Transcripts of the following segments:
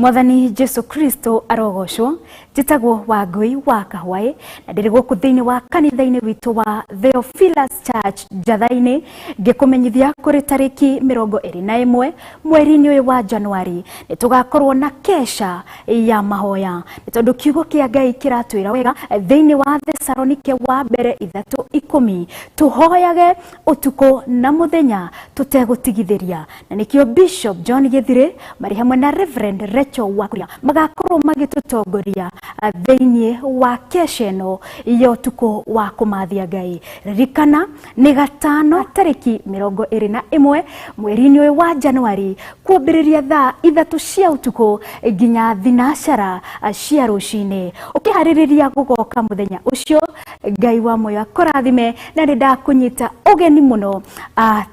Mwathani Jesu Kristo arogocwo. Njĩtagwo Wangui wa Kahwaĩ na ndĩrĩ gũkũ thĩinĩ wa kanitha-inĩ witũ wa Theophilus Church Njatha-inĩ, ngĩkũmenyithia kũrĩ tarĩki 21 mweri-inĩ ũyũ wa Januari nĩ tũgakorwo na kesha ya mahoya, nĩ tondũ kiugo kĩa Ngai kĩratwĩra wega thĩinĩ wa Thesalonike wa mbere 3:10 tũhoyage ũtukũ na mũthenya tũtegũtigithĩria, na nĩkĩo Bishop John Gĩthirĩ marĩ hamwe na Reverend Rachel Wakuria magakorwo magĩtũtongoria thĩinĩ wa kesha ĩno ya ũtukũ wa kũmathia Ngai. Ririkana nĩ gatano tarĩki 21 mweri-inĩ ũyũ wa Januari kwambĩrĩria thaa 3 cia ũtukũ nginya 12 cia rũcinĩ. Ũkĩharĩrĩria gũgoka mũthenya ũcio, Ngai wa muoyo akũrathime, na nĩ ndakũnyita ũgeni mũno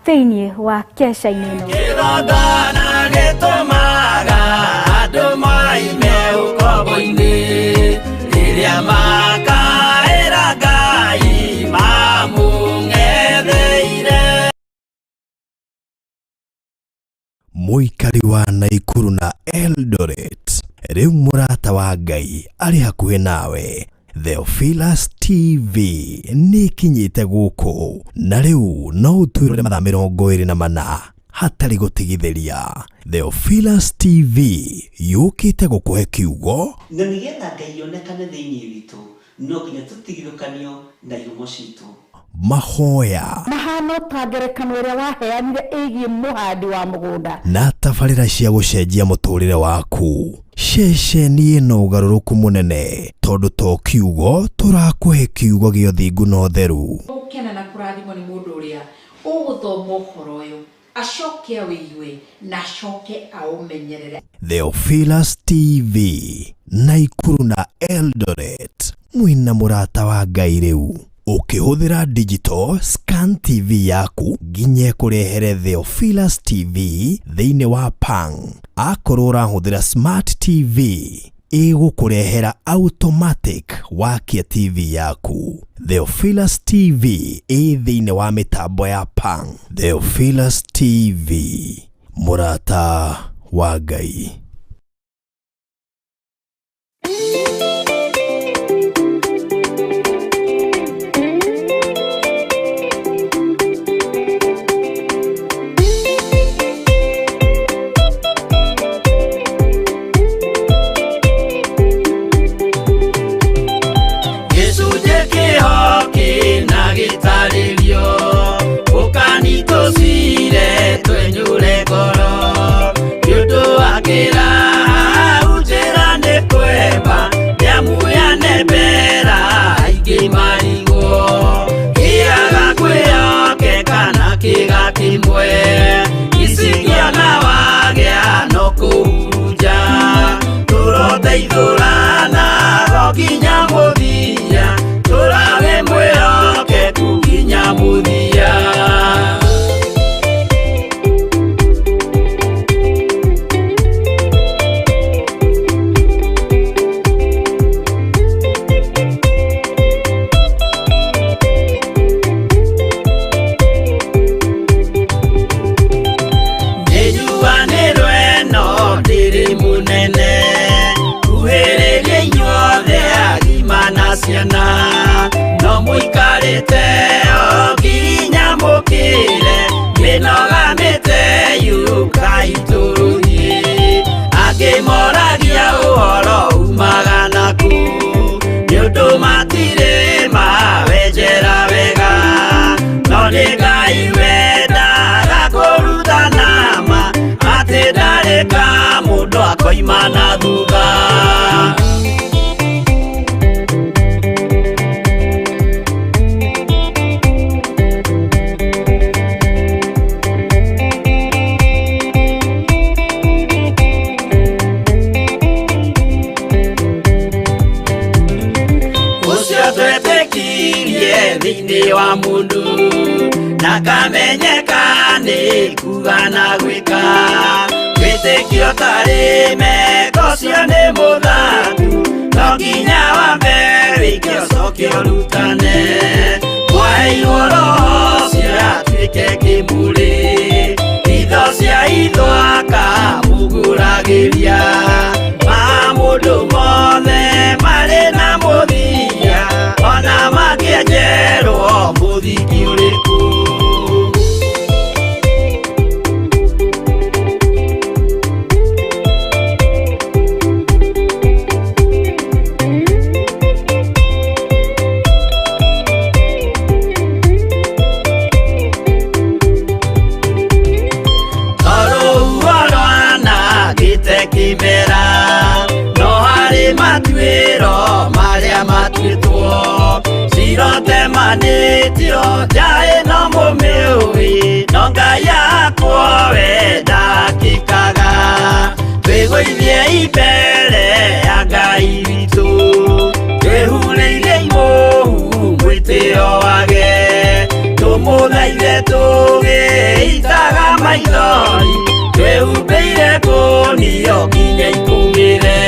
thĩinĩ wa kesha-inĩ ĩno. Kĩgongona gĩtũmaga andũ moime ũkombo-inĩ, rĩrĩa makaĩra Ngai mamũng'etheire. Mũikari wa Naikuru na Eldoret, rĩu mũrata wa Ngai arĩ hakuhĩ nawe. Theophilus TV nĩ ĩkinyĩte gũkũ na rĩu no ũtwĩrore mathaa 24 hatarĩ gũtigithĩria. Theophilus TV yũkĩte gũkũhe kiugo na nĩgetha Ngai onekane thĩinĩ witũ, no nginya tũtigithũkanio na ihumo citũ. Mahoya mahano ta ngerekano ĩrĩa waheanire ĩgiĩ mũhandi wa mũgũnda na tabarĩra cia gũcenjia mũtũrĩre waku. Ceceni ĩno ũgarũrũku mũnene tondũ to kiugo tũrakũhe kiugo gĩa ũthingu na ũtheru. Gũkena na kũrathimwo nĩ mũndũ ũrĩa ũgũthoma ũhoro ũyũ acoke awĩigue na acoke aũmenyerere. Theophilus TV, Naikuru na Eldoret, mwĩna mũrata wa Ngai rĩu. Ũkĩhũthĩra digital scan TV yaku nginya ĩkũrehere Theophilus TV thĩinĩ wa Pang. Akorwo ũrahũthĩra Smart TV ĩgũkũrehera automatic wakia TV yaku. Theophilus TV ĩ thĩinĩ wa mĩtambo ya Pang. Theophilus TV, mũrata wa Ngai. Gĩcunjĩ kĩho kĩna gĩtarĩrio, ũkani tũcire twenyũre ngoro, nĩ ũndũ wa kĩraha njĩra nĩ kwemba, nĩamu yanembera aingĩ marigwo, kĩaga kwĩhokeka na kĩga kĩmwe, icikĩona wagĩa no kũhurunja, tũroteithũrana go nginya mũthia, tũrawe mwĩhokeku nginya mũthia. Nĩnjuanĩrwo ĩno ndĩrĩ mũnene, kuhĩrĩria inyuothe agima na ciana, no mũikarĩte o nginya mũkĩre, mĩnoga mĩte yũkai tũrũthiĩ. Angĩ moragia ũhoro umaga naku, nĩ ũndũ matirĩ mawenjera wega, no nĩ Ngai wendaga kũrutana ma, atĩ ndarĩ ka mũndũ akoima na thutha. Ũcio twetĩkirie thĩinĩ wa mũndũ, ndakamenyeka nĩ kuga na gwĩka, wĩtĩkio tarĩ meko ũcio nĩ mũthaku, no nginya wambe wĩke ũcoke ũrutane, mwaheirwo roho ũcio atuĩke kĩmũrĩ, itho cia itho akamũgũragĩria. ũcio njaĩ no mũmĩũĩ no Ngai yakwa we ndakĩkaga twĩgũithie imbere ya Ngai witũ twĩhurĩire imũhu mwĩtĩo wage tũmũthaithe tũgĩitaga maithori twĩhumbĩire ngũnio nginya ikũmĩre.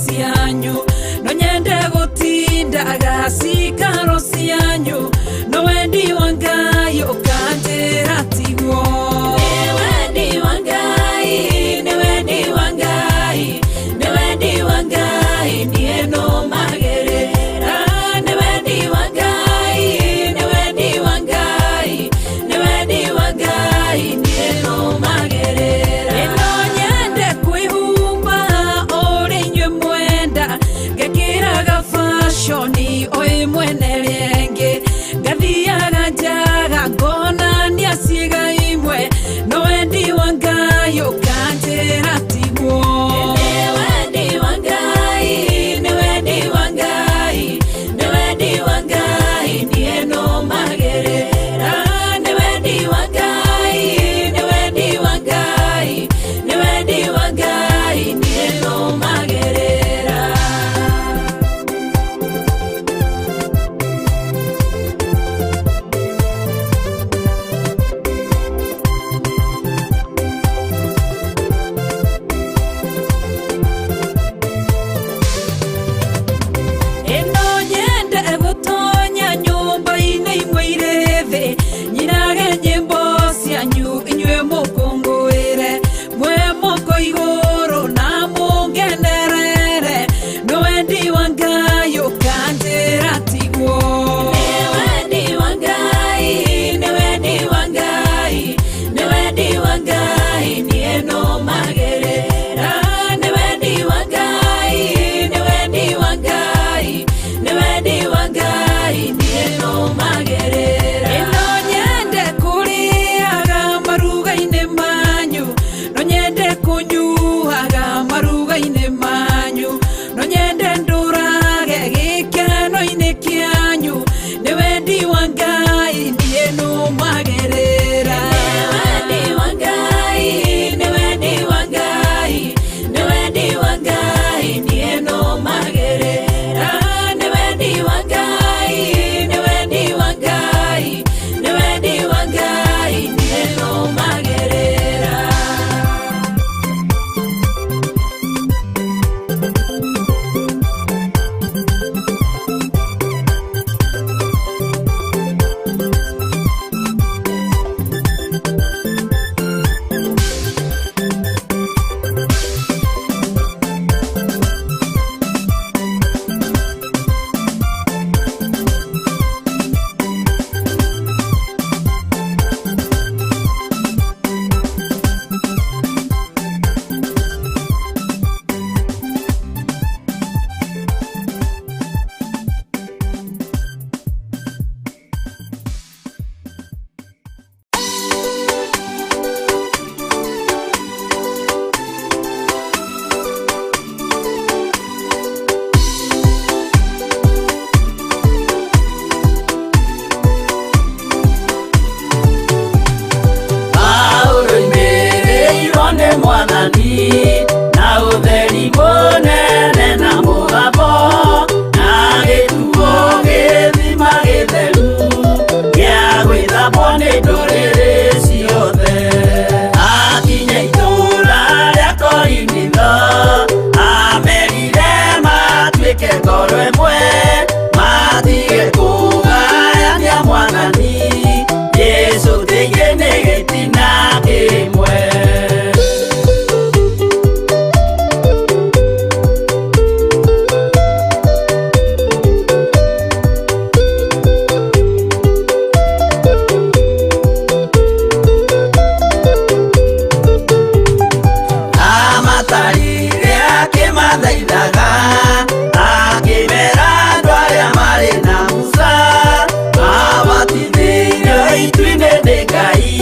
Cianyu no nyende gutindaga cikaro cianyu no wendi wa Ngai ũkanjĩra tiguo. Nĩ wendi wa Ngai, nĩ wendi wa Ngai, nĩ wendi wa Ngai niĩ nũmagĩrĩra. Nĩ wendi wa Ngai, nĩ wendi wa Ngai, nĩ wendi wa Ngai niĩ nũmagĩrĩra. No nyende kwĩhumba ũrĩa inyuĩ mwenda ngekĩraga fashion o ĩmwe. Mwathani na ũtheri mũnene na mũgambo na gĩtuo gĩthima gĩtheru gĩa gwĩthambwo nĩ ndũrĩrĩ ciothe. Akinya itũũra rĩa Korinitho amerire matuĩke ngoro ĩmwe matige kũgayania Mwathani Jesũ thĩinĩ nĩ gĩtina kĩmwe. Amatarire akĩmathaithaga akĩmera andũ arĩa marĩ na Musa mabatithĩirio itu-inĩ nĩ Ngai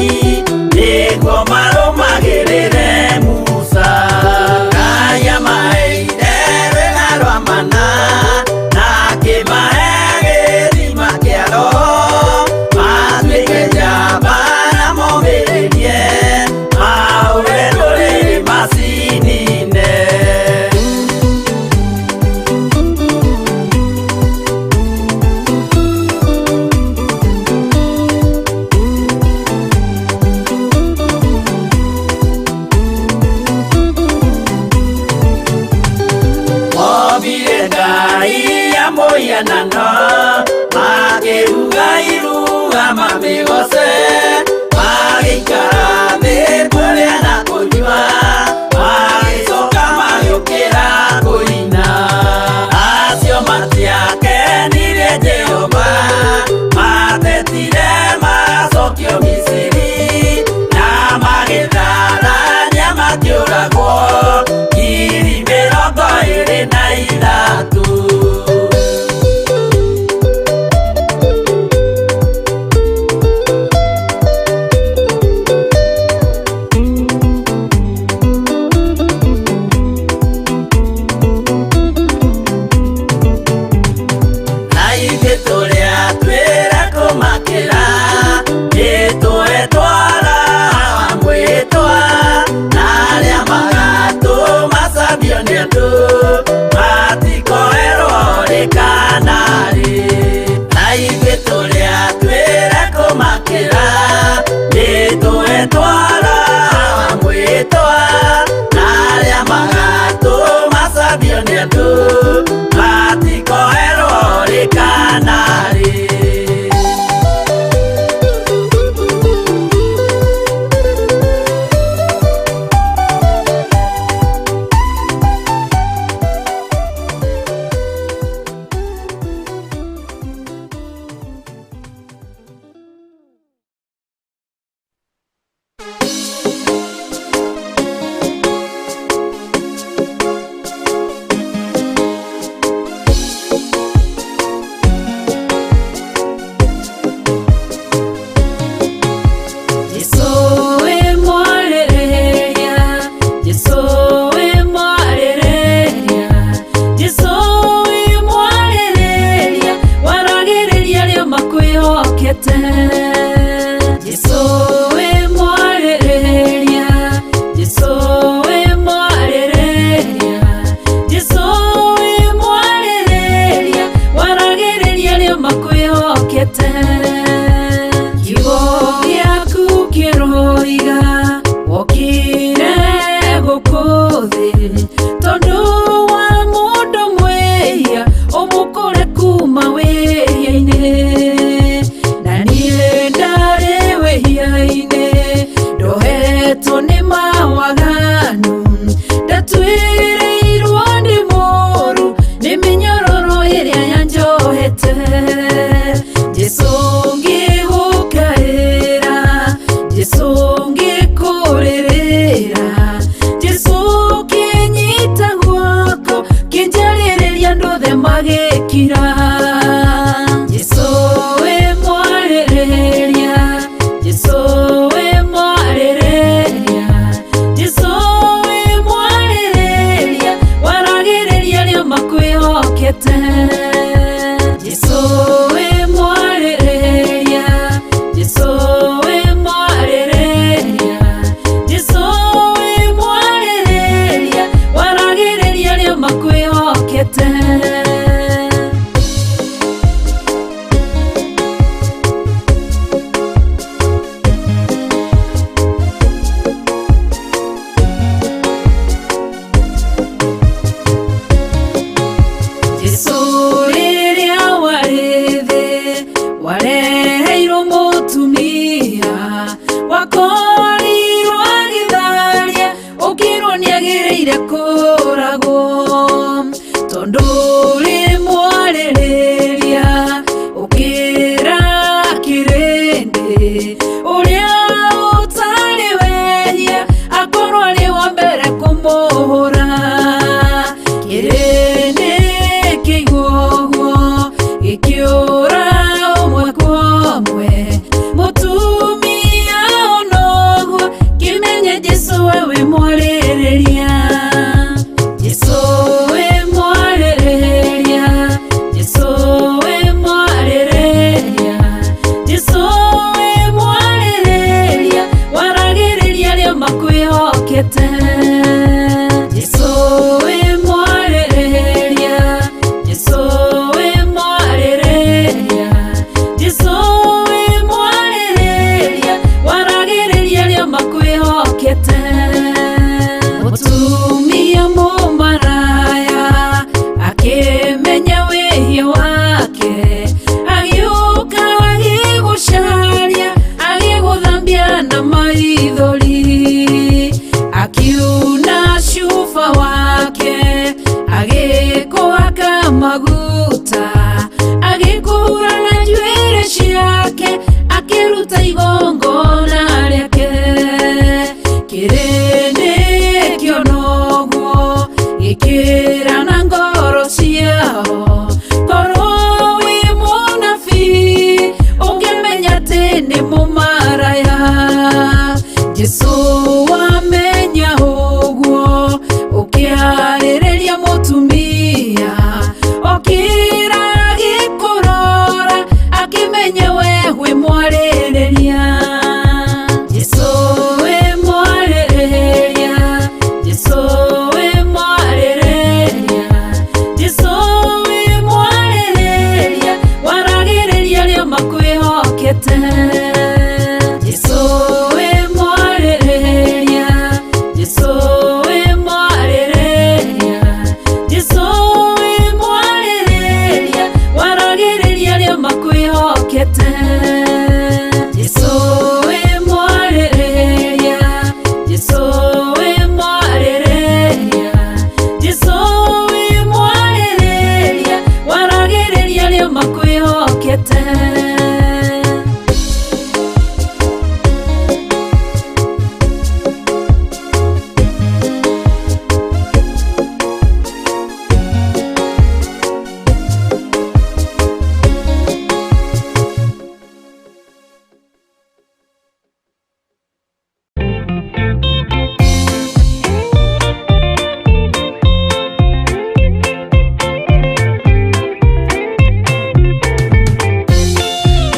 nĩguo marũmagĩrĩre Musa. Ngai amaheire rwĩga rwa mana na akĩmahe gĩthima kĩa Roho matuĩke njamba na momĩrĩrie mahũre ndũrĩrĩ macinine. Ombire Ngai ya mũhianano makĩruga iruga mamĩgoce magĩikara thĩ kũrĩa na kũnyua magĩcoka magĩũkĩra kũina. Acio matiakenirie Jehova matetire macokio Misiri na magĩtharania makĩũragwo 23,000. Na ithuĩ tũrĩa twĩra kũmakĩra nĩtũetwara wa mwĩtwa na arĩa magatũma cambio nĩ andũ matikoerwo rĩ kana rĩ. Na ithuĩ tũrĩa twĩra kũmakĩra nĩtũetwara wa mwĩtwa na arĩa magatũma cambio nĩ andũ matikoerwo rĩ kana rĩ. Jesũ wĩ mwarĩrĩria, Jesũ wĩ mwarĩrĩria, Jesũ wĩ mwarĩrĩria, waragĩrĩria arĩa makwĩhokete. Jesũ wĩ mwarĩrĩria, Jesũ wĩ mwarĩrĩria, Jesũ wĩ mwarĩrĩria, waragĩrĩria arĩa makwĩhokete. Kiugo gĩaku kĩroiga wokire gũkũ thĩ tondũ wa mũndũ mwĩhia ũmũkũre kuma wĩhia-inĩ na niĩ ndarĩ wĩhia-inĩ ndohetwo nĩ mawaganu ndatuĩrĩirwo nĩ mũũru nĩ mĩnyororo ĩrĩa yanjohete. Jesũ ngĩgũkaĩra, Jesũ ngĩkũrĩrĩra, Jesũ kĩnyi makwĩhokete. Jesũ wĩ mwarĩrĩria, Jesũ wĩ mwarĩrĩria, Jesũ wĩ mwarĩrĩria, waragĩrĩria arĩa makwĩhokete. Mũtumia mũmaraya akĩmenya wĩhia wake, agĩũka agĩgũcaria, agĩgũthambia na maithori, akiuna cuba wake, agĩkũhaka maguta, agĩkũhura na njuĩrĩ ciake, akĩruta igongona rĩake. Kĩrĩndĩ kĩona ũguo gĩkĩra na ngoro ciao, korwo wĩ mũnabii ũngĩmenya atĩ nĩ mũmaraya. Jesũ wamenya ũguo ũkĩarĩrĩria mũtumia, okĩra agĩkũrora akĩmenya we wĩ mwarĩrĩria. Jesũ wĩ mwarĩrĩria, Jesũ wĩ mwarĩrĩria, Jesũ wĩ mwarĩrĩria, waragĩrĩria arĩa makwĩhokete. Jesũ wĩ mwarĩrĩria, Jesũ wĩ mwarĩrĩria, Jesũ wĩ mwarĩrĩria, waragĩrĩria arĩa makwĩhokete. Jesũ wĩ mwarĩrĩria, Jesũ wĩ mwarĩrĩria, Jesũ wĩ mwarĩrĩria, waragĩrĩria arĩa makwĩhokete.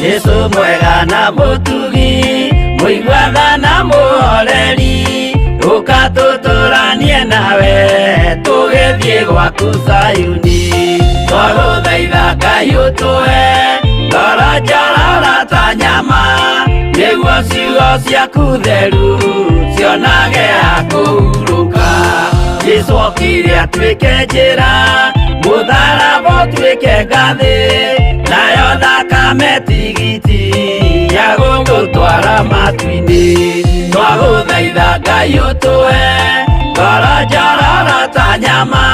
Jesũ mwega na mũtugi, mũiguatha na mũhoreri, ũka tũtũranie nawe tũgĩthiĩ gwaku Zayuni. Twagũthaitha Ngai ũtũhe ngoro njororo ta nyama, nĩguo ciugo ciaku theru cionage ha kũhurũka. Jesũ okire atuĩke njĩra, mũtharaba ũtuĩke ngathĩ, nayo thakame tigiti ya gũgũtwara matu-inĩ. Twagũthaitha Ngai ũtũhe ngoro njororo ta nyama,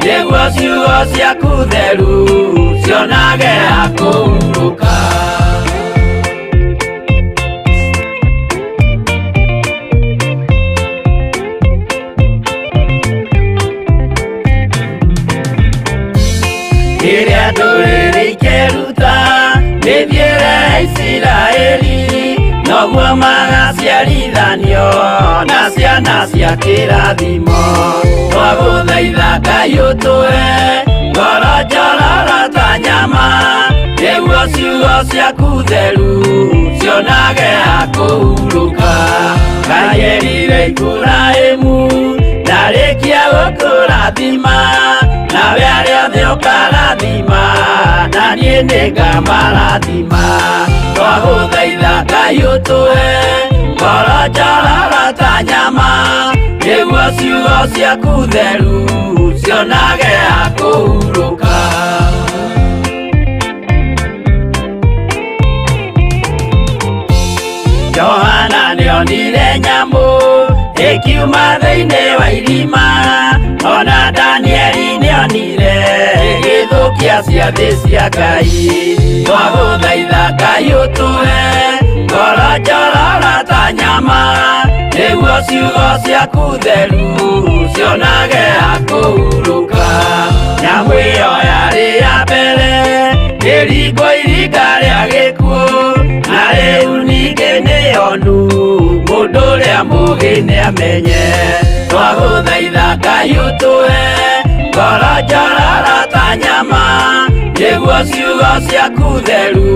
nĩguo ciugo ciaku theru cionage ha kũhurũka. Rĩrĩa ndũrĩrĩ ikeruta mĩthiĩre ya Isiraeli, noguo magaciarithanio na ciana cia kĩrathimo. Twagũthaitha Ngai ũtũhe ngoro njororo ta nyama, nĩguo ciugo ciaku theru cionage ha kũhurũka. Ngai erire Iburahĩmu ndarĩkia gũkũrathima, nawe arĩa othe ũkarathima, na niĩ nĩngamarathima. Twagũthaitha Ngai ũtũhe ngoro njororo ta nyama, nĩguo ciugo ciaku theru cionage ha kũhurũka. Johana nĩonire nyamũ ĩkiuma thĩinĩ wa irima, ona Danieli nĩonire ĩgĩthũkia ciathĩ cia Ngai. Twagũthaitha Ngai ũtũhe ngoro njororo ta nyama, nĩguo ciugo ciaku theru cionage ha kũhurũka. Nyamũ ĩyo yarĩ ya mbere ĩringwo iringa rĩa gĩkuũ, na rĩu ningĩ nĩyonu mũndũ ũrĩa mũũgĩ nĩamenye. Twagũthaitha Ngai ũtũhe ngoro njororo ta nyama, nĩguo ciugo ciaku theru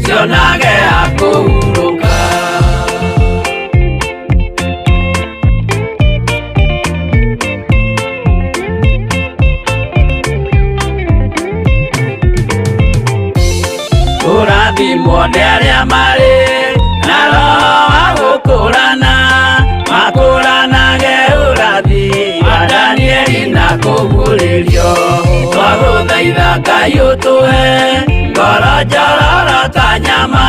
cionage ha kũhurũka. Kũrathimwo nĩ arĩa marĩ na roho wa gũkũrana, makũranage ũrathi wa Danieli na kũguũrĩrio. Twagũthaitha Ngai ũtũhe ngoro njororo ta nyama,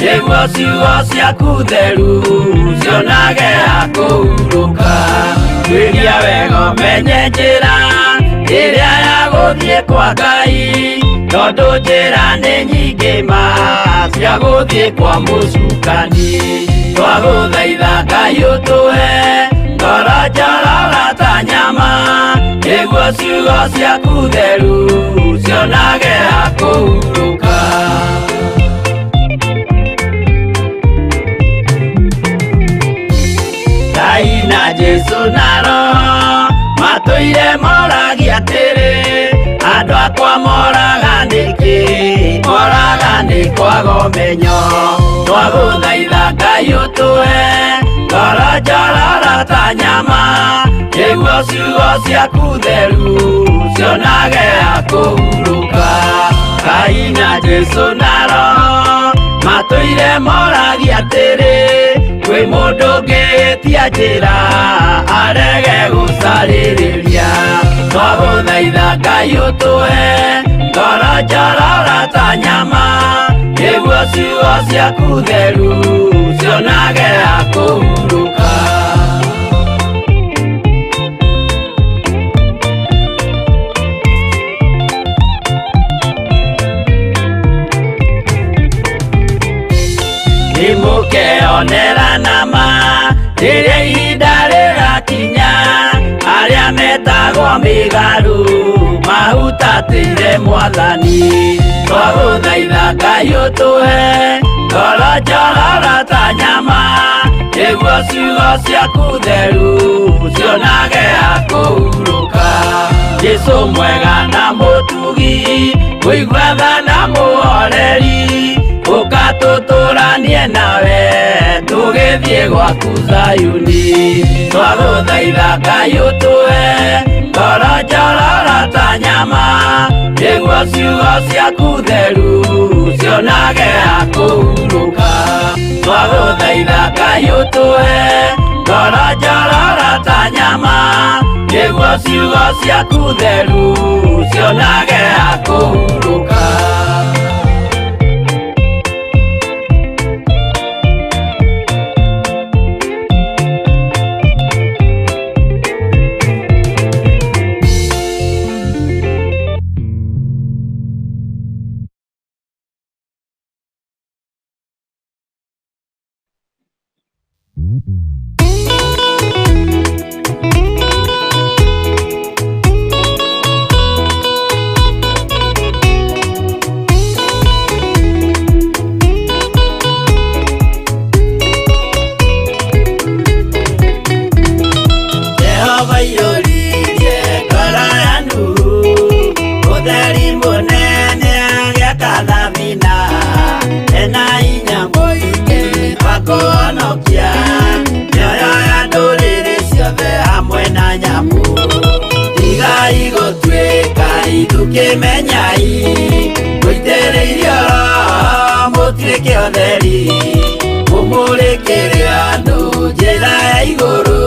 nĩguo ciugo ciaku theru cionage ha kũhurũka. Tuĩria wega ũmenye njĩra ĩrĩa ya gũthiĩ kwa Ngai, tondũ njĩra nĩ nyingĩ ma cia gũthiĩ kwa mũcukani. Twagũthaitha Ngai ũtũhe ngoro njororo ta nyama, nĩguo ciugo ciaku theru cionage ha kũhurũka. Ngai na Jesũ na Roho matũire moragia atĩrĩ, andũ akwa moraga nĩkĩ? Moraga nĩ kwaga ũmenyo. Twagũthaitha Ngai ũtũhe ngoro njororo ta nyama, nĩguo ciugo ciaku theru cionage ha kũhurũka. Ngai na Jesũ na Roho matũire moragia atĩrĩ, kwĩ mũndũ ũngĩtia njĩra arege gũcarĩrĩria. Twagũthaitha Ngai ũtũhe ngoro njororo ta nyama, nĩguo ciugo ciaku theru cionage ha kũhurũka. Nĩmũkeonera nama rĩrĩa ihinda rĩgakinya, arĩa metagwo mĩgarũ mahutatĩire Mwathani. Twagũthaitha Ngai ũtũhe ngoro njororo ta nyama, nĩguo ciugo ciaku theru cionage ha kũhurũka. Jesũ mwega na mũtugi, mũigua tha na mũhoreri, ũka tũtũranie nawe tũgĩthiĩ gwaku Zayuni. Twagũthaitha Ngai ũtũhe ngoro njororo ta nyama, nĩguo ciugo ciaku theru cionage ha kũhurũka. Twagũthaitha Ngai ũtũhe ngoro njororo ta nyama, nĩguo ciugo ciaku theru cionage ha kũhurũka. Jehova iyũririe ngoro ya Nuhu, ũtheri mũnene agĩaka thabina, ena hinya mũingĩ wa kũhonokia mĩoyo ya ndũrĩrĩ ciothe hamwe na nyamũ. Tigai gũtuĩka ithukĩmenyai, mũitĩrĩirio Roho mũtuĩke ũtheri, mũmũrĩkĩre andũ njĩra ya igũrũ,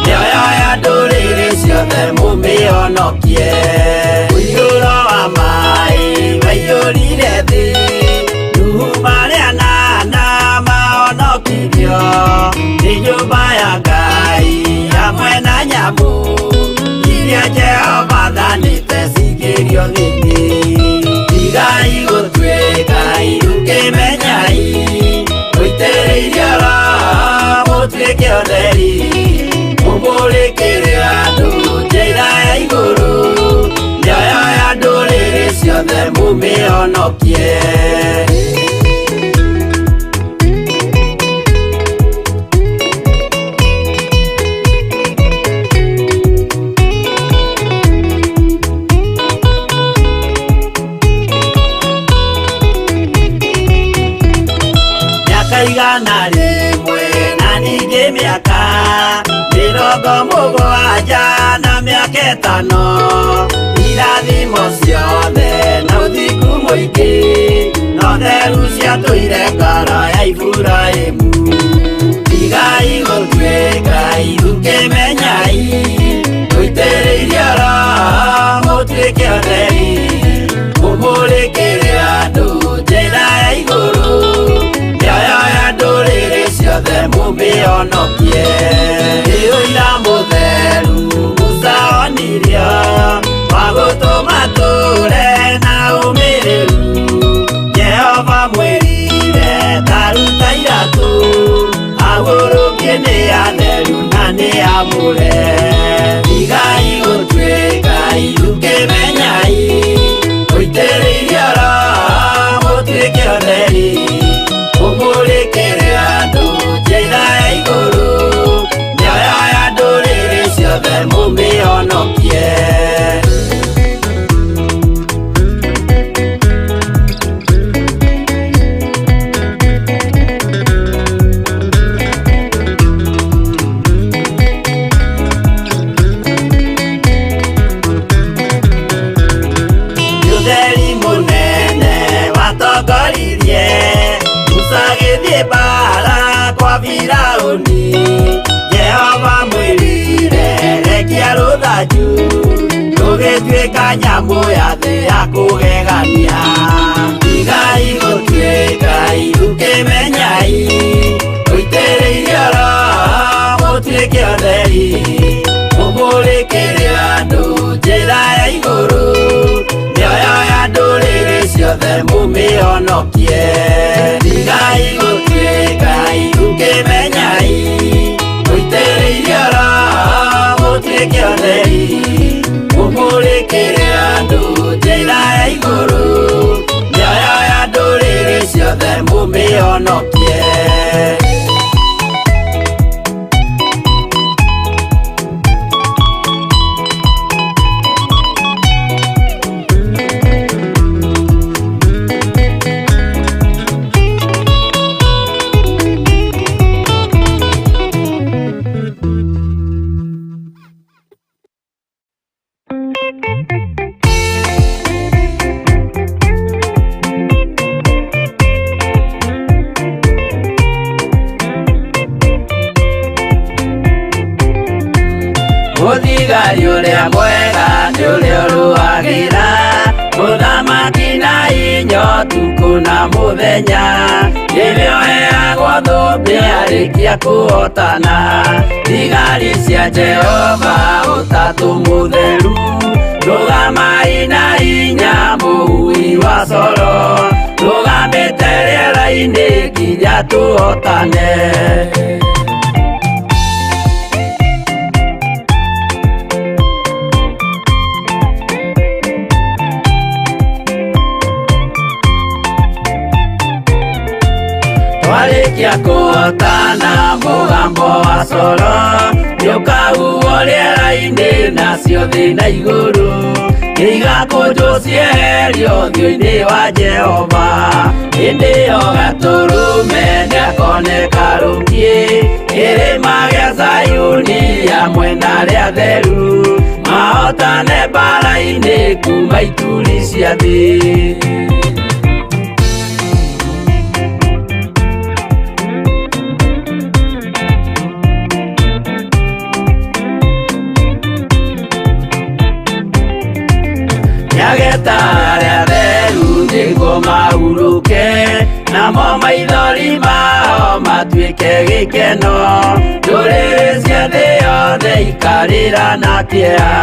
mĩoyo ya ndũrĩrĩ ciothe mũmĩhonokie. Mũiyũro wa maĩ waiyũrire thĩ, Nuhu marĩ anana mahonokirio nĩ nyũmba ya Ngai hamwe na nyamũ iria Jehova athanĩte cingĩrio thĩinĩ. Tigai gũtuĩka ithukĩmenyai, mũitĩrĩirio Roho mũtuĩke ũtheri, mũmũrĩkĩre andũ njĩra ya igũrũ, mĩoyo ya ndũrĩrĩ ciothe mũmĩhonokie. Mĩaka 100 na ningĩ mĩaka 70 na mĩaka 5, irathimo ciothe na ũthingu mũingĩ no Ciikaro theru ciatũire ngoro ya Iburahĩmu. Tigai gũtuĩka ithukĩmenyai, mũitĩrĩirie Roho mũtuĩke atheri, mũmũrĩkĩre andũ njĩra ya igũrũ, mĩoyo ya ndũrĩrĩ ciothe mũmĩhonokie. Nĩ ũira mũtheru Musa onirio, wa gũtũma tũre na ũmĩrĩru. Jehova mwĩrire ta ruta iratũ, agũrũkie nĩ atheru na nĩ amũre. Tigai gũtuĩka ithukĩmenyai, mũitĩrĩirie Roho mũtuĩke atheri, mũmũrĩkĩre andũ njĩra ya igũrũ, mĩoyo ya ndũrĩrĩ ciothe mũmĩhonokie. Ũtheri mũnene watongoririe Musa agĩthiĩ mbaara kwa Firaũni. Jehova mwĩrire rekia rũthanju, rũgĩtuĩka nyamũ ya thĩ ya kũgegania. Tigai gũtuĩka ithukĩmenyai, mũitĩrĩirie Roho mũtuĩke atheri, mũmũrĩkĩre andũ njĩra ya igũrũ, mĩoyo ya ndũrĩrĩ ciothe mũmĩhonokie. Tigai gũtuĩka ithukĩmenyai, mũitĩrĩirie Roho mũtuĩke atheri, mũmũrĩkĩre andũ njĩra ya igũrũ, mĩoyo ya ndũrĩrĩ ciothe mũmĩhonokie. Mũthigari ũrĩa mwega nĩ ũrĩa ũrũagĩra mũthamaki na inya ũtukũ na mũthenya, nĩwe ũheagwo thũmbĩ arĩkia kũhotana. Thigari cia Jehova ũtatũ mũtheru, rũgamai na hinya mũhui wa coro, rũgamĩte rĩera-inĩ nginya tũhotane. Twarĩkia kũhotana mũgambo wa coro, nĩũkahuhwo rĩera-inĩ nacio thĩ na igũrũ, nĩigakũnjwo cieherio ũthiũ-inĩ wa Jehova. Hĩndĩ ĩyo Gatũrũme nĩakoneka rũngiĩ, kĩrĩma gĩa Zayuni hamwe na arĩa atheru, mahotane mbaara-inĩ kuma ituri cia thĩ. Nĩageta arĩa atheru nĩguo mahurũke, namo maithori mao matuĩke gĩkeno. Ndũrĩrĩ cia thĩ yothe ikarĩra na kĩeha,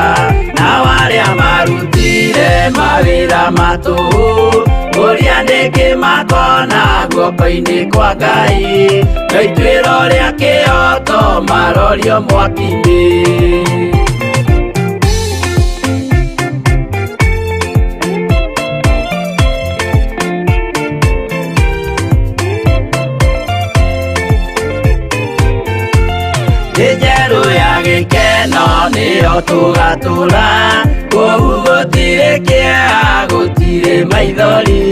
nao arĩa marutire mawĩra ma tũhũ, ũrĩa nĩkĩ makona guoko-inĩ kwa Ngai, no ituĩro rĩa kĩhooto marorio mwaki-inĩ. Thĩ njerũ ya gĩkeno nĩyo tũgatũra, kũu gũtirĩ kĩeha gũtirĩ maithori,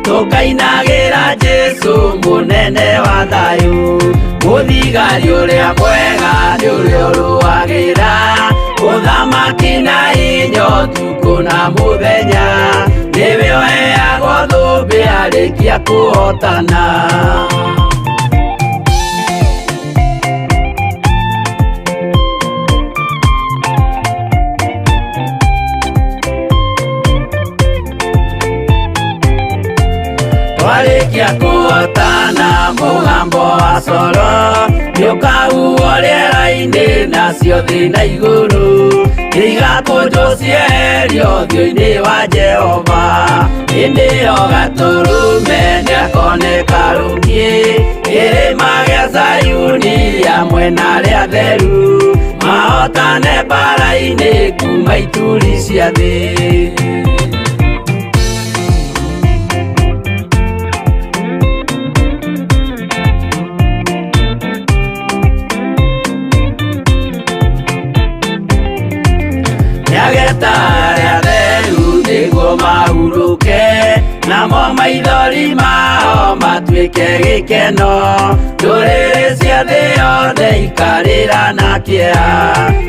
tũkainagĩra Jesũ mũnene wa thayũ. Mũthigari ũrĩa mwega nĩ ũrĩa ũrũagĩra ũthamaki na hinya ũtukũ na mũthenya, nĩwe ũheagwo thũmbĩ arĩ Twarĩkia kũhotana. Twarĩkia kũhotana mũgambo wa coro nĩũkahuhwo rĩera-inĩ nacio thĩ na igũrũ nĩigakũnjwo cieherio ũthiũ-inĩ wa Jehova. Hĩndĩ ĩyo Gatũrũme nĩakoneka rũngĩ kĩrĩma gĩa Zayuni hamwe na arĩa atheru mahotane mbara-inĩ kuma ituri cia thĩ. Nĩageta arĩa atheru nĩguo mahurũke namo maithori mao matuĩke gĩkeno. Ndũrĩrĩ cia thĩ yothe ikarĩra na kĩeha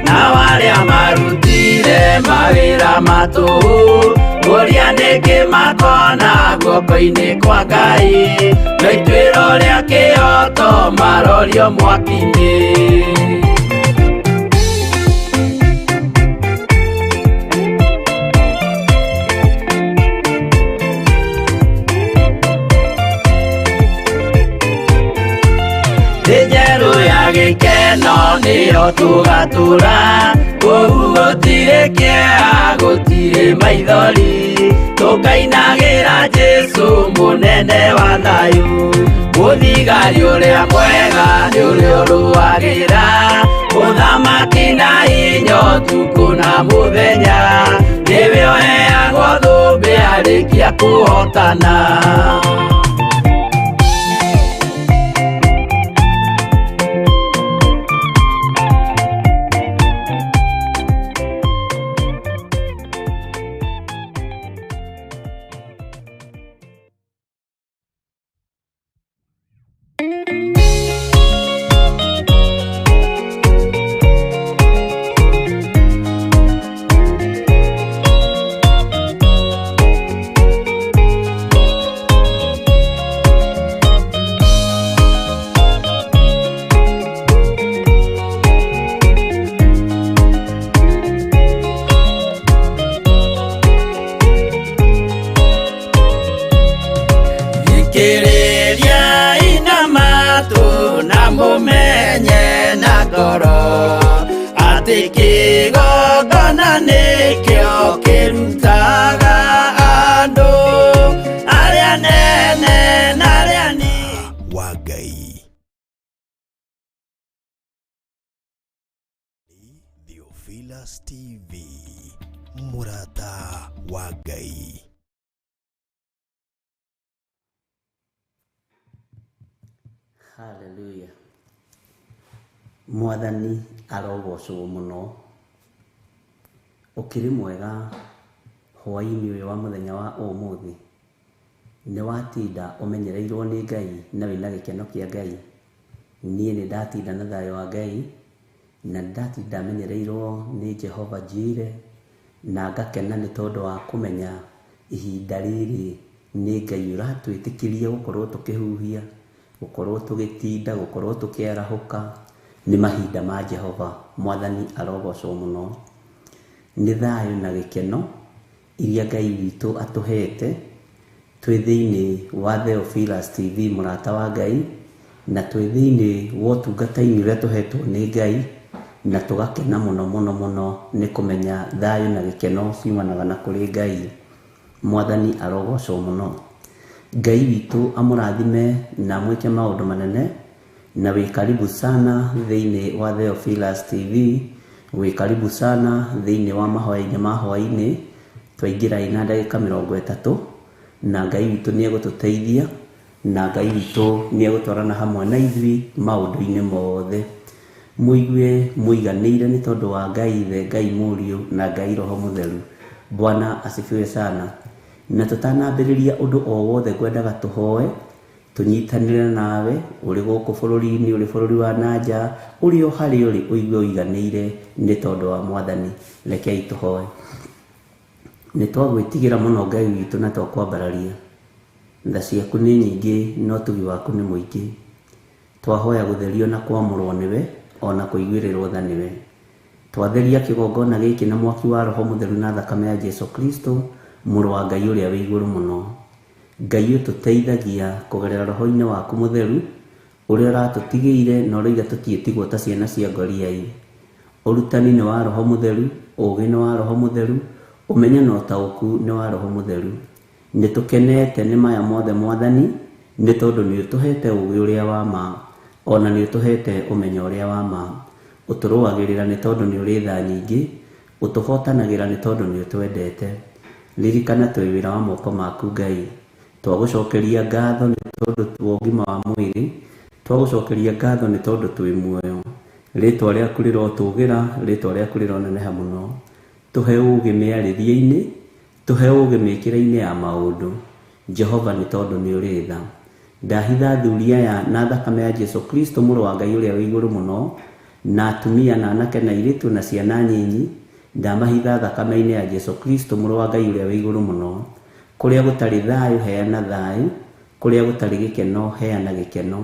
nao arĩa marutire mawĩra ma tũhũ kũria nĩkĩ makona guoko-inĩ kwa Ngai no ituĩro rĩa kĩhooto marorio mwaki-inĩ. Thĩ njerũ ya gĩkeno nĩyo tũgatũra kũu gũtirĩ kĩeha gũtirĩ maithori tũkainagĩra Jesũ mũnene wa thayũ. Mũthigari ũrĩa mwega nĩ ũrĩa ũrũagĩra ũthamaki na hinya ũtukũ na mũthenya nĩwe ũheagwo thũmbĩ arĩkia kũhotana. Thikĩrĩria ina matũ na mũmenye na ngoro atĩ kĩgongona nĩkĩo kĩrutaga andũ arĩa nene na arĩa nini wa Ngai. Theophilus TV, mũrata wa Ngai. Hallelujah. Mwathani arogocwo mũno. Ũkĩrĩ mwega hwaĩ-inĩ ũyũ wa mũthenya wa ũmũthĩ. Nĩ watinda ũmenyereirwo nĩ Ngai na wĩna gĩkeno kĩa Ngai. Niĩ nĩ ndatinda na thayũ wa Ngai na nĩ ndatinda menyereirwo nĩ Jehova Jireh na ngakena nĩ tondũ wa kũmenya ihinda rĩrĩ nĩ Ngai ũratwĩtĩkĩria gũkorwo tũkĩhuhia, gũkorwo tũgĩtinda, gũkorwo tũkĩarahũka. Nĩ mahinda ma Jehova. Mwathani arogocwo mũno. Nĩ thayũ na gĩkeno iria Ngai witũ atũhete twĩ thĩinĩ wa Theophilus TV mũrata wa Ngai na twĩ thĩinĩ wa ũtungata-inĩ ũrĩa tũhetwo nĩ Ngai na tũgakena mũno mũno mũno nĩ kũmenya thayũ na gĩkeno ciumanaga na kũrĩ Ngai. Mwathani arogocwo mũno. Ngai witũ amũrathime na amwĩke maũndũ manene na wĩ karibu sana thĩinĩ wa Theophilus TV, wĩ karibu sana thĩinĩ wa mahoya-inĩ ma hwaĩ-inĩ. Twaingĩra ina ndagĩka 30 na Ngai witũ nĩ egũtũteithia na Ngai witũ nĩ egũtwarana hamwe na ithuĩ maũndũ-inĩ mothe. Mũigue mũiganĩire nĩ tondũ wa Ngai Ithe, Ngai Mũriũ na Ngai Roho Mũtheru. Bwana asifiwe sana. Na tũtanambĩrĩria ũndũ o wothe ngwendaga tũhoe tũnyitanĩre nawe ũrĩ gũkũ bũrũri-inĩ, ũrĩ bũrũri wa nanja, ũrĩ o harĩa ũrĩ ũigue ũiganĩire nĩ tondũ wa Mwathani. Rekei tũhoe. Nĩ twagwĩtigĩra mũno Ngai witũ na twakwambararia. Tha ciaku nĩ nyingĩ na ũtugi waku nĩ mũingĩ. Twahoya gũtherio na kwamũrwo nĩwe ona kũiguĩrĩrwo tha nĩwe. Twatheria kĩgongona gĩkĩ na mwaki wa Roho Mũtheru na thakame ya Jesu Kristo, mũrũ wa Ngai ũrĩa wĩ igũrũ mũno. Ngai ũtũteithagia kũgerera roho-inĩ waku mũtheru ũrĩa ũratũtigĩire na ũroiga tũtiĩtigwo ta ciana cia ngoriai. Ũrutani nĩ wa Roho Mũtheru, ũũgĩ nĩ wa Roho Mũtheru, ũmenyo na ũtaũku nĩ wa Roho Mũtheru. Nĩ tũkenete nĩ maya mothe Mwathani, nĩ tondũ nĩ ũtũhete ũũgĩ ũrĩa wa ma, ona nĩ ũtũhete ũmenyo ũrĩa wa ma. Ũtũrũagĩrĩra nĩ tondũ nĩ ũrĩ tha nyingĩ, ũtũhotanagĩra nĩ tondũ nĩ ũtwendete. Ririkana twĩ wĩra wa moko maku Ngai. Twagũcokeria ngatho nĩ tondũ wa ũgima wa mwĩrĩ, twagũcokeria ngatho nĩ tondũ twĩ muoyo. Rĩtwa rĩaku rĩrotũgĩra, rĩtwa rĩaku rĩroneneha mũno. Tũhe ũũgĩ mĩarĩrie-inĩ, tũhe ũũgĩ mĩkĩre-inĩ ya maũndũ. Jehova nĩ tondũ nĩ ũrĩ tha. Ndahitha athuri aya na thakame ya Jesu Kristo mũrũ wa Ngai ũrĩa wĩ igũrũ mũno, na atumia na anake na airĩtu na ciana nyinyi, ndamahitha thakame-inĩ ya Jesu Kristo mũrũ wa Ngai ũrĩa wĩ igũrũ mũno. Kũrĩa gũtarĩ thayũ heana thayũ, kũrĩa gũtarĩ gĩkeno heana gĩkeno.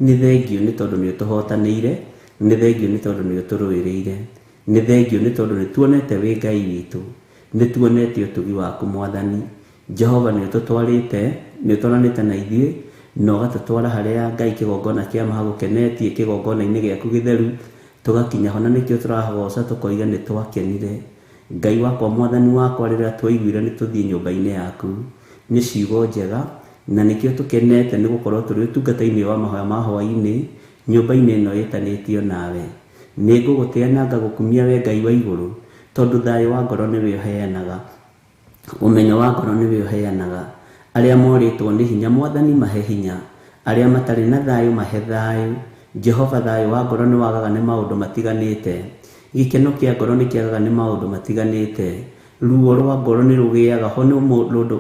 Nĩ thengio nĩ tondũ nĩ ũtũhotanĩire, nĩ thengio nĩ tondũ nĩ ũtũrũĩrĩire, nĩ thengio nĩ tondũ nĩ tuonete wĩ Ngai witũ, nĩ tuonete ũtugi waku Mwathani. Jehova nĩ ũtũtwarĩte, nĩ ũtwaranĩte na ithuĩ na ũgatũtwara harĩa Ngai kĩgongona kĩa ma hagũkenetie, kĩgongona-inĩ gĩaku gĩtheru, tũgakinya ho na nĩkĩo tũragoca tũkoiga nĩ twakenire. Ngai wakwa Mwathani wakwa, rĩrĩa twaiguire nĩ tũthiĩ nyũmba-inĩ yaku, nĩ ciugo njega na nĩkĩo tũkenete nĩ gũkorwo tũrĩ ũtungata-inĩ wa mahoya ma hwaĩ-inĩ nyũmba-inĩ ĩno ĩtanĩtio nawe. Nĩ ngũgũtĩa na ngagũkumia we Ngai wa igũrũ, tondũ thayũ wa ngoro nĩwe ũheanaga, ũmenyo wa ngoro nĩwe ũheanaga. Arĩa morĩtwo nĩ hinya Mwathani mahe hinya, arĩa matarĩ na thayũ mahe thayũ. Jehova thayũ wa ngoro nĩ wagaga nĩ maũndũ matiganĩte, gĩkeno kĩa ngoro nĩ kĩagaga nĩ maũndũ matiganĩte, ruo rwa ngoro nĩ rũgĩaga ho nĩ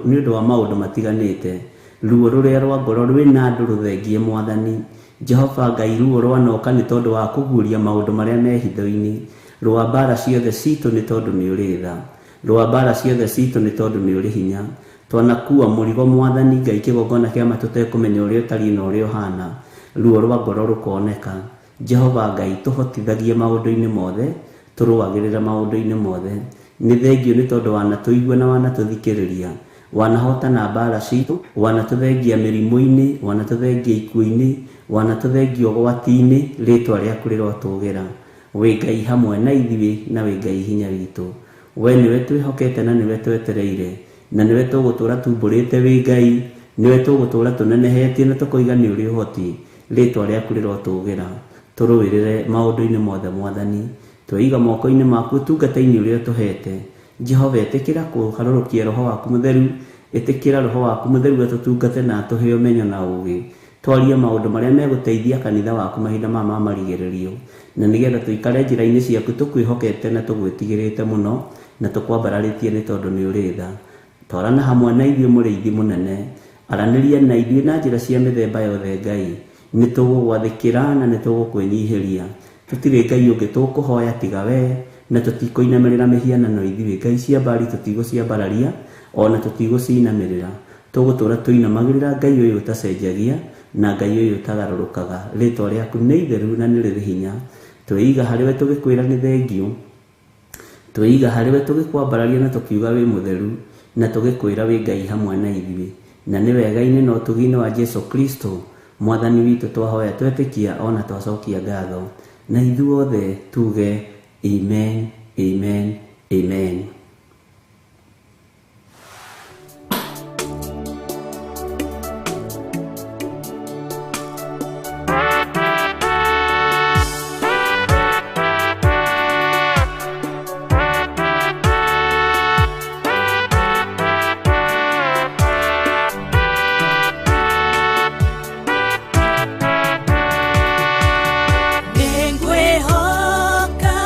ũndũ wa maũndũ matiganĩte. Ruo rũrĩa rwa ngoro rwĩna andũ rũthengie Mwathani. Jehova Ngai, ruo rwanoka nĩ tondũ wa kũguũria maũndũ marĩa me hitho-inĩ. Rũa mbara ciothe citũ nĩ tondũ nĩ ũrĩ tha, rũa mbara ciothe citũ nĩ tondũ nĩ ũrĩ hinya. Twanakua mũrigo Mwathani Ngai kĩgongona kĩa ma tũtekũmenya ũrĩa ũtariĩ na ũrĩa ũhana, ruo rwa ngoro rũkoneka. Jehova Ngai, tũhotithagie maũndũ-inĩ mothe, tũrũagĩrĩra maũndũ-inĩ mothe. Nĩ thengio nĩ tondũ wanatũigua na wanatũthikĩrĩria, wanahotana mbara citũ, wanatũthengia mĩrimũ-inĩ, wanatũthengia ikuũ-inĩ, wanatũthengia ũgwati-inĩ. Rĩtwa rĩaku rĩrotũgĩra. Wĩ Ngai hamwe na ithuĩ na wĩ Ngai hinya witũ. We nĩwe twĩhokete na nĩwe twetereire, na nĩwe tũgũtũra tumbũrĩte wĩ Ngai, nĩwe tũgũtũra tũnenehetie na tũkoiga nĩ ũrĩ ũhoti. Rĩtwa rĩaku rĩrotũgĩra. Tũrũĩrĩre maũndũ-inĩ mothe Mwathani. Tweiga moko-inĩ maku ũtungata-inĩ ũrĩa ũtũhete. Jehova, ĩtĩkĩra kũharũrũkia Roho waku Mũtheru, ĩtĩkĩra Roho waku Mũtheru atũtungate na atũhe ũmenyo na ũũgĩ. Twarie maũndũ marĩa megũteithia kanitha waku mahinda maya ma marigĩrĩrio, na nĩgetha tũikare njĩra-inĩ ciaku tũkwĩhokete na tũgwĩtigĩrĩte mũno na tũkwambararĩtie nĩ tondũ nĩ ũrĩ tha. Twarana hamwe na ithuĩ mũrĩithi mũnene, aranĩria na ithuĩ na njĩra cia mĩthemba yothe Ngai. Nĩ tũgũgwathĩkĩra na nĩ tũgũkwĩnyihĩria. Tũtirĩ Ngai ũngĩ tũkũhoya tiga we, na tũtikũinamĩrĩra mĩhianano ithuĩ. Ngai cia mbari tũtigũciambararia ona tũtigũcinamĩrĩra. Tũgũtũra tũinamagĩrĩra Ngai ũyũ ũtacenjagia na Ngai ũyũ ũtagarũrũkaga. Rĩtwa rĩaku nĩ itheru na nĩ rĩrĩ hinya. Twĩiga harĩwe tũgĩkwĩra nĩ thengio, twĩiga harĩwe tũgĩkwambararia na tũkiuga wĩ mũtheru, na tũgĩkwĩra wĩ Ngai hamwe na ithuĩ. Na nĩ wega-inĩ na ũtugi-inĩ wa Jesu Kristo Mwathani witũ twahoya twetĩkia ona twacokia ngatho, na ithuothe tuge amen, amen, amen. Nĩngwĩhoka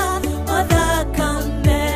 o thakame.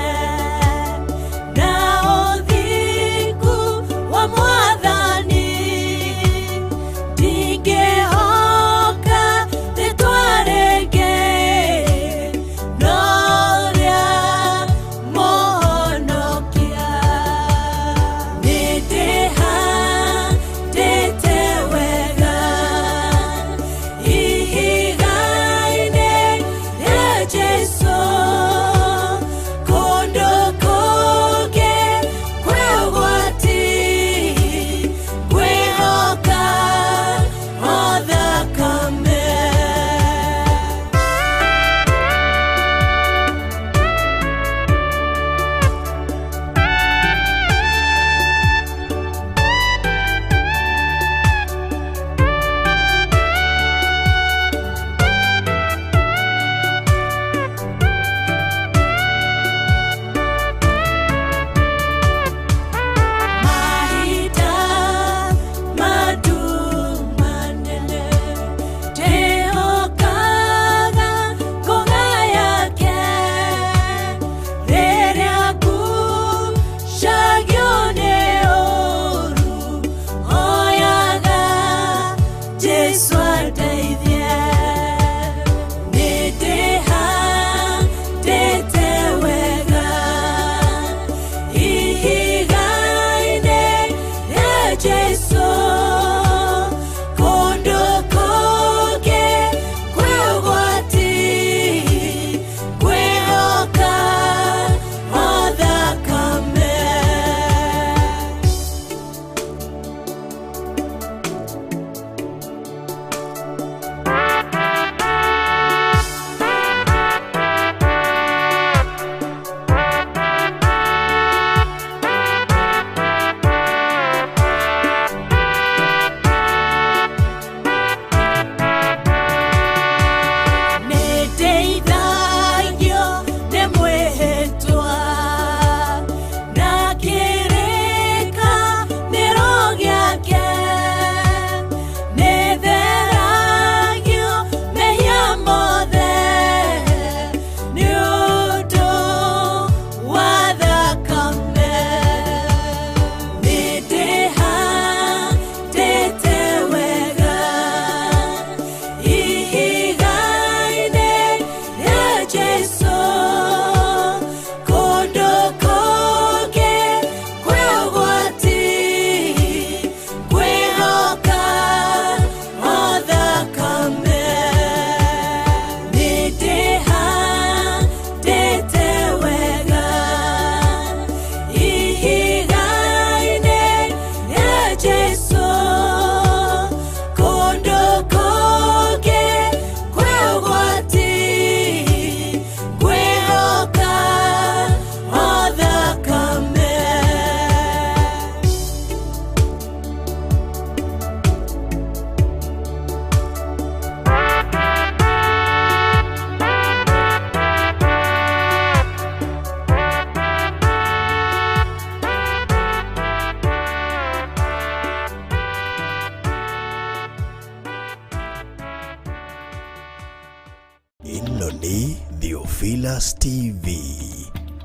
Theophilus TV,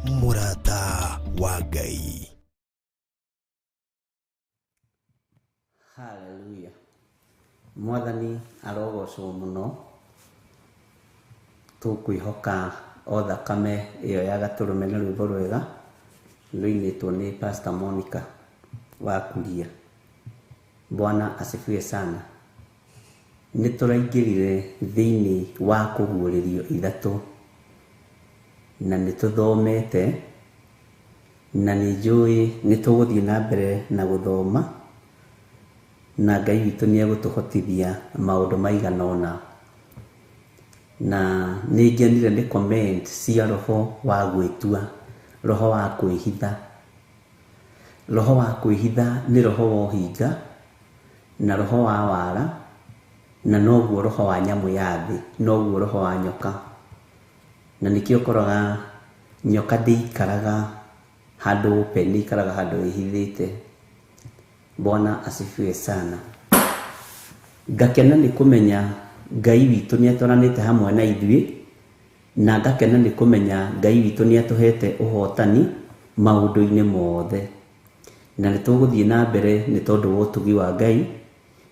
mũrata wa Ngai. Hallelujah. Mwathani arogocwo mũno. Tũkwĩhoka o thakame ĩyo ya gatũrũme na rwĩmbo rwega rũinĩtwo nĩ Pastor Monica wa Kuria. Bwana asifiwe sana. Nĩ tũraingĩrire thĩinĩ wa kũguũrĩrio ithatũ na nĩ tũthomete na nĩ njũĩ nĩ tũgũthiĩ na mbere na gũthoma na Ngai witũ nĩ egũtũhotithia maũndũ maigana ũna. Na nĩ ngenire nĩ comment cia roho wa gwĩtua, roho wa kwĩhitha. Roho wa kwĩhitha nĩ roho wa ũhinga na roho wa wara na noguo roho wa nyamũ ya thĩ, noguo roho wa nyoka. Na nĩkĩo ũkoraga nyoka ndĩikaraga handũ open, ĩikaraga handũ ĩhithĩte. Bwana asifiwe sana. Ngakena nĩ kũmenya Ngai witũ nĩ atwaranĩte hamwe na ithuĩ, na ngakena nĩ kũmenya Ngai witũ nĩ atũhete ũhotani maũndũ-inĩ mothe. Na nĩ tũgũthiĩ na mbere nĩ tondũ wa ũtugi wa Ngai,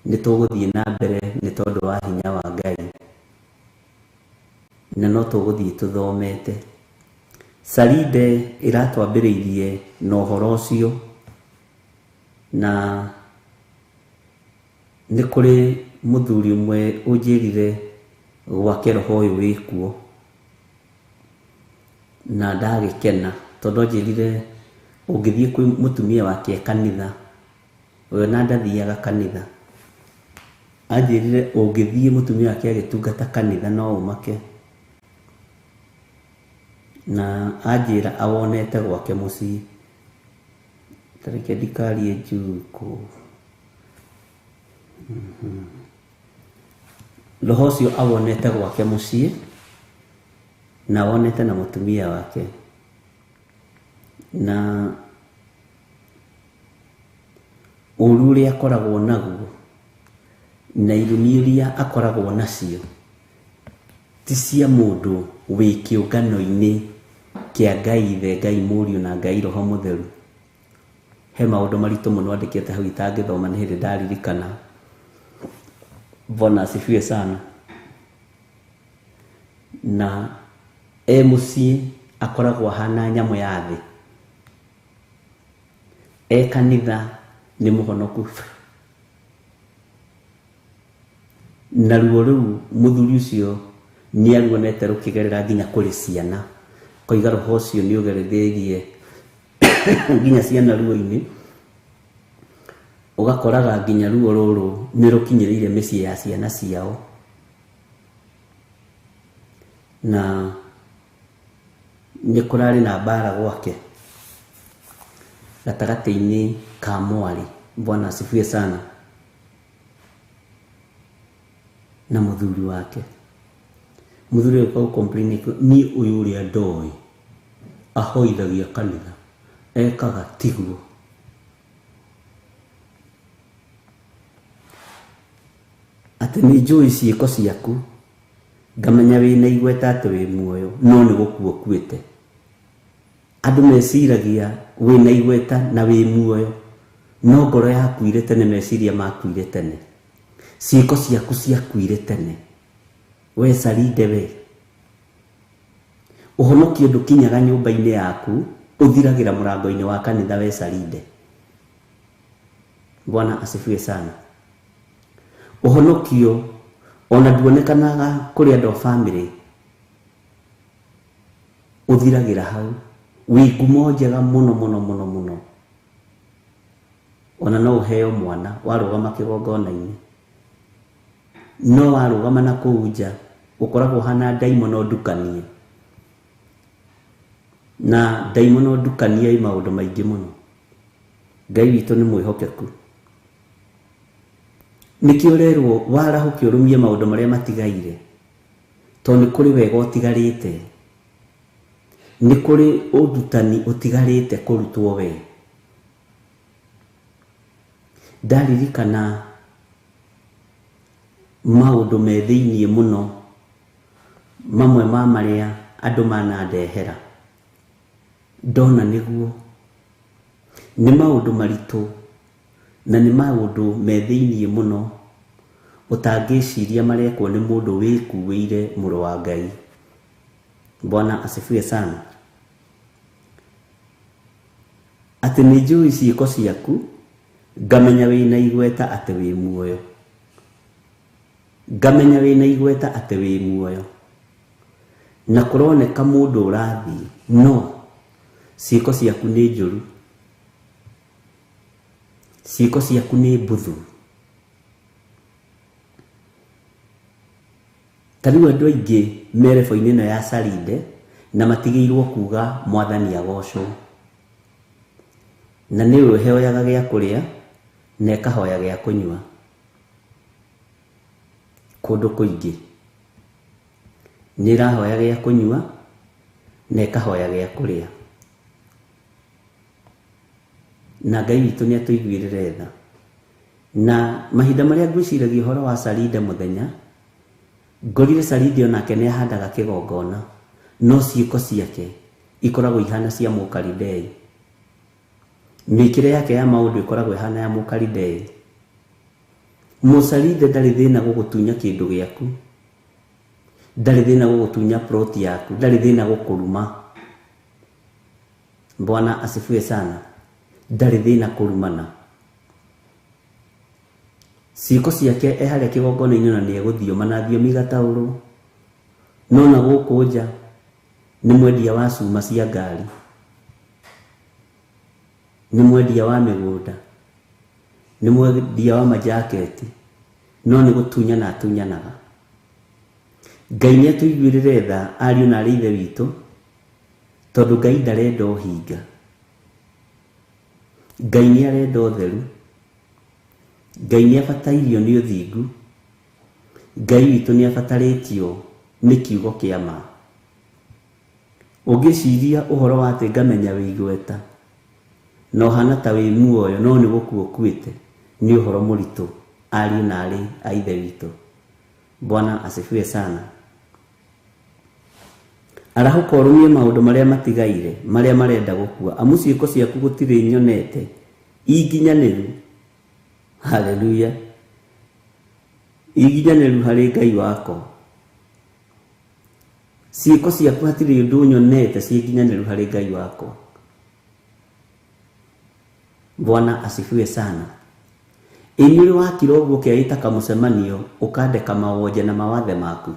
nĩ tũgũthiĩ na mbere nĩ tondũ wa hinya wa Ngai, na no tũgũthiĩ tũthomete. Sarinde ĩratwambĩrĩirie na ũhoro ũcio, na nĩ kũrĩ mũthuri ũmwe ũnjĩrire gwake roho ũyũ wĩkuo, na ndagĩkena tondũ anjĩrire ũngĩthiĩ kwĩ mũtumia wake kanitha, we na ndathiaga kanitha, anjĩrire ũngĩthiĩ mũtumia wake agĩtungata kanitha no ũmake. Na anjĩra awonete gwake mũciĩ. Tareke ndikarie njukũ. Roho ũcio awonete gwake mũciĩ na awonete na mũtumia wake, na ũru ũrĩa akoragwo naguo na irumi iria akoragwo nacio ti cia mũndũ wĩ kĩũngano-inĩ kĩa Ngai Ithe, Ngai Mũriũ na Ngai Roho Mũtheru. He maũndũ maritũ mũno andĩkĩte hau itangĩthoma, nĩ hĩndĩ ndaririkana. Bwana asifiwe sana. Na e mũciĩ akoragwo ahana nyamũ ya thĩ, e kanitha nĩ mũhonoku. Na ruo rũu mũthuri ũcio nĩ aruonete rũkĩgerera nginya kũrĩ ciana, koiga roho ũcio nĩ ũgerereirie nginya ciana ruo-inĩ, ũgakoraga nginya ruo rũrũ nĩ rũkinyĩrĩire mĩciĩ ya ciana ciao. Na nĩ kũrarĩ na mbara gwake gatagatĩ-inĩ ka mwarĩ. Bwana asifiwe sana. Na mũthuri wake. Mũthuri ũyũ complain niĩ ũyũ ũrĩa ndoĩ ahoithagia kanitha ekaga tiguo. Atĩ nĩ njũĩ ciĩko ciaku, ngamenya wĩna igweta atĩ wĩ muoyo, no nĩ gũkua ũkuĩte. Andũ meciragia wĩna igweta na wĩ muoyo, no ngoro yakuire tene, meciria makuire tene, ciĩko ciaku ciakuire tene. We Sarinde we, ũhonokio ndũkinyaga nyũmba-inĩ yaku, ũthiragĩra mũrango-inĩ wa kanitha. We Sarinde, Bwana asifiwe sana. Ũhonokio ona nduonekanaga kũrĩ andũ a bamĩrĩ, ũthiragĩra hau. Wĩ ngumo njega mũno mũno mũno mũno, ona no ũheo mwana warũgama kĩgongona-inĩ, no warũgama na kũu nja ũkoragwo hana ndaimono ndukanie, na ndaimono ndukanie ĩ maũndũ maingĩ mũno. Ngai witũ nĩ mwĩhokeku. Nĩkĩo ũrerwo warahũke ũrũmie maũndũ marĩa matigaire, tondũ nĩ kũrĩ wega ũtigarĩte, nĩ kũrĩ ũrutani ũtigarĩte kũrutwo we. Ndaririkana maũndũ me thĩiniĩ mũno, mamwe ma marĩa andũ manandehera ndona nĩguo nĩ maũndũ maritũ na nĩ maũndũ me thĩiniĩ mũno ũtangĩciria marekwo nĩ mũndũ wĩkuĩire mũrũ wa Ngai. Bwana asifiwe sana. Atĩ nĩ njũĩ ciĩko ciaku, ngamenya wĩna igweta atĩ wĩ muoyo, ngamenya wĩna igweta atĩ wĩ muoyo, na kũroneka mũndũ ũrathiĩ no ciĩko ciaku nĩ njũru, ciĩko ciaku nĩ mbuthu. Ta rĩu andũ aingĩ me rebo-inĩ ĩno ya Sarinde na matigĩirwo kuga mwathani agocwo, na nĩwe ũheoyaga gĩa kũrĩa na ĩkahoya gĩa kũnyua kũndũ kũingĩ. Nĩ ĩrahoya gĩa kũnyua na ĩkahoya gĩa kũrĩa, na Ngai witũ nĩ atũiguĩrĩre tha. Na mahinda marĩa ngwĩciragia ũhoro wa Sarinde mũthenya, ngorire Sarinde onake nĩ ahandaga kĩgongona, no ciĩko ciake ikoragwo ihana cia Mũkalidei. Mĩkĩre yake ya maũndũ ĩkoragwo ĩhana ya Mũkalidei. Mũcarinde ndarĩ thĩna gũgũtunya kĩndũ gĩaku, ndarĩ thĩna gũgũtunya plot yaku, ndarĩ thĩna gũkũruma. Bwana asifiwe sana. Ndarĩ thĩna kũrumana. Ciĩko ciake e harĩa kĩgongona-inĩ na nĩ egũthioma na thiomi igataũrwo. No na gũkũ nja nĩ mwendia wa cuma cia ngari, nĩ mwendia wa mĩgũnda, nĩ mwendia wa majaketi, no nĩ gũtunyana atunyanaga. Ngai nĩ atũiguĩrĩre tha ariũ na arĩ ithe witũ, tondũ Ngai ndarenda ũhinga, Ngai nĩ arenda ũtheru, Ngai nĩ abatairio nĩ ũthingu, Ngai witũ nĩ abatarĩtio nĩ kiugo kĩa ma. Ũngĩciria ũhoro wa atĩ ngamenya wĩ igweta na ũhana ta wĩ muoyo no nĩ gũkua ũkuĩte, nĩ ũhoro mũritũ ariũ na arĩ a ithe witũ. Bwana asifiwe sana. Arahũka ũrũmie maũndũ marĩa matigaire marĩa marenda gũkua, amu ciĩko ciaku gũtirĩ nyonete inginyanĩru. Haleluya. Inginyanĩru harĩ Ngai wakwa. Ciĩko ciaku hatirĩ ũndũ nyonete ciĩ nginyanĩru harĩ Ngai wakwa. Bwana asifiwe sana. Ĩ nĩ ũrĩ wakira ũguo ũkeĩta kamũcemanio ũkandeka mawonje na mawathe maku?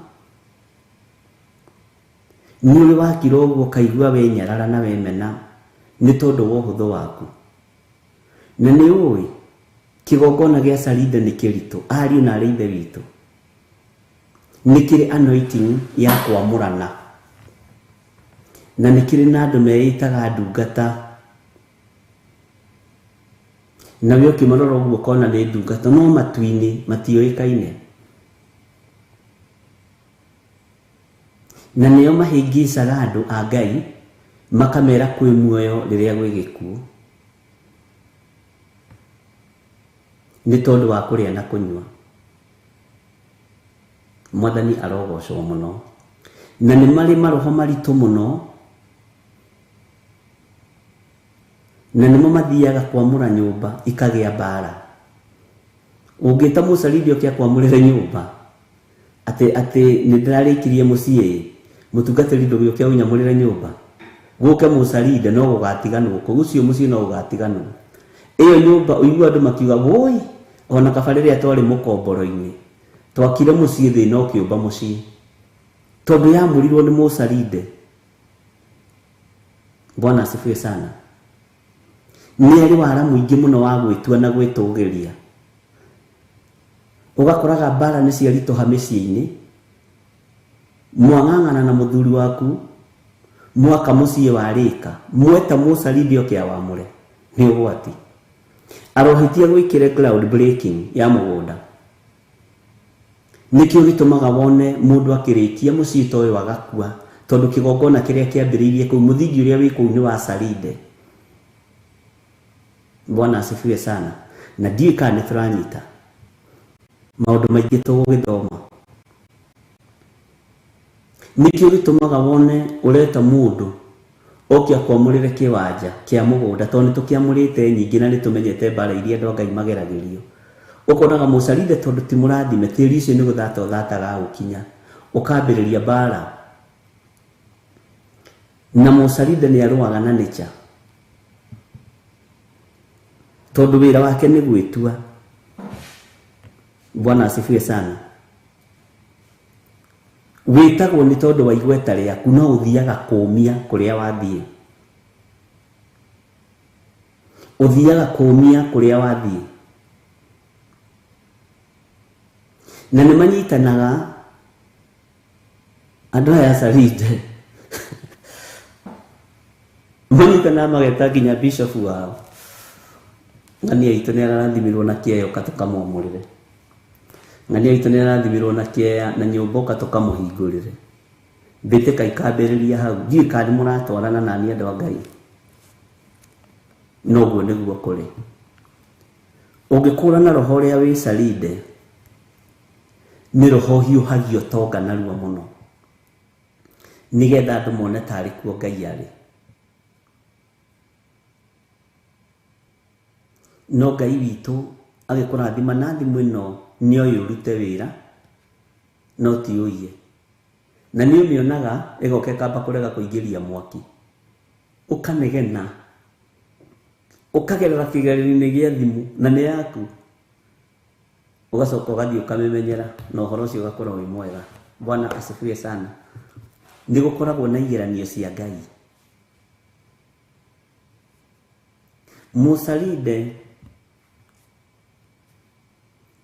Nĩ ũrĩ wakira ũguo ũkaigua wenyarara na wemena nĩ tondũ wa ũhũthũ waku? Na nĩ ũĩ kĩgongona gĩa Sarinde nĩ kĩritũ, ariũ na arĩ ithe witũ. Nĩ kĩrĩ anointing ya kwamũrana, na nĩ kĩrĩ na andũ meĩtaga ndungata, nawe ũkĩmarora ũguo ũkona nĩ ndungata, no matu-inĩ matiũĩkaine. Na nĩo mahĩngĩcaga andũ a Ngai makamera kwĩ muoyo rĩrĩa gwĩ gĩkuũ, nĩ tondũ wa kũrĩa na kũnyua. Mwathani arogocwo mũno. Na nĩ marĩ maroho maritũ mũno, na nĩmo mathiaga kwamũra nyũmba ikagĩa mbara. Ũngĩta mũcarindi oke akwamũrĩre nyũmba atĩ atĩ nĩ ndĩrarĩkirie mũciĩ, mũtungatĩri ndũgĩũke ũnyamũrĩre nyũmba, gũke mũcarinde no gũgatiganwo kũu, ũcio mũciĩ no gũgatiganwo. Ĩyo nyũmba ũigua andũ makiuga woi, ona kaba rĩrĩa twarĩ mũkomboro-inĩ twakire mũciĩ thĩna ũkĩũmba mũciĩ, tondũ yamũrirwo nĩ mũcarinde. Bwana asifiwe sana. Nĩ arĩ wara mũingĩ mũno wa gwĩtua na gwĩtũgĩria. Ũgakoraga mbara nĩ ciaritũha mĩciĩ-inĩ, mwang'ang'ana na mũthuri waku mwaka mũciĩ warĩka, mweta mũcarinde oke awamũre, nĩ ũgwati. Arohĩtia gwĩkĩre ground breaking ya mũgũnda. Nĩkĩo gĩtũmaga wone mũndũ akĩrĩkia mũciĩ ta ũyũ agakua, tondũ kĩgongona kĩrĩa kĩambĩrĩirie kũu, mũthingi ũrĩa wĩ kũu nĩ wa Sarinde. Bwana asifiwe sana. Na ndiũĩ kana nĩ tũranyita maũndũ maingĩ tũgũgĩthoma. Nĩkĩo gĩtũmaga wone ũreta mũndũ oke akwamũrĩre kĩwanja kĩa mũgũnda, tondũ nĩ tũkĩamũrĩte nyingĩ na nĩ tũmenyete mbara iria andũ a Ngai mageragĩrio. Ũkonaga mũcarinde tondũ ti mũrathime, tĩri ũcio nĩ gũthata ũthataga ũkinya, ũkambĩrĩria mbara. Na mũcarinde nĩ arũaga na nature, tondũ wĩra wake nĩ gwĩtua. Bwana asifiwe sana. Wĩtagwo nĩ tondũ wa igweta rĩaku, no ũthiaga kũũmia kũrĩa wathiĩ. Ũthiaga kũũmia kũrĩa wathiĩ. Na nĩ manyitanaga andũ aya Sarinde. Manyitanaga mageta nginya bishop wao. Ng'ania itũ nĩ ararathimirwo na kĩeya ũka tũkamwamũrĩre. Ng'ania itũ nĩ arathimirwo na kĩeya na nyũmba ũka tũkamũhingũrĩre. Mbĩtĩka ikambĩrĩria hau. Ndiũĩ kana nĩ mũratwarana na niĩ andũ a Ngai. Noguo nĩguo kũrĩ. Ũngĩkũrana roho ũrĩa wĩ Sarinde, nĩ roho ũhiũhagia ũtonga narua mũno, nĩgetha andũ mone tarĩ kuo Ngai arĩ. No Ngai witũ agĩkũrathima na thimũ ĩno nĩ oĩ ũrute wĩra, no ti ũiye. Na nĩ ũmĩonaga ĩgoka ĩkamba kũrega kũingĩria mwaki. Ũkanegena, ũkagerera kĩgerio-inĩ gĩa thimũ na nĩ yaku. Ũgacoka ũgathiĩ ũkamĩmenyera na ũhoro ũcio ũgakorwo wĩ mwega. Bwana asifiwe sana. Nĩ gũkoragwo na igeranio cia Ngai. Mũcarinde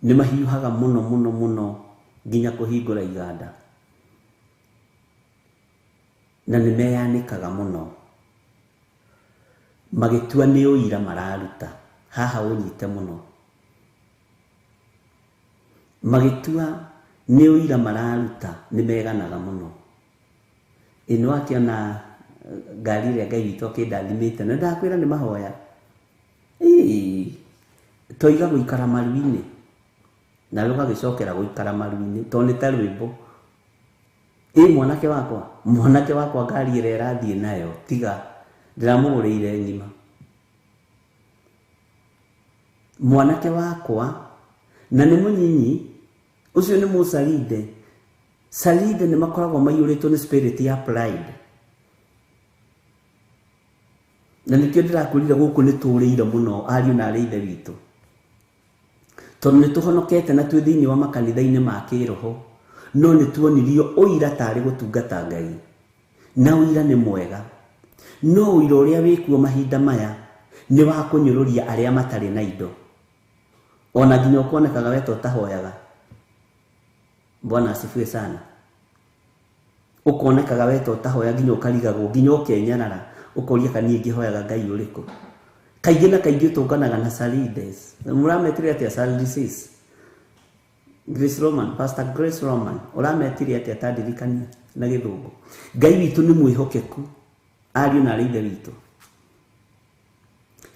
nĩ mahiũhaga mũno mũno mũno nginya kũhingũra iganda. Na nĩ meyanĩkaga mũno. Magĩtua nĩ ũira mararuta. Haha ũnyite mũno. Magĩtua nĩ ũira mararuta, nĩ meganaga mũno. Ĩno akĩona ngari ĩrĩa Ngai witũ akĩndathimĩte, na ndakwĩra nĩ mahoya. Toiga gũikara maru-inĩ, nawe ũgagĩcokera gũikara maru-inĩ, tondũ nĩ ta rwĩmbo. Mwanake wakwa ngari ĩrĩa ĩrathiĩ nayo, tiga ndĩramũgũrĩire ng'ima. Mwanake wakwa, na nĩ mũnyinyi, ũcio nĩ mũcarinde. Sarinde nĩ makoragwo maiyũrĩtwo nĩ spirit ya pride. Na nĩkĩo ndĩrakwĩrire gũkũ nĩ tũrĩire mũno ariũ na arĩ ithe witũ. Tondũ nĩ tũhonokete na twĩ thĩinĩ wa makanitha-inĩ ma kĩroho, no nĩ tuonirio ũira tarĩ gũtungata Ngai. Na ũira nĩ mwega. No ũira ũrĩa wĩkuo mahinda maya nĩ wa kũnyũrũria arĩa matarĩ na indo. Ona nginya ũkonekaga we ta ũtahoyaga. Bwana asifiwe sana. Ũkonekaga we ta ũtahoya nginya ũkarigagwo, nginya ũkenyarara, ũkoria kana niĩ ngĩhoyaga Ngai ũrĩkũ. Kaingĩ na kaingĩ ũtũnganaga na Sarides. Mũrametire atĩa Sarides? Grace Roman, Pastor Grace Roman, ũrametire atĩa ta ndirikania na gĩthũngũ. Ngai witũ nĩ mwĩhokeku, ariũ na arĩ ithe witũ.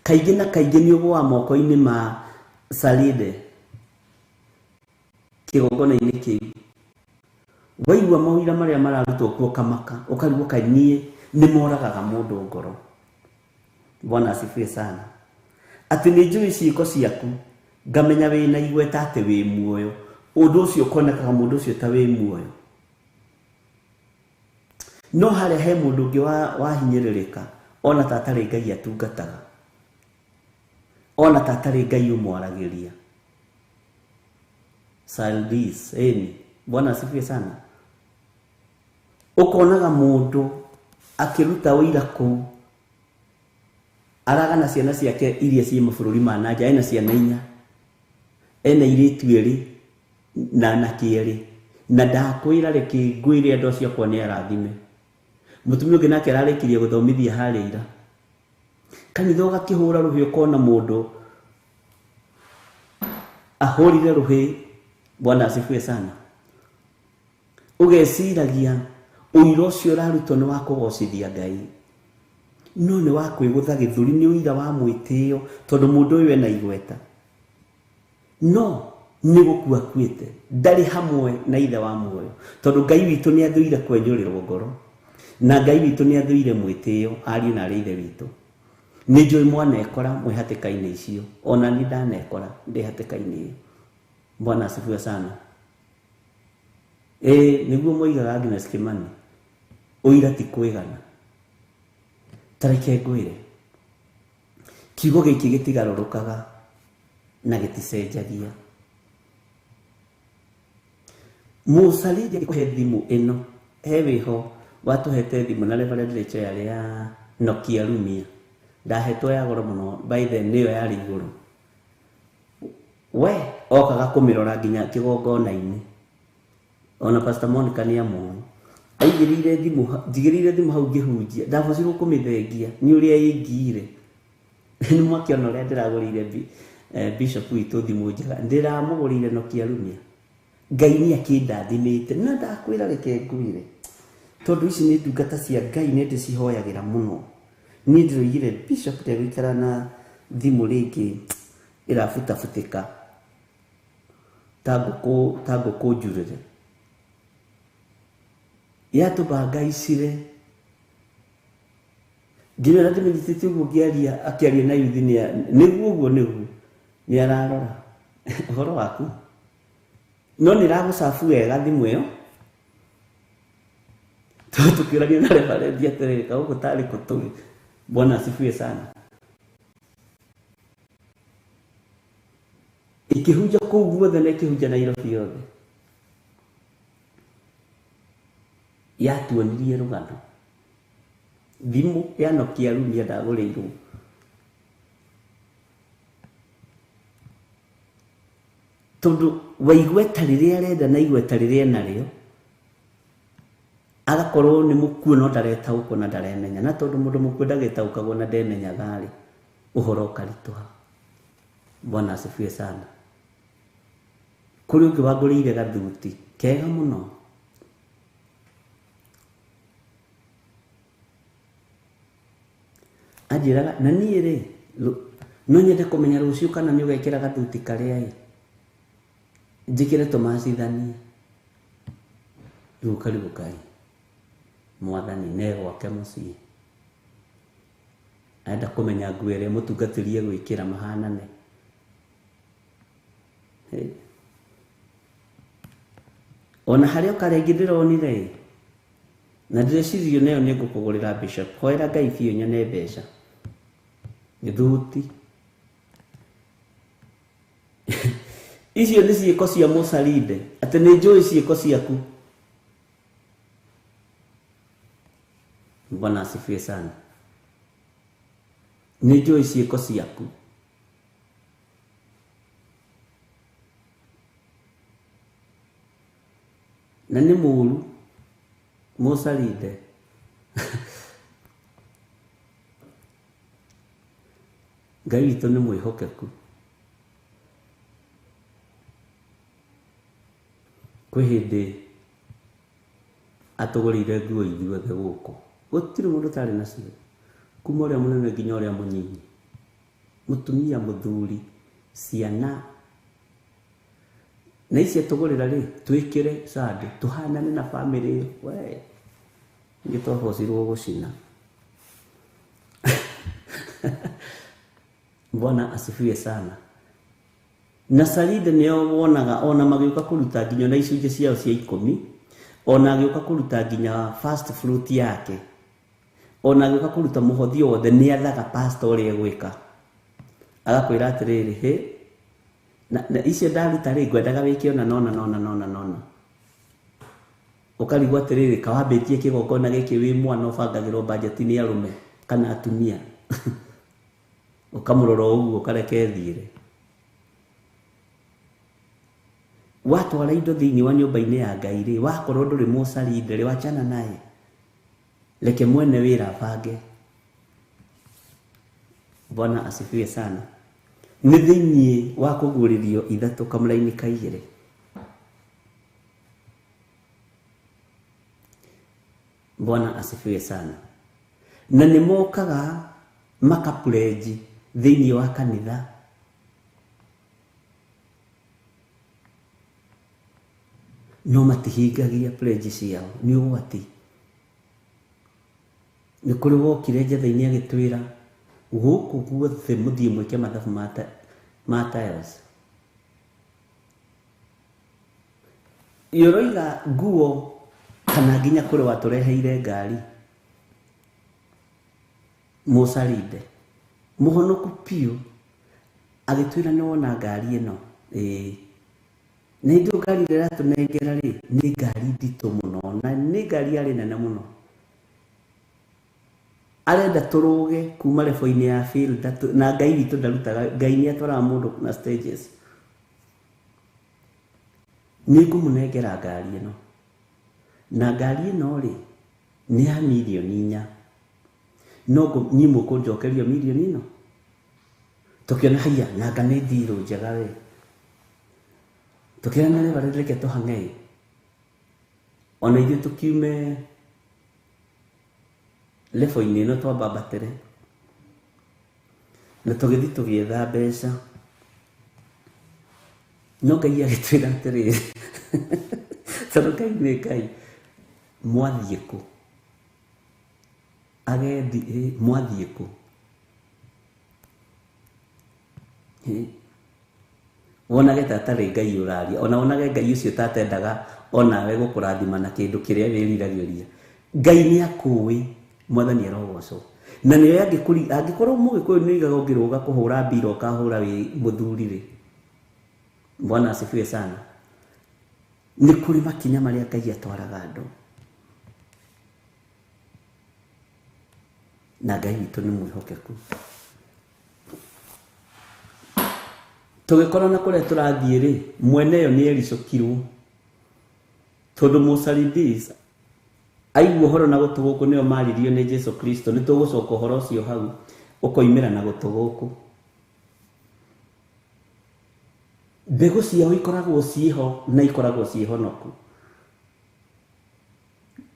Kaingĩ na kaingĩ nĩ ũgũaga moko-inĩ ma Saride kĩgongona-inĩ kĩu. Waigua maũira marĩa mararutwo kuo kamaka, ũkarigwo kaĩ niĩ nĩ moragaga mũndũ ngoro. Bwana asifiwe sana. Atĩ nĩ njũĩ ciĩko ciaku, ngamenya wĩna igweta atĩ wĩ muoyo. Ũndũ ũcio ũkonekaga mũndũ ũcio ta wĩ muoyo. No harĩa he mũndũ ũngĩ wahinyĩrĩrĩka, ona ta atarĩ Ngai atungataga. Ona ta atarĩ Ngai ũmwaragĩria. Saldis, eni. Bwana asifiwe sana. Ũkonaga mũndũ akĩruta ũira kũu, aragana ciana ciake iria ciĩ mabũrũri ma na nja, ena ciana inya, ena airĩtu erĩ na anake erĩ, na ndakwĩra reke ngwĩre andũ acio akwa nĩ arathime. Mũtumia ũngĩ nake ararĩkirie gũthomithia harĩa ira. Kanitha ũgakĩhũra rũhĩ ũkona mũndũ ahũrire rũhĩ. Bwana asifiwe sana. Ũgeciragia ũira ũcio ũrarutwo nĩ wa kũgocithia Ngai, no nĩ wa kwĩgũtha gĩthũri, nĩ ũira wa mwĩtĩo tondũ mũndũ ũyũ ena igweta. No Nĩ gũkua akuĩte, ndarĩ hamwe na ithe wa muoyo, tondũ Ngai witũ nĩ athũire kwenyũrĩrwo ngoro, na Ngai witũ nĩ athũire mwĩtĩo, ariũ na arĩ ithe witũ. Nĩ njũĩ mwanekora mwĩ hatĩka-inĩ icio, ona niĩ ndanekora ndĩ hatĩka-inĩ ĩyo. Bwana asifiwe sana. Ĩĩ nĩguo moigaga Agnes Kimani, ũira ti kwĩgana. Ta reke ngwĩre, kiugo gĩkĩ gĩtigarũrũkaga na gĩticenjagia. Mũcarĩria kũhe thimũ ĩno, he wĩho watũhete thimũ na Reverend Rachel yarĩ ya Nokia Lumia. Ndahetwo ya goro mũno, by then nĩyo yarĩ igũrũ. We okaga kũmĩrora nginya kĩgongona-inĩ. Ona Pastor Monica nĩ amũĩ. Aigĩrĩire thimũ, njigĩrĩire thimũ hau ngĩhunjia, ndabocirwo kũmĩthengia nĩ ũrĩa ĩngiire. Nĩ mwakĩona ũrĩa ndĩragũrĩire Bishop witũ thimũ njega, ndĩramũgũrĩire Nokia Lumia. Ngai nĩ akĩndathimĩte, na ndakwĩra reke ngwĩre, tondũ ici nĩ ndungata cia Ngai nĩ ndĩcihoyagĩra mũno. Niĩ ndĩroigire Bishop ndegũikara na thimũ rĩngĩ ĩrabutabutĩka ta ngũkũ njurĩre. Yatũbangaicire nginya ũrĩa ndĩmĩnyitĩte ũguo ngĩaria, akĩaria na yuthi nĩguo ũguo nĩguo nĩ ararora ũhoro waku, no nĩ ĩragũcabu wega thimũ ĩyo. Tondũ tũkĩũrania na reverend atĩrĩrĩ, kaũgũ tarĩ kũ tũrĩ. Bwana asifiwe sana. Ikĩhunja kũu guothe na ikĩhunja Nairobi yothe. Yatuonirie rũgano. Thimũ ya Nokia Lumia ndagũrĩirwo. Tondũ wa igweta rĩrĩa arenda na igweta rĩrĩa enarĩo, agakorwo nĩ mũkuo no ndaretaũkwo na ndaremenya. Na tondũ mũndũ mũkuo ndagĩtaũkagwo na ndemenyaga rĩ, ũhoro ũkaritũha. Bwana asifiwe sana. Kũrĩ ũngĩ wangũrĩire gathuti kega mũno. Anjĩraga, na niĩ rĩ, no nyende kũmenya rũciũ kana nĩ ũgekĩra gathuti karĩa ĩ, njĩkĩre tũmacithanie. Rĩu karibu kai mwathani ne gwake mũciĩ. Arenda kũmenya nguo ĩrĩa mũtungatĩri egwĩkĩra mahanane. Ona harĩa ũkarĩa ingĩ ndĩronire ĩ, na ndĩreciria nayo nĩ ngũkũgũrĩra Bishop. Hoera Ngai biũ nyone mbeca. Gĩthuti. Icio nĩ ciĩko cia Mũcarinde, atĩ nĩ njũĩ ciĩko ciaku. Bwana asifiwe sana. Nĩ njũĩ ciĩko ciaku. Na nĩ mũũru Mũcarinde. Ngai witũ nĩ mwĩhokeku. Kwĩ hĩndĩ atũgũrĩire nguo ithuothe gũkũ, gũtirĩ mũndũ ũtarĩ nacio, kuma ũrĩa mũnene nginya ũrĩa mũnyinyi, mũtumia, mũthuri, ciana. Na ici atũgũrĩra rĩ, twĩkĩre Sunday tũhanane na bamĩrĩ ĩyo. We nĩ twabocirwo gũcina. Bwana asifiwe sana. Na Sarinde nĩo wonaga ona magĩũka kũruta nginya na icunjĩ ciao cia 10, ona agĩũka kũruta nginya first fruit yake, ona agĩũka kũruta mũhothi wothe, nĩ athaga pastor ũrĩa egwĩka. Agakwĩra atĩrĩrĩ, hĩ, na icio ndaruta rĩ, ngwendaga wĩke ona nona nona nona nona. Ũkarigwo atĩrĩrĩ, kawambĩtie kĩgongona gĩkĩ wĩ mwana ũbangagĩrwo bajeti nĩ arũme kana atumia. Ũkamũrora ũguo ũkareke ĩthiĩre. Watwara indo thĩinĩ wa nyũmba-inĩ ya Ngai rĩ, wakorwo ndũrĩ Mũcarinde rĩ, wachana naye. Reke mwene wĩra abange. Bwana asifiwe sana. Nĩ thĩinĩ wa kũguũrĩrio 3 kamũraini ka 2. Bwana asifiwe sana. Na nĩ mokaga makapurenji thĩinĩ wa kanitha. No matihingagia pledge ciao, nĩ ũgwati. Nĩ kũrĩ wokire Njatha-inĩ agĩtwĩra gũkũ guothe mũthiĩ mwĩke mathabu ma tiles. Ũroiga nguo kana nginya kũrĩ watũreheire ngari Mũcarinde mũhonoku piũ agĩtwĩra nĩ wona ngari ĩno, ĩĩ nĩ ithuĩ ngari ĩrĩa ĩratũnengera rĩ nĩ ngari nditũ mũno na nĩ ngari yarĩ nene mũno. Arenda tũrũge kuma level-inĩ ya field na Ngai witũ ndarutaga, Ngai nĩ atwaraga mũndũ na stages. Nĩ ngũmũnengera ngari ĩno na ngari ĩno rĩ nĩ ya mirioni 4, no niĩ mũkũnjokeria mirioni ĩno. Tũkĩona haiya nanga nĩ ndirũ njega we, tũkĩona nĩ barĩ reke tũhang'e ona ithuĩ tũkiume level-inĩ ĩno twambambatĩre, na tũgĩthiĩ tũgĩetha mbeca. No Ngai agĩtwĩra atĩrĩrĩ, tondũ Ngai nĩ Ngai, mwathiĩ kũ? Agendi mwathiĩ kũ? Wonage ta atarĩ Ngai ũraria, ona wonage Ngai ũcio ta atendaga onawe gũkũrathima na kĩndũ kĩrĩa wĩriragĩria. Ngai nĩ akũĩ, Mwathani arogocwo. Na nĩwe angĩkorwo mũgĩkũyũ nĩ oigaga ũngĩrũga kũhũra mbira ũkahũra wĩ mũthuri rĩ, Bwana asifiwe sana. Nĩ kũrĩ makinya marĩa Ngai atwaraga andũ, na Ngai witũ nĩ mwĩhokeku. Tũgĩkorwo na kũrĩa tũrathiĩ rĩ, mwene ĩyo nĩ ericũkirwo, tondũ Mũcaridis aigua ũhoro na gũtũ gũkũ nĩo maririo nĩ Jesu Kristo. Nĩ tũgũcoka ũhoro ũcio hau ũkoimĩra na gũtũ gũkũ. Mbegũ ciao ikoragwo ciĩho na ikoragwo ciĩhonoku,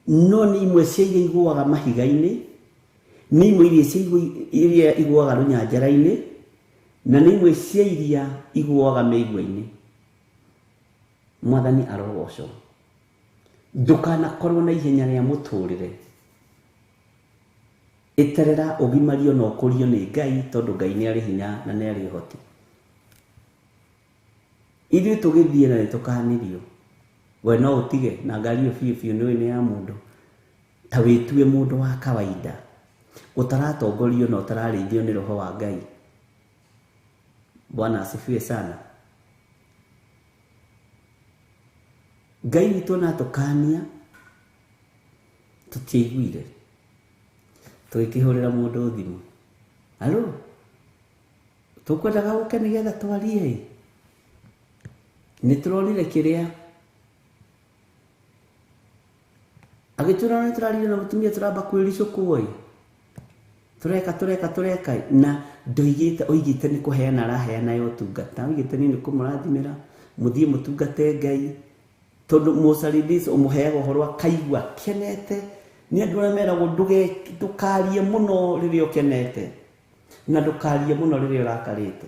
no nĩ imwe cia iria igũaga mahiga-inĩ, nĩ imwe iria cia iria igũaga rũnyanjara-inĩ, na nĩ imwe cia iria igũaga mĩigua-inĩ. Mwathani arogocwo. Ndũkanakorwo na ihenya rĩa mũtũrĩre, ĩterera ũgimario na ũkũrio nĩ Ngai, tondũ Ngai nĩ arĩ hinya na nĩ arĩ ũhoti. Ithuĩ tũgĩthiĩ na nĩtũkanirio, we no ũtige na ngari ĩyo biũ biũ nĩũĩ nĩ ya mũndũ, ta wĩtue mũndũ wa kawaida ũtaratongorio na ũtararĩithio nĩ roho wa Ngai. Bwana asifiwe sana. Ngai witũ na atũkania tũtiaiguire, tũgĩkĩhũrĩra mũndũ thimũ, alo, tũkwendaga ũke nĩgetha twarie, nĩ tũronire kĩrĩa agĩtwĩra, nĩ tũrarire na mũtumia tũramba kwĩricũkwo ĩ, tũreka tũreka tũreka, na ndoigĩte oigĩte nĩ kũheana araheana ya ũtungata, oigĩte niĩ nĩ kũmũrathimĩra mũthiĩ mũtungate Ngai, tondũ Mũcaridis ũmũheaga ũhoro akaigua akenete. Nĩ andũ arĩa meragwo ndũkarie mũno rĩrĩa ũkenete na ndũkarie mũno rĩrĩa ũrakarĩte.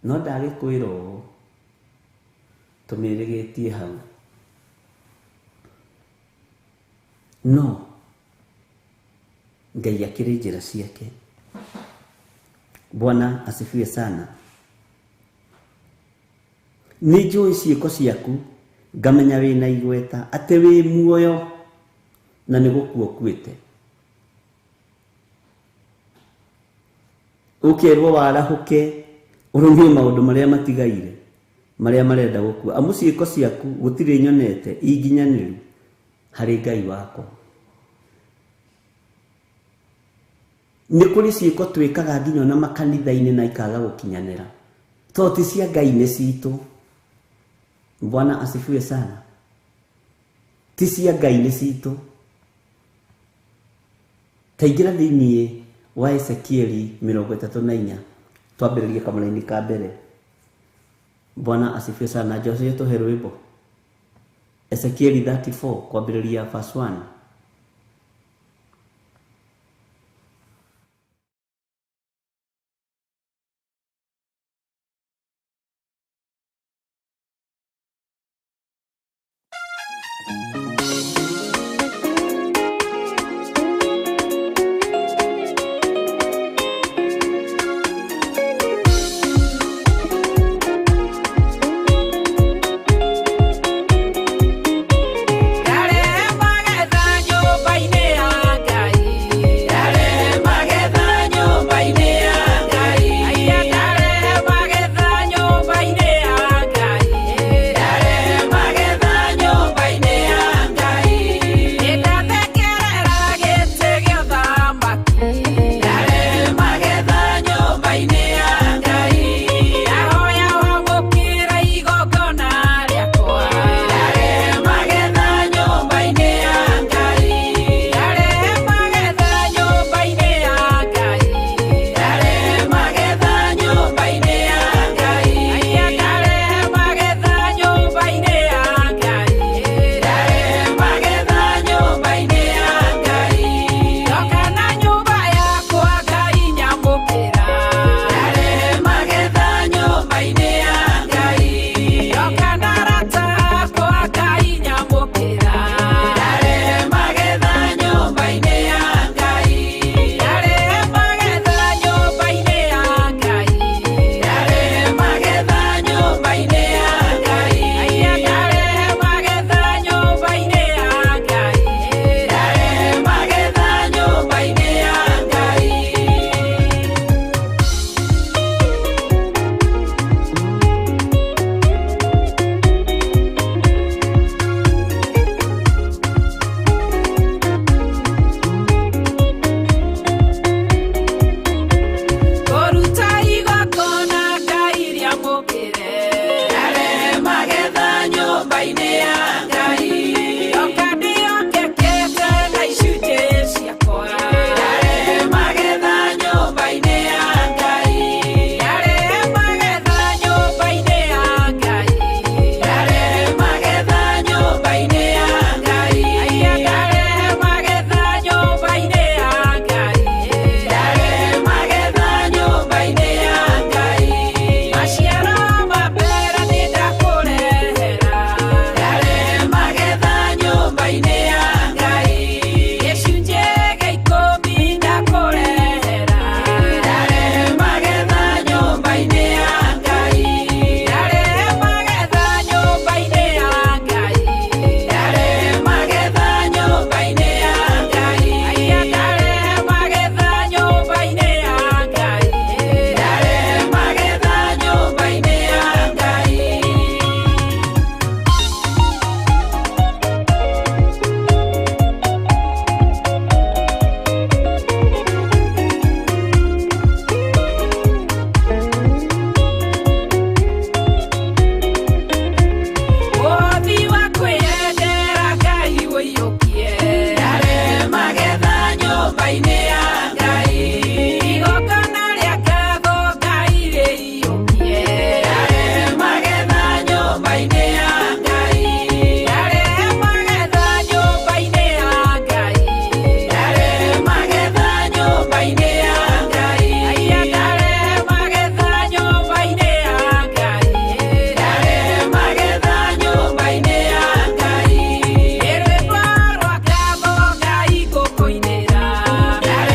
No ndagĩkwĩra ũũ, tũmĩrĩgĩtie hau. No Ngai akĩrĩ njĩra ciake. Bwana asifiwe sana. Nĩ njũĩ ciĩko ciaku, ngamenya wĩna igweta, atĩ wĩ muoyo na nĩ gũkua ũkuĩte. Ũkerwo warahũke ũrũmie maũndũ marĩa matigaire, marĩa marenda gũkua. Amu ciĩko ciaku gũtirĩ nyonete inginyanĩru harĩ Ngai wakwa. Nĩ kũrĩ ciĩko twĩkaga nginya ona makanitha-inĩ na ikaga gũkinyanĩra, tondũ ti cia Ngai nĩ citũ. Bwana asifiwe sana. Ti cia Ngai nĩ citũ. Taingĩra thĩiniĩ wa Ezekieli 34, twambĩrĩrie kamũraini ka mbere. Bwana asifiwe sana. Joshua tũhe rwĩmbo. Ezekieli 34 kwambĩrĩria verse 1. Ndarehe magetha nyũmba-inĩ ya Ngai. Ndarehe magetha nyũmba-inĩ ya Ngai. Aya ndarehe magetha nyũmba-inĩ ya Ngai. Ndarehe magetha nyũmba-inĩ ya Ngai. Nĩndathengerera gĩtĩ gĩa ũthamaki. Ndarehe magetha nyũmba-inĩ ya Ngai. Ndahoya wamũkĩre igongona rĩakwa. Ndarehe magetha nyũmba-inĩ ya Ngai. Ndarehe magetha nyũmba-inĩ ya Ngai. Ndarehe magetha nyũmba-inĩ ya Ngai. Aya ndarehe magetha nyũmba-inĩ ya Ngai. Ndarehe magetha nyũmba-inĩ ya Ngai. Ndoka na nyũmba yakwa Ngai nyamũkĩra. Ndarehe magetha nyũmba-inĩ ya Ngai. Ndoka na arata akwa Ngai nyamũkĩra. Ndarehe magetha nyũmba-inĩ ya Ngai. Ndarehe magetha nyũmba-inĩ ya Ngai. Ndarehe magetha nyũmba-inĩ ya Ngai. Aya ndarehe magetha nyũmba-inĩ ya Ngai. Ndarehe magetha nyũmba-inĩ ya Ngai. Kũruta igongona Ngai rĩamũkĩre. Ndarehe magetha nyũmba-inĩ ya Ngai. Ndoka ndĩokekete na icunjĩ ciakwa. Ndarehe magetha nyũmba-inĩ ya Ngai. Ndarehe magetha nyũmba-inĩ ya Ngai. Ndarehe magetha nyũmba-inĩ ya Ngai. Aya ndarehe magetha nyũmba-inĩ ya Ngai. Ndarehe magetha nyũmba-inĩ ya Ngai. Maciaro ma mbere nĩndakũrehera. Ndarehe magetha nyũmba-inĩ ya Ngai. Gĩcunjĩ gĩa ikũmi ndakũrehera. Ndarehe magetha nyũmba-inĩ ya Ngai. Ndarehe magetha nyũmba-inĩ ya Ngai. Ndarehe magetha nyũmba-inĩ ya Ngai. Aya ndarehe magetha nyũmba-inĩ ya Ngai. Ndarehe magetha nyũmba-inĩ ya Ngai. Ũhoti wa kwĩyendera Ngai ũiyũkie. Ndarehe magetha nyũmba-inĩ ya Ngai. Igongona rĩa ngatho Ngai rĩiyũkie. Ndarehe magetha nyũmba-inĩ ya Ngai. Ndarehe magetha nyũmba-inĩ ya Ngai. Ndarehe magetha nyũmba-inĩ ya Ngai. Aya ndarehe magetha nyũmba-inĩ ya Ngai. Ndarehe magetha nyũmba-inĩ ya Ngai. Nĩ rwĩmbo rwa ngatho Ngai ngũkũinĩra. Ndarehe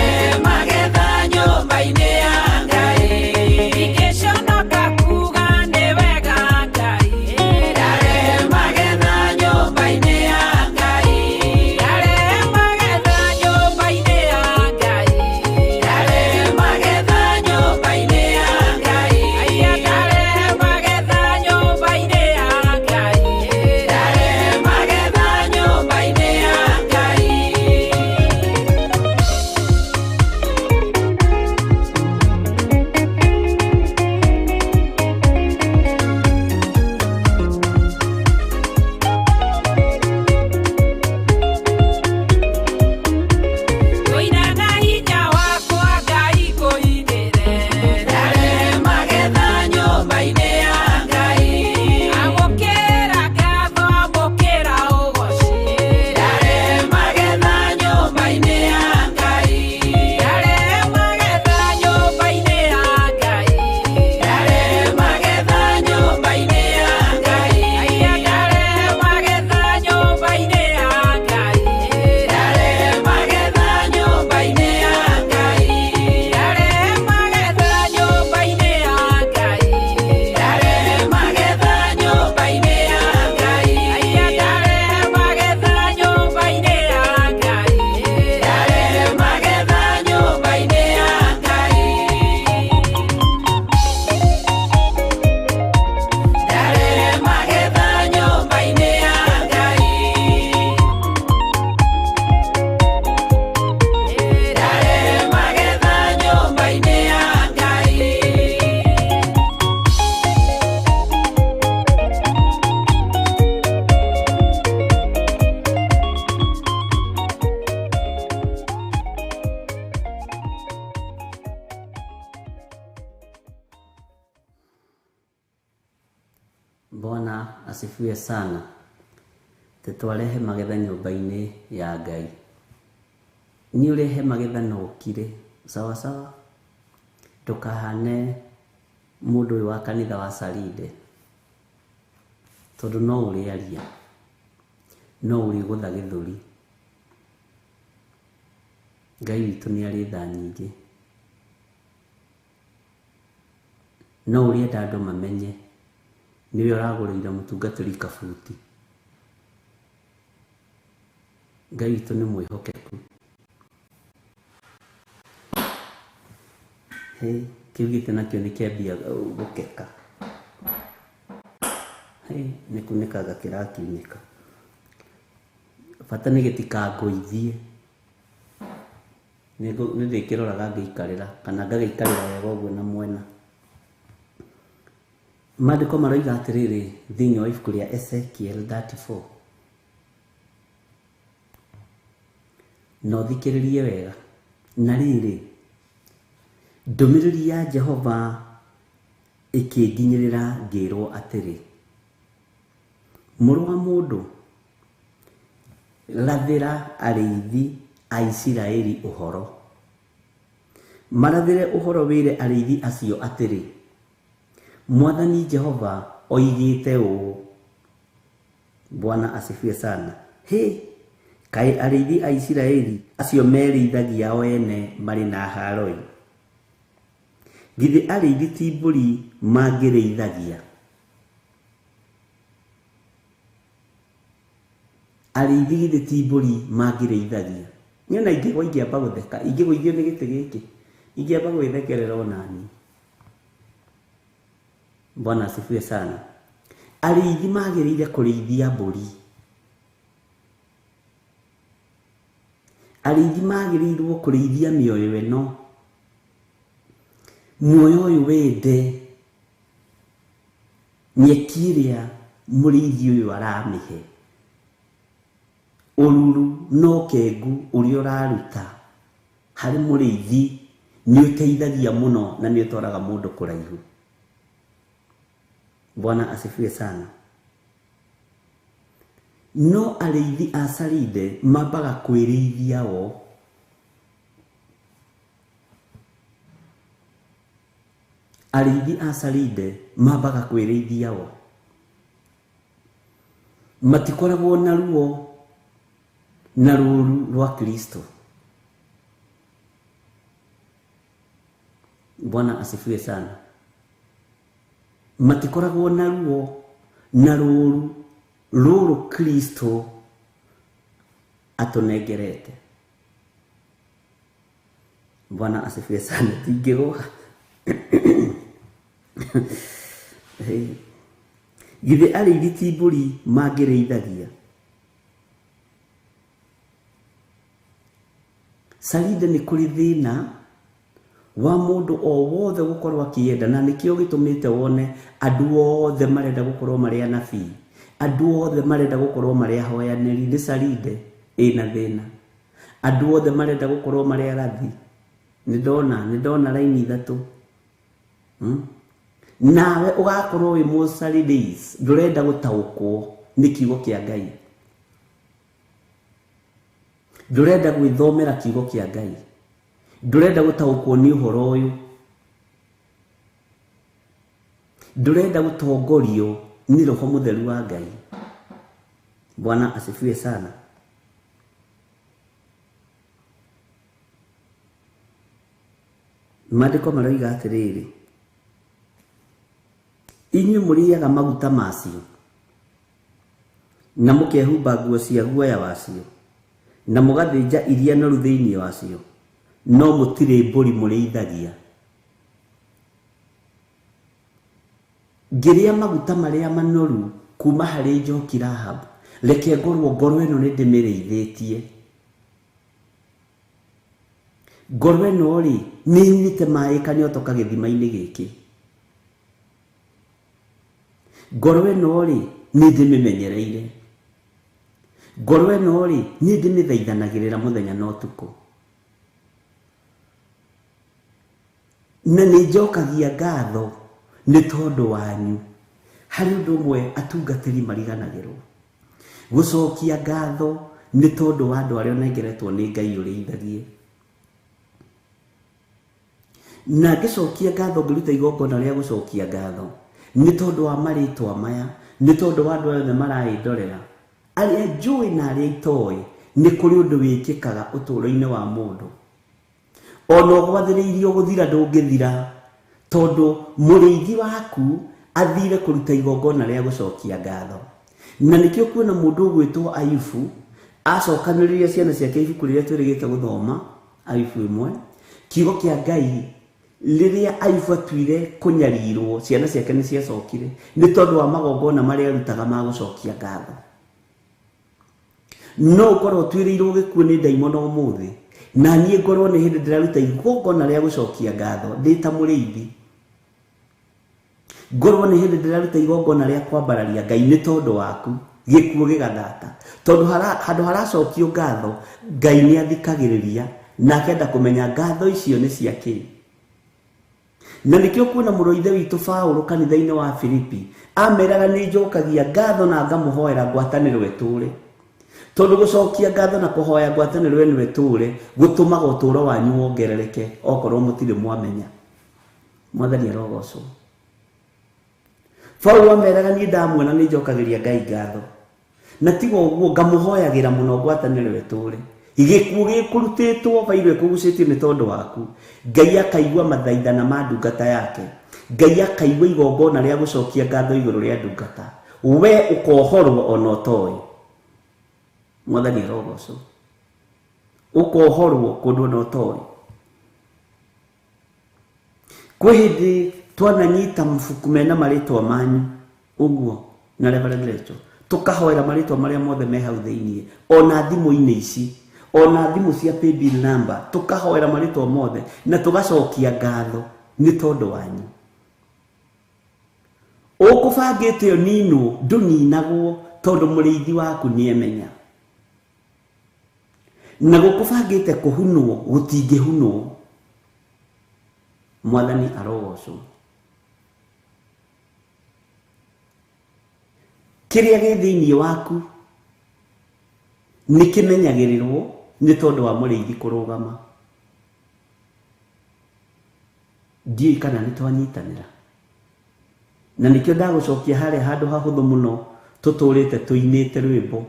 Bwana asifiwe sana. Tũtwarehe magetha nyũmba-inĩ ya Ngai. Nĩ ũrehe magetha na ũkire sawa sawa, ndũkahane mũndũ ũyũ wa kanitha wa Salinde, tondũ no ũrĩaria, no ũrĩgũtha gĩthũri. Ngai witũ nĩ arĩ tha nyingĩ. No ũrĩenda andũ mamenye nĩwe ũragũrĩire mũtungatĩri kabuti. Ngai witũ nĩ mwĩhokeku. Hĩ, kĩu gĩtĩ nakĩo nĩ kĩambia gũkeka. Hĩ, nĩ kunĩkaga kĩrakiunĩka. Bata nĩ gĩtikangũithie. Nĩ ndĩkĩroraga ngĩikarĩra kana ngagĩikarĩra wega ũguo na mwena. Maandĩko maroiga atĩrĩrĩ thĩinĩ wa ibuku rĩa Ezekiel 34. Na ũthikĩrĩrie wega. Na rĩrĩ, ndũmĩrĩri ya Jehova ĩkĩnginyĩrĩra ngĩrwo atĩrĩ, mũrũ wa mũndũ, rathĩra arĩithi a Isiraeli ũhoro. Marathĩre ũhoro wĩre arĩithi acio atĩrĩ, Mwathani Jehova oigĩte ũũ. Bwana asifiwe sana. Hĩ, kaĩ arĩithi a Isiraeli acio merĩithagia o ene marĩ na haroi. Githĩ arĩithi ti mbũri mangĩrĩithagia? Arĩithi githĩ ti mbũri mangĩrĩithagia? Niĩ ona ingĩgwa ingĩamba gũtheka, ingĩgũithio nĩ gĩtĩ gĩkĩ, ingĩamba gwĩthekerera onaniĩ. Bwana asifiwe sana. Arĩithi magĩrĩire kũrĩithia mbũri. Arĩithi magĩrĩirwo kũrĩithia mĩoyo ĩno. Muoyo ũyũ wende nyeki ĩrĩa mũrĩithi ũyũ aramĩhe. Ũruru na ũkengu ũrĩa ũraruta harĩ mũrĩithi nĩ ũteithagia mũno na nĩ ũtwaraga mũndũ kũraihu. Bwana asifiwe sana. No arĩithi a Salinde mambaga kwĩrĩithia o. Arĩithi a Salinde mambaga kwĩrĩithia o. Matikoragwo na ruo na rũũru rwa Kristo. Bwana asifiwe sana. Matikoragwo na ruo na rũũru rũrũ Kristo atũnengerete. Bwana asifiwe sana. Tingĩgwa. Githĩ arĩithi ti mbũri mangĩrĩithagia? Salinde nĩ kũrĩ thĩna wa mũndũ o wothe gũkorwo akĩenda, na nĩkĩo gĩtũmĩte wone andũ othe marenda gũkorwo marĩ anabii, andũ othe marenda gũkorwo marĩ ahoyanĩri. Nĩ Salinde ĩna thĩna. Andũ othe marenda gũkorwo marĩ arathi. Nĩ ndona raini ithatũ. Nawe ũgakorwo wĩ mũsalides, ndũrenda gũtaũkwo nĩ kiugo kĩa Ngai, ndũrenda gwĩthomera kiugo kĩa Ngai, ndũrenda gũtaũkwo nĩ ũhoro ũyũ, ndũrenda gũtongorio nĩ Roho Mũtheru wa Ngai. Bwana asifiwe sana. Maandĩko maroiga atĩrĩrĩ, inyuĩ mũrĩaga maguta macio na mũkehumba nguo cia guoya wacio na mũgathĩnja iria noru thĩinĩ wacio, no mũtirĩ mbũri mũrĩithagia. Ngĩrĩa maguta marĩa manoru kuma harĩ njoki Rahab, reke ngorwo ngoro ĩno nĩ ndĩmĩrĩithĩtie. Ngoro ĩno rĩ nĩ nyuĩte maĩ kanyotoka gĩthima-inĩ gĩkĩ. Ngoro ĩno rĩ nĩ ndĩmĩmenyereire. Ngoro ĩno rĩ nĩ ndĩmĩthaithanagĩrĩra mũthenya na ũtukũ. Na nĩ njokagia ngatho nĩ tondũ wanyu Harĩ ũndũ ũmwe atungatĩri mariganagĩrwo gũcokia ngatho nĩ tondũ wa andũ arĩa ũnengeretwo nĩ Ngai ũrĩithagie. Na ngĩcokia ngatho ngĩruta igongona rĩa gũcokia ngatho nĩ tondũ wa marĩtwa maya, nĩ tondũ wa andũ othe maraĩndorera, arĩa njũĩ na arĩa itoĩ, nĩ kũrĩ ũndũ wĩkĩkaga ũtũũro-inĩ wa mũndũ. Ona ũgwathĩrĩirio gũthira ndũngĩthira, tondũ mũrĩithi waku athire kũruta igongona rĩa gũcokia ngatho. Na nĩkĩo kuona mũndũ ũgwĩtwo Ayubu acokanĩrĩria ciana ciake ibuku rĩrĩa twĩrĩgĩte gũthoma, Ayubu 1, kiugo kĩa Ngai rĩrĩa Ayubu atuire kũnyarirwo, ciana ciake nĩ ciacokire nĩ tondũ wa magongona marĩa arutaga ma gũcokia ngatho. No ũkorwo ũtuĩrĩirwo gĩkuũ nĩ ndaimono ũmũthĩ, na niĩ ngorwo nĩ hĩndĩ ndĩraruta igongona rĩa gũcokia ngatho ndĩ ta mũrĩithi, ngorwo nĩ hĩndĩ ndĩraruta igongona rĩa kwambararia Ngai nĩ tondũ waku, gĩkuũ gĩgathata. Tondũ handũ haracokio ngatho, Ngai nĩ athikagĩrĩria na akenda kũmenya ngatho icio nĩ cia kĩ. Na nĩkĩo kuona mũrũ ithe witũ Paũlũ kanitha-inĩ wa Filipi ameraga nĩ njokagia ngatho na ngamũhoera ngwatanĩro ĩtũũre. Tondũ gũcokia ngatho na kũhoya ngwatanĩro ĩno ĩtũũre gũtũmaga ũtũũro wanyu wongerereke okorwo mũtirĩ mwamenya. Mwathani arogocwo. Paũlũ ameraga niĩ ndamuona nĩ njokagĩria Ngai ngatho, na tiga ũguo ngamũhoyagĩra mũno ngwatanĩro ĩtũũre. Gĩkuũ gĩkũrutĩtwo bairũ ĩkũgucĩtio nĩ tondũ waku, Ngai akaigua mathaithana ma ndungata yake, Ngai akaigua igongona rĩa gũcokia ngatho igũrũ rĩa ndungata, we ũkohorwo ona ũtoĩ. Mwathani arogocwo. Ũkohorwo kũndũ ona ũtoĩ. Kwĩ hĩndĩ twananyita mabuku mena marĩtwa manyu ũguo na Reverend Rachel, tũkahoera marĩtwa marĩa mothe me hau thĩiniĩ, ona thimũ-inĩ ici, ona thimũ cia paybill number, tũkahoera marĩtwa mothe na tũgacokia ngatho nĩ tondũ wanyu. Ũkũbangĩte ũninwo, ndũninagwo tondũ mũrĩithi waku nĩemenya. Na gũkũbangĩte kũhunwo gũtingĩhunwo. Mwathani arogocwo. Kĩrĩa gĩ thĩiniĩ waku nĩ kĩmenyagĩrĩrwo nĩ tondũ wa mũrĩithi kũrũgama. Ndiũĩ kana nĩ twanyitanĩra. Na nĩkĩo ndagũcokia harĩa handũ hahũthũ mũno tũtũrĩte tũinĩte rwĩmbo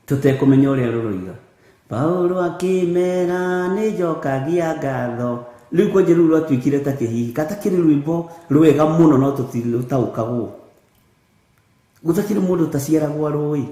tũtekũmenya ũrĩa rũroiga. Paũlũ akĩmera nĩ njokagia ngatho. Rĩu kwanja rũu rwatuĩkire ta kĩhihi, kata kĩrĩ rwĩmbo rwega mũno no tũtirũtaũkagwo. Gũtakĩrĩ mũndũ ũtaciaragwo arũĩ.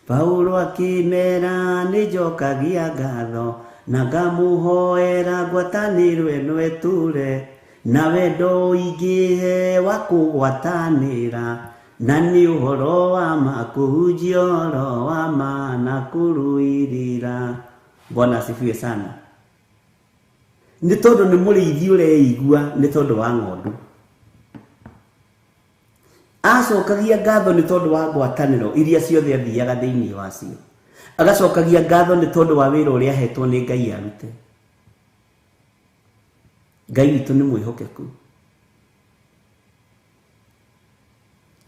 Paũlũ akĩmera nĩ njokagia ngatho na ngamũhoera ngwatanĩro ĩno ĩtũũre na wendo ũingĩhe wa kũgwatanĩra, na nĩ ũhoro wa ma kũhunjia ũhoro wa ma na kũrũĩrĩra. Bwana asifiwe sana. Nĩ tondũ nĩ mũrĩithi ũreigua nĩ tondũ wa ng'ondu. Acokagia ngatho nĩ tondũ wa ngwatanĩro iria ciothe athiaga thĩinĩ wacio. Agacokagia ngatho nĩ tondũ wa wĩra ũrĩa ahetwo nĩ Ngai arute. Ngai witũ nĩ mwĩhokeku.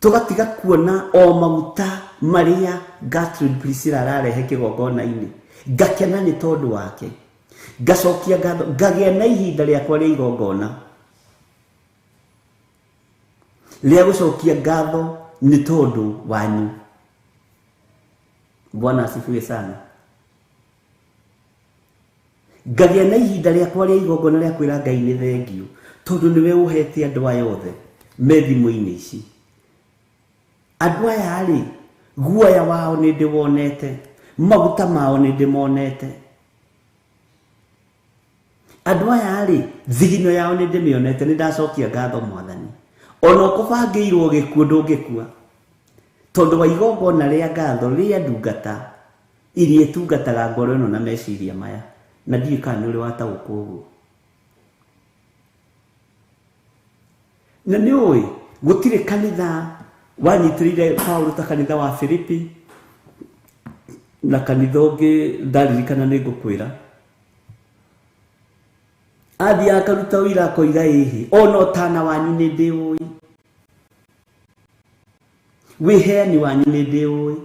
Tũgatiga kuona o maguta marĩa Gertrude Priscilla ararehe kĩgongona-inĩ, ngakena nĩ tondũ wake, ngacokia ngatho, ngagĩa na ihinda rĩakwa rĩa igongona rĩa gũcokia ngatho nĩ tondũ wanyu. Bwana asifiwe sana. Ngagĩa na ihinda rĩakwa rĩa igongona rĩa kwĩra Ngai nĩ thengiũ, tondũ nĩwe ũhete andũ aya othe me thimũ-inĩ ici. Andũ aya rĩ, guoya wao nĩ ndĩwonete, maguta mao nĩ ndĩmonete. Andũ aya rĩ, thigino yao nĩ ndĩmĩonete, nĩ ndacokia ngatho Mwathani. Ona ũkũbangĩirwo gĩkuũ ndũngĩkua, tondũ wa igongona rĩa ngatho rĩa ndungata iria itungataga ngoro ĩno na meciria maya. Na ndiũĩ kana nĩ ũrĩ wataũkwo ũguo. Na nĩ ũĩ gũtirĩ kanitha wanyitĩrĩire Paũlũ ta kanitha wa Filipi na kanitha ũngĩ ndaririkana nĩ ngũkwĩra. Athiaga akaruta ũira akoiga ĩhĩ ona ũtana wanyu nĩ ndĩũĩ, wĩheani wanyu nĩ ndĩũĩ.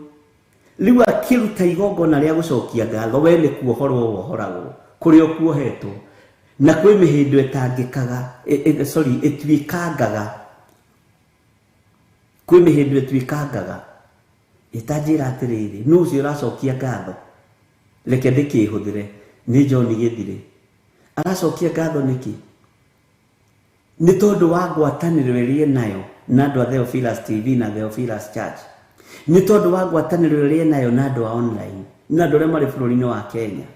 Rĩu akĩruta igongona rĩa gũcokia ngatho, we nĩ kuohorwo wohoragwo kũrĩa ũkuohetwo, na kwĩ mĩhĩndo ĩtangĩkaga, sorry, ĩtuĩkangaga, kwĩ mĩhĩndo ĩtuĩkangaga. Ĩtanjĩra atĩrĩrĩ, nũ ũcio ũracokia ngatho? Reke ndĩkĩhũthĩre, nĩ John Gĩthirĩ. Aracokia ngatho nĩkĩ? Nĩ tondũ wa ngwatanĩro ĩrĩa enayo na andũ a Theophilus TV na Theophilus Church. Nĩ tondũ wa ngwatanĩro ĩrĩa enayo na andũ a online, na andũ arĩa marĩ bũrũri-inĩ wa Kenya.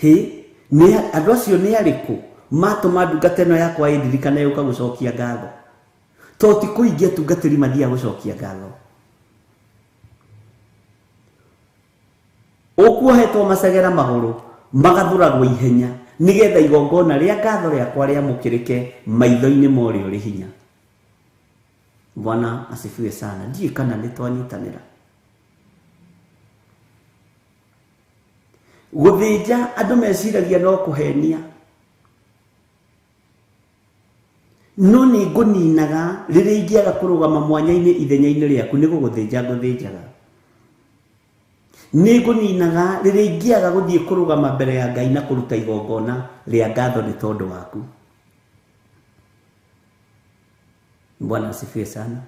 Hĩ, nĩ andũ acio nĩ arĩkũ matũma ndungata ĩno yakwa ĩndirikane yũka gũcokia ngatho? To ti kũingĩ atungatĩri mathiaga gũcokia ngatho. Ũkuohetwo macegera magũrũ magathũragwo ihenya nĩgetha igongona rĩa ngatho rĩakwa rĩamũkĩrĩke maitho-inĩ ma ũrĩa ũrĩ hinya. Bwana asifiwe sana. Ndiũĩ kana nĩ twanyitanĩra. Gũthĩnja andũ meciragia no kũhenia, no nĩ ngũninaga rĩrĩa ingĩaga kũrũgama mwanya-inĩ ithenya-inĩ rĩaku, nĩ gũgũthĩnja ngũthĩnjaga. Nĩ ngũninaga rĩrĩa ingĩaga gũthiĩ kũrũgama mbere ya Ngai na kũruta igongona rĩa ngatho nĩ tondũ waku. Bwana asifiwe sana.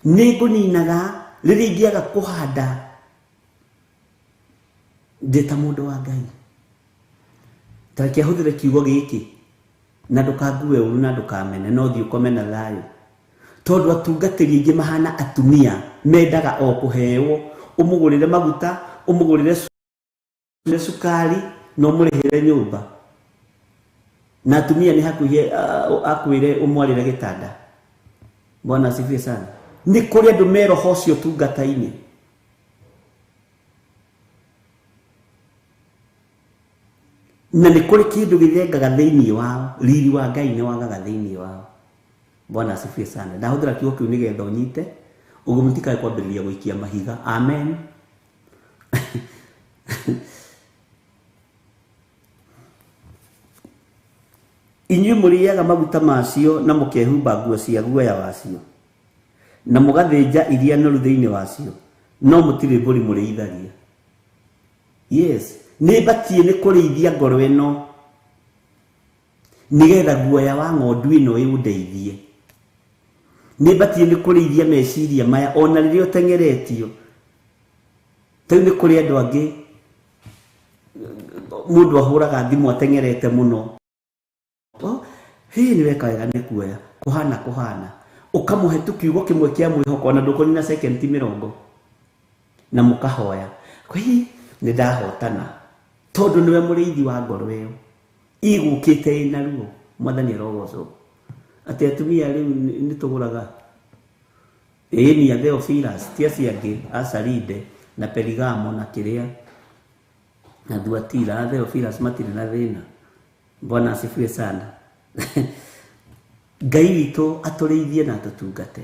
Nĩ ngũninaga rĩrĩa ingĩaga kũhanda ndĩ ta mũndũ wa Ngai. Ta reke ahũthĩre kiugo gĩkĩ na ndũkangue ũru na ndũkamene, no thiĩ ũkome na thayũ. Tondũ atungatĩri aingĩ mahana atumia mendaga o kũheo, ũmũgũrĩre maguta, ũmũgũrĩre cukari na ũmũrĩhĩre nyũmba. Na atumia nĩ hakuhĩ akwĩre ũmwarĩre gĩtanda. Bwana asifiwe sana. Nĩ kũrĩ andũ me roho ũcio tungata-inĩ. Na nĩ kũrĩ kĩndũ gĩthengaga thĩinĩ wao, riri wa Ngai nĩ wagaga thĩinĩ wao. Bwana asifiwe sana. Ndahũthĩra kiugo kĩu nĩgetha ũnyite, ũguo mũtikae kwambĩrĩria gũikia mahiga. Amen. Inyuĩ mũrĩaga maguta macio na mũkehumba nguo cia guoya wacio, na mũgathĩnja iria noru thĩinĩ wacio, no mũtirĩ mbũri mũrĩithagia. Yes, nĩ batiĩ nĩ kũrĩithia ngoro ĩno nĩgetha guoya wa ng'ondu ĩno ĩũndeithie. Nĩ batiĩ nĩ kũrĩithia meciria maya ona rĩrĩa ũteng'eretio. Ta rĩu nĩ kũrĩ andũ angĩ mũndũ ahũraga thimũ ateng'erete mũno. Hĩ, nĩ weka wega nĩ kuoya, kũhana kũhana. Ũkamũhe tu kiugo kĩmwe kĩa mwĩhoko ona ndũkũnina second mĩrongo, na mũkahoya. Hĩ, nĩ ndahotana tondũ nĩwe mũrĩithi wa ngoro ĩyo igũkĩte ĩna ruo. Mwathani arogocwo. Atĩ atumia rĩu nĩ tũgũraga. Ĩĩ, ni a Theophilus, ti acio angĩ a Saride na Perigamo na kĩrĩa na Thuatira. A Theophilus matirĩ na thĩna. Bwana asifiwe sana. Ngai witũ atũrĩithie na atũtungate.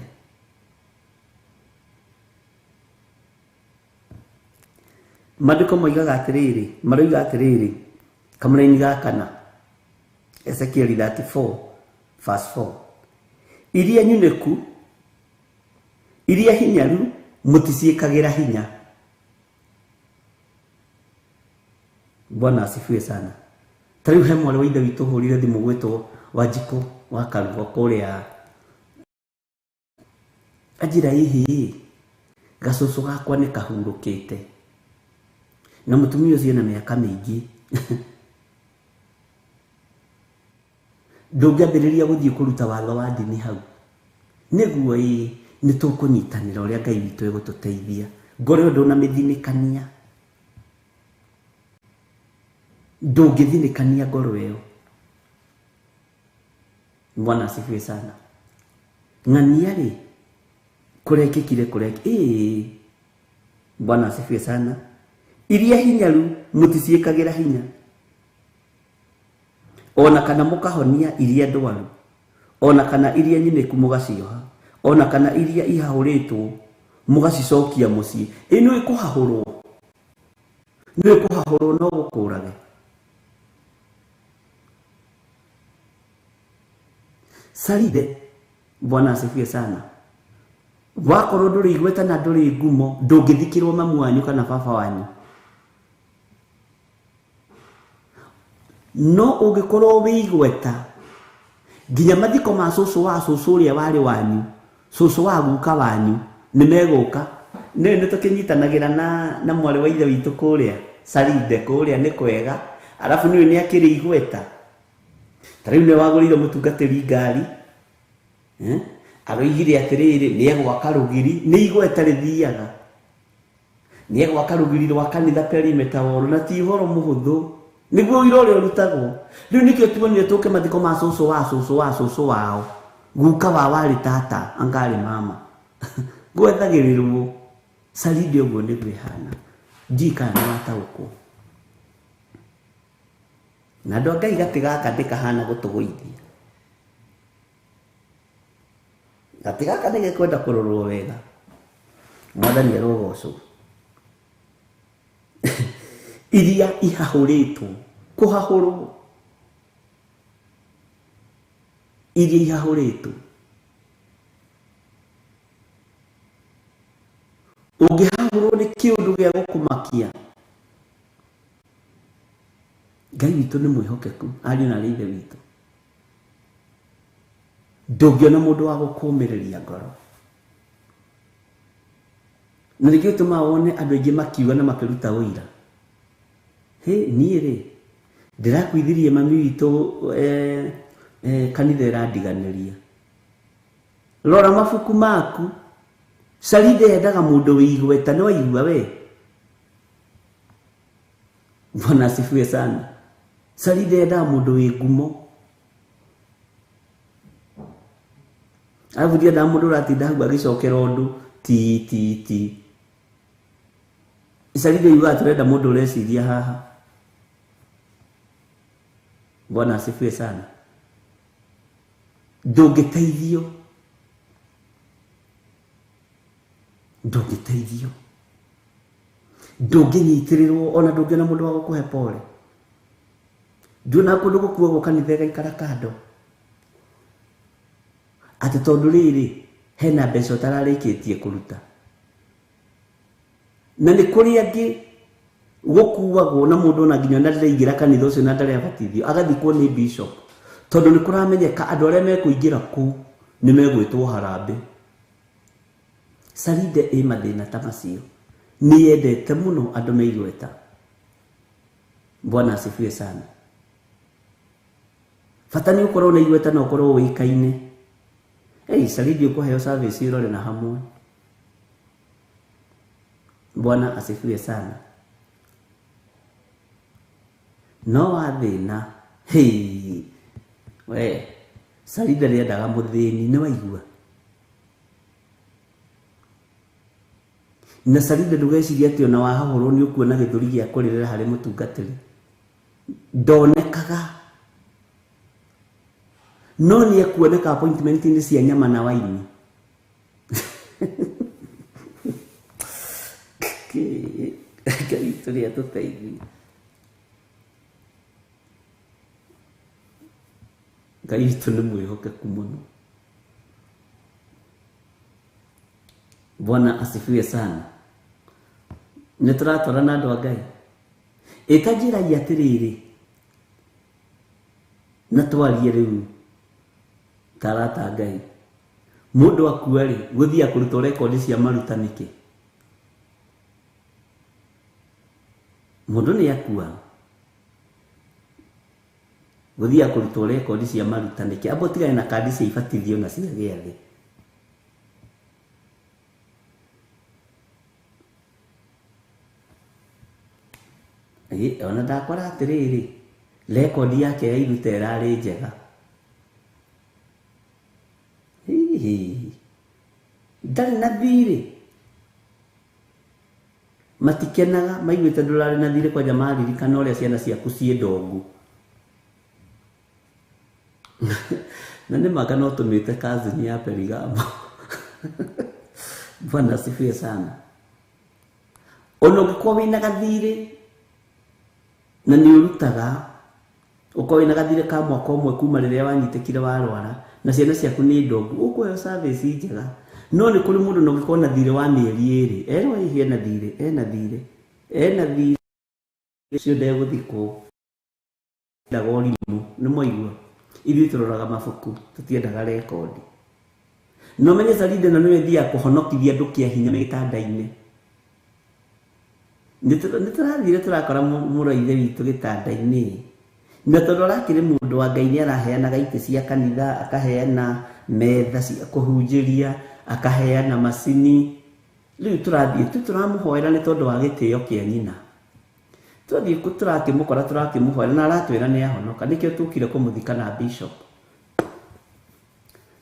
Maandĩko moigaga atĩrĩrĩ, maroiga atĩrĩrĩ, kamũraini ga kana, Ezekiel 34 verse 4. Iria nyunĩku, iria hinyaru, mũticiĩkagĩra hinya. Bwana asifiwe sana. Ta rĩu he mwarĩ wa ithe witũ ũhũrire thimũ gwĩtwo Wanjikũ wa Karugo kũrĩa. Anjĩra hihi gacũcũ gakwa nĩ kahurũkĩte. Na mũtumia ũcio ena mĩaka mĩingĩ. Ndũngĩambĩrĩria gũthiĩ kũruta watho wa ndini hau. Nĩguo ĩĩ, nĩ tũkũnyitanĩra ũrĩa Ngai witũ egũtũteithia. Ngoro ĩyo ndũnamĩthinĩkania. Ndũngĩthinĩkania ngoro ĩyo. Bwana asifiwe sana. Ng'ania rĩ, kũrekĩkire ĩĩ. Bwana asifiwe sana. Iria hinyaru mũticiĩkagĩra hinya. Ona kana mũkahonia iria ndwaru, ona kana iria nyinĩku mũgacioha, ona kana iria ihahũrĩtwo mũgacicokia mũciĩ. Ĩ nĩ kũhahũrwo, nĩ kũhahũrwo no gũkũrage. Saride Bwana asifiwe sana. Wakorwo ndũrĩ igweta na ndũrĩ ngumo ndũngĩthikĩrwo mamu wanyu kana baba wanyu. No ũngĩkorwo wĩ igweta nginya mathiko ma cũcũ wa cũcũ ũrĩa warĩ wanyu, cũcũ wa guka wanyu nĩ megũka. Nĩ tũkĩnyitanagĩra na mwarĩ wa ithe witũ kũrĩa Saride kũrĩa nĩ kwega, arabu nĩwe nĩ akĩrĩ igweta. Ta rĩu nĩ wagũrĩire mũtungatĩri ngari, aroigire atĩrĩrĩ nĩ egwaka rũgiri, nĩ igweta rĩthiaga. Nĩ egwaka rũgiri rwa kanitha perimeter wall na ti ũhoro mũhũthũ. Nĩguo wĩra ũrĩa ũrutagwo. Rĩu nĩkĩo tuonire tũke mathiko ma cũcũ wa cũcũ wa cũcũ wao. Guka wa warĩ tata, anga arĩ mama. Gwethagĩrĩrwo. Saride ũguo nĩguo ĩhana. Ndiũĩ kana nĩ wataũkwo. Na andũ a Ngai gatĩ gaka ndĩkahana gũtũgũithia. Gatĩ gaka nĩgekwenda kũrorwo wega. Mwathani arogocwo. Iria ihahũrĩtwo, kũhahũrwo. Iria ihahũrĩtwo. Ũngĩhahũrwo nĩ kĩũndũ gĩa gũkũmakia. Ngai witũ nĩ mwĩhokeku, ariũ na aarĩ a Ithe witũ. Ndũngĩona mũndũ wa gũkũmĩrĩria ngoro. Na nĩkĩo gĩtũmaga wone andũ aingĩ makiuga na makĩruta ũira. Hĩ, niĩ rĩ, ndĩrakuithirie mami witũ kanitha ĩrandiganĩria. Rora mabuku maku. Saride yendaga mũndũ wĩ igweta, nĩ waigua we? Bwana asifiwe sana. Saride yendaga mũndũ wĩ ngumo. Arabu ndiendaga mũndũ ũratinda hau agĩcokera ũndũ ti ti ti. Saride yugaga tũrenda mũndũ ũreciria haha. Bwana asifiwe sana. Ndũngĩteithio. Ndũngĩteithio. Ndũngĩnyitĩrĩrwo ona ndũngĩona mũndũ wa gũkũhe pole. Nduona kũndũ gũkuagwo kanitha ĩgaikara kando. Atĩ tondũ rĩrĩ hena mbeca ũtararĩkĩtie kũruta. Na nĩ kũrĩ angĩ gũkuagwo na mũndũ ona nginya ona ndaraingĩra kanitha ũcio na ndarĩ abatithio, agathikwo nĩ bishop. Tondũ nĩ kũramenyeka andũ arĩa mekũingĩra kũu nĩ megwĩtwo harambee. Saride ĩ mathĩna ta macio. Nĩ yendete mũno andũ me igweta. Bwana asifiwe sana. Bata nĩ ũkorwo na igweta na ũkorwo ũĩkaine. Ei, Saride ũkũheo service ĩrore na hamwe. Bwana asifiwe sana. No wathĩna, hei, we, Saride rĩendaga mũthĩni, nĩ waigua? Na Saride ndũgecirie atĩ ona wahahũrwo nĩ ũkuona gĩthũri gĩa kũrĩrĩra harĩ mũtungatĩri. Ndonekaga. No nĩ ekuoneka appointment-inĩ cia nyama na waini. Ngai tũrĩa tũteithie. Ngai witũ nĩ mwĩhokeku mũno. Bwana asifiwe sana. Nĩ tũratwarana andũ a Ngai. Ĩta njĩrai atĩrĩrĩ, na twarie rĩu ta arata a Ngai. Mũndũ akua rĩ, gũthiaga kũrutwo rekondi cia maruta nĩkĩ? Mũndũ nĩ akua, gũthiaga kũrutwo rekondi cia maruta nĩkĩ? Amba ũtigane na kandi cia ibatithio na cia gĩathĩ. Ona ndakora atĩrĩrĩ, rekondi yake ya iruta ĩrarĩ njega. Hihi, ndarĩ na thirĩ. Matikenaga maiguĩte ndũrarĩ na thirĩ kwanja maririkana ũrĩa ciana ciaku ciĩ ndongu. Na nĩ maka no tũmĩte cousin ya Perigamo. Bwana asifiwe sana. Ona ũngĩkorwo wĩna gathirĩ na nĩ ũrutaga, ũkorwo wĩna gathirĩ ka mwaka ũmwe kuma rĩrĩa wanyitĩkire warwara, Na ciana ciaku nĩ ndongu ũkũheo service njega. No nĩ kũrĩ mũndũ no ũngĩkorwo na thirĩ wa mĩeri ĩrĩ erwo hihi ena thirĩ ena thirĩ ena thirĩ ũcio ndegũthikwo endaga ũrimũ nĩ mwaigua ithuĩ tũroraga mabuku tũtiendaga rekondi. No menye Sarinde ĩno nĩyo ĩthiaga kũhonokithia andũ kĩa hinya gĩtanda-inĩ. Nĩ tũrathire tũrakora mũrũ wa ithe witũ gĩtanda-inĩ na tondũ arakĩrĩ mũndũ wa Ngai nĩ araheanaga itĩ cia kanitha, akaheana metha cia kũhunjĩria, akaheana macini. Rĩu tũrathiĩ tu tũramũhoera nĩ tondũ wa gĩtĩo kĩa nyina. Twathiĩ tũrakĩmũkora tũrakĩmũhoera na aratwĩra nĩ ahonoka nĩkĩo tũkire kũmũthika na bishop.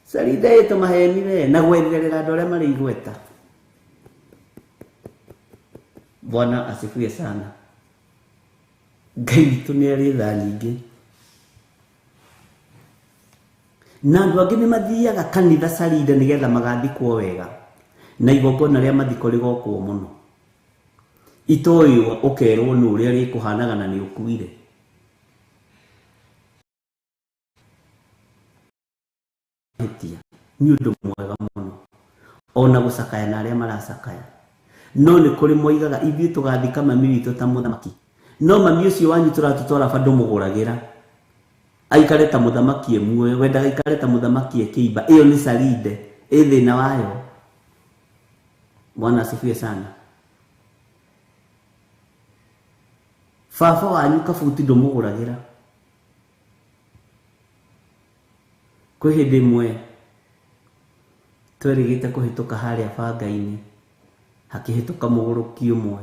Sarinde ĩtũ maheni we na gwetherera andũ arĩa marĩ igweta. Bwana asifiwe sana. Ngai witũ nĩ arĩ tha nyingĩ. Na andũ angĩ nĩ mathiaga kanitha Sarinde nĩgetha magathikwo wega na igongona rĩa mathiko rĩgokwo mũno. Itoĩ ũkerwo nĩ ũrĩa rĩkũhanaga na nĩ ũkuire. Mahĩtia nĩ ũndũ mwega mũno ona gũcakaya na arĩa maracakaya. No nĩ kũrĩ moigaga ithuĩ tũgathika mami witũ ta mũthamaki. No mami ũcio wanyu tũratũtwara bado mũgũragĩra aikare ta mũthamaki e muoyo, wendaga aikare ta mũthamaki e kĩimba. Ĩyo nĩ Sarinde ĩ thĩna wayo. Bwana asifiwe sana. Baba wanyu kabuti ndũmũgũragĩra. Kwĩ hĩndĩ ĩmwe twerĩgĩte kũhĩtũka harĩa banga-inĩ hakĩhĩtũka mũgũrũki ũmwe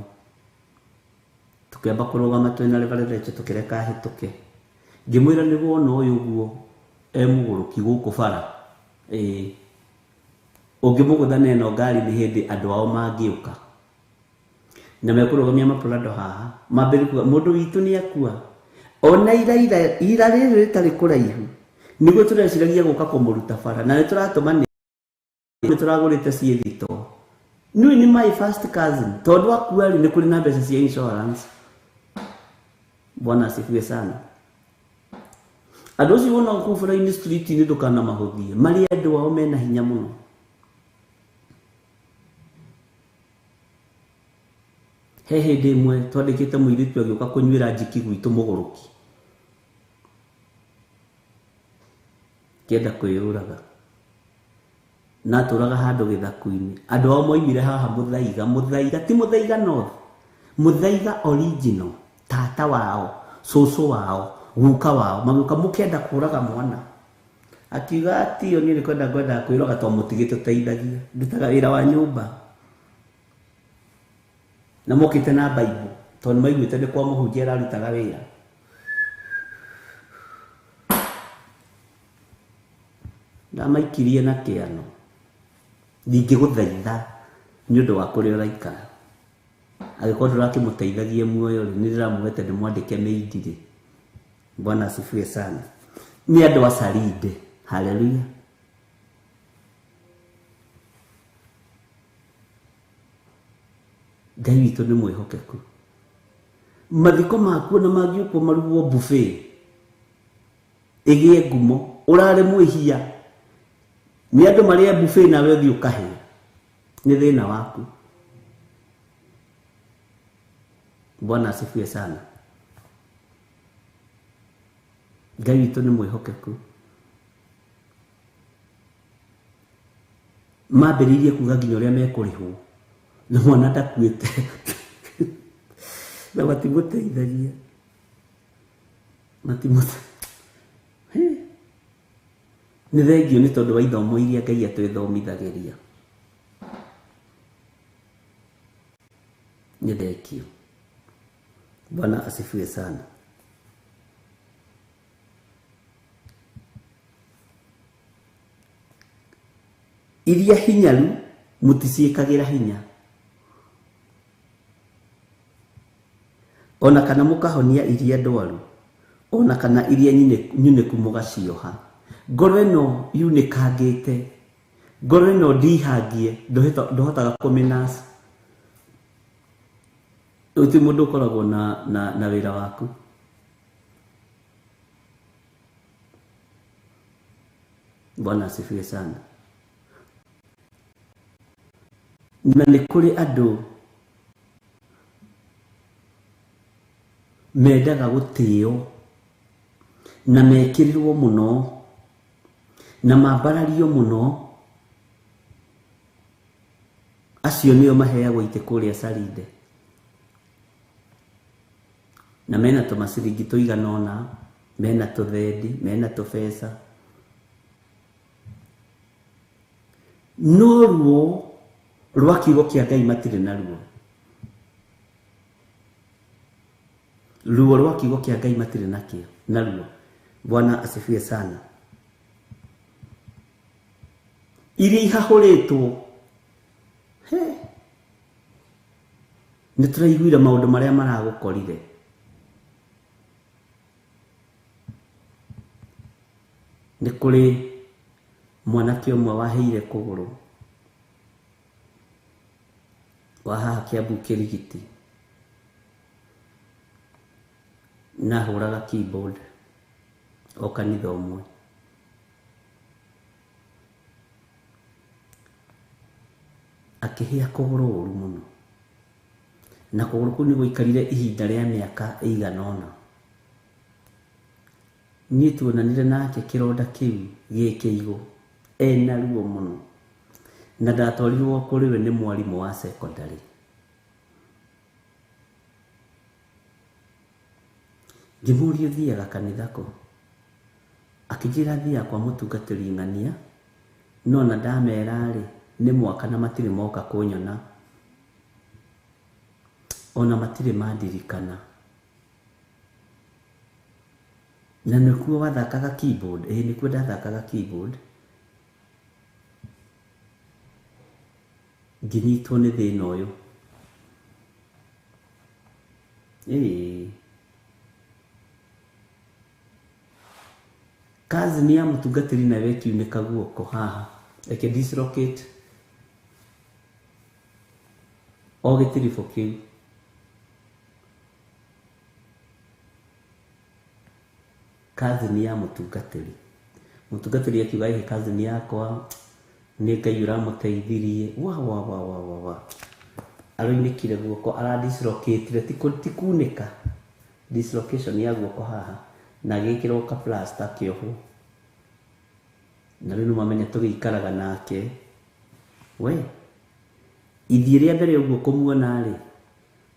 tũkĩamba kũrũgama twĩna Reverend Rachel tũkĩreka ahĩtũke. Ngĩmwĩra nĩ wona ũyũ ũguo e mũgũrũki gũkũ bara ĩĩ ũngĩmũgũtha na ĩno ngari nĩ hĩndĩ andũ ao mangĩũka na mekũrũgamia maprado haha mambĩrĩrie kuga mũndũ witũ nĩ akua. Ona ira ira ira rĩrĩ rĩtarĩ kũraihu nĩguo tũreciragia gũka kũmũruta bara na nĩ tũratũma nĩ tũragũrĩte ciĩ thito. Nĩ nĩ my first cousin tondũ akua rĩ nĩ kũrĩ na mbeca cia insurance. Bwana asifiwe sana. Andũ acio wona kũu bara-inĩ street-inĩ ndũkanamahũthie marĩ andũ ao mena hinya mũno. He hĩndĩ ĩmwe twandĩkĩte mũirĩtu agĩũka kũnyuĩra njiki gwitũ mũgũrũki kĩenda kwĩyũraga na atũraga handũ gĩthaku-inĩ. Andũ ao moimire haha Mũthaiga, Mũthaiga ti Mũthaiga North, Mũthaiga original, tata wao, cũcũ wao, guka wao magĩũka mũkĩenda kũraga mwana. Akiuga atio niĩ nĩ kwenda ngwendaga kwĩroga tondũ mũtigĩtũteithagia, ndutaga wĩra wa nyũmba. Na mokĩte na Bible tondũ nĩmaiguĩte nĩ kwa mũhunjia ararutaga wĩra. Ndamaikirie na kĩano ndingĩgũthaitha nĩ ũndũ wa kũrĩa ũraikara. Angĩkorwo ndũrakĩmũteithagia muoyo rĩ, nĩ ndĩramwete ndĩmwandĩke maid rĩ. Bwana asifiwe sana. Nĩ andũ a Sarinde. Haleluya. Ngai witũ nĩ mwĩhokeku. Mathiko makuo na mangĩũkwo marugwo buffet ĩgĩe ngumo ũrarĩ mwĩhia nĩ andũ marĩe buffet nawe ũthiĩ ũkahĩe nĩ thĩna waku. Bwana asifiwe sana. Ngai witũ nĩ mwĩhokeku. Mambĩrĩirie kuga nginya ũrĩa mekũrĩhwo na mwana ndakuĩte na matimũteithagia nĩ thengio nĩ tondũ wa ithomo iria Ngai atwĩthomithagĩria. Nĩ thengio. Bwana asifiwe sana. Iria hinyaru mũticiĩkagĩra hinya ona kana mũkahonia iria ndwaru ona kana iria nyunĩku mũgacioha. Ngoro ĩno yunĩkangĩte, ngoro ĩno ndihangie ndũhotaga kũmĩnaca. Ũyũ ti mũndũ ũkoragwo na wĩra waku. Bwana asifiwe sana. Na nĩ kũrĩ andũ mendaga gũtĩo na mekĩrĩrwo mũno na mambarario mũno, acio nĩo maheagwo itĩ kũrĩa Salinde, na mena tũmaciringi tũigana ũna, mena tũthendi, mena tũbeca, no ruo rwa kiugo kĩa Ngai matirĩ naruo. Ruo rwa kiugo kĩa Ngai matirĩ nakĩo naruo. Bwana asifiwe sana. Iria ihahũrĩtwo, nĩ tũraiguire maũndũ marĩa maragũkorire. Nĩ kũrĩ mwanake ũmwe waheire kũgũrũ wa haha Kiambu Kĩrigiti, na ahũraga keyboard o kanitha ũmwe. Akĩhĩa kũgũrũ ũru mũno, na kũgũrũ kũu nĩ gwaikarire ihinda rĩa mĩaka ĩigana ũna. Niĩ tuonanire nake kĩronda kĩu gĩ kĩigũ, ena ruo mũno, na ndatwarirwo kũrĩ we nĩ mwarimũ wa secondary. Ngĩmũria ũthiaga kanitha kũ? Akĩnjĩra thiaga kwa mũtungatĩri ng'ania, no na ndamera rĩ, nĩ mwaka na matirĩ moka kũnyona, ona matirĩ mandirikana. Na nĩkuo wathakaga keyboard? Ĩĩ nĩkuo ndathakaga keyboard. Ngĩnyitwo nĩ thĩna ũyũ. Ĩĩ cousin ya mũtungatĩri nawe ĩkiunĩka guoko haha, ĩkĩ dislocate o gĩtiribũ kĩu. Cousin ya mũtungatĩri, mũtungatĩri akiuga ĩhĩ cousin yakwa nĩ Ngai ũramũteithirie, wa wa wa wa wa wa, aroinĩkire guoko, aradislocatire, ti kunĩka, dislocation ya guoko haha, na agĩkĩrwo ka plaster kĩohwo. Na rĩu nĩmamenya tũgĩikaraga nake. We ithiĩ rĩa mbere ũguo kũmuona rĩ,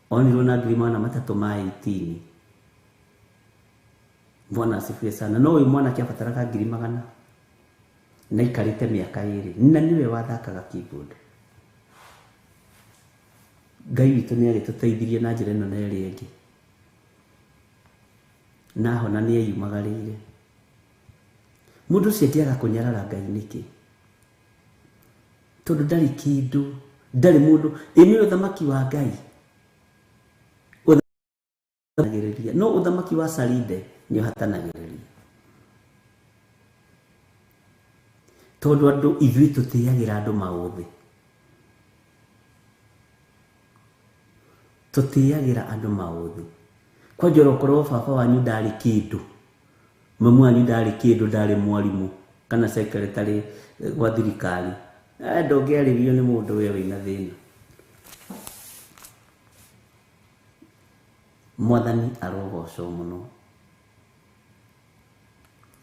onirwo na 380,000. Bwana asifiwe sana. No ũyũ mwanake abataraga 100,000 na aikarĩte mĩaka 2, na nĩwe wathakaga keyboard. Ngai witũ nĩ agĩtũteithirie na njĩra ĩno na ĩrĩa ĩngĩ, na hona nĩ eyumagarĩire. Mũndũ ũcio angĩaga kũnyarara Ngai nĩkĩ? Tondũ ndarĩ kĩndũ, ndarĩ mũndũ. Ĩ nĩwe ũthamaki wa Ngai ũhatanagĩrĩria, no ũthamaki wa Salinde nĩ ũhatanagĩrĩria, tondũ andũ ithuĩ tũtĩagĩra andũ maũthĩ, tũtĩagĩra andũ maũthĩ. Kwanja okorwo baba wanyu ndarĩ kĩndũ, mamu wanyu ndarĩ kĩndũ, ndarĩ mwarimũ kana secretary gwa thirikari, ndũngĩarĩrio nĩ mũndũ we wĩna thĩna. Mwathani arogocwo mũno.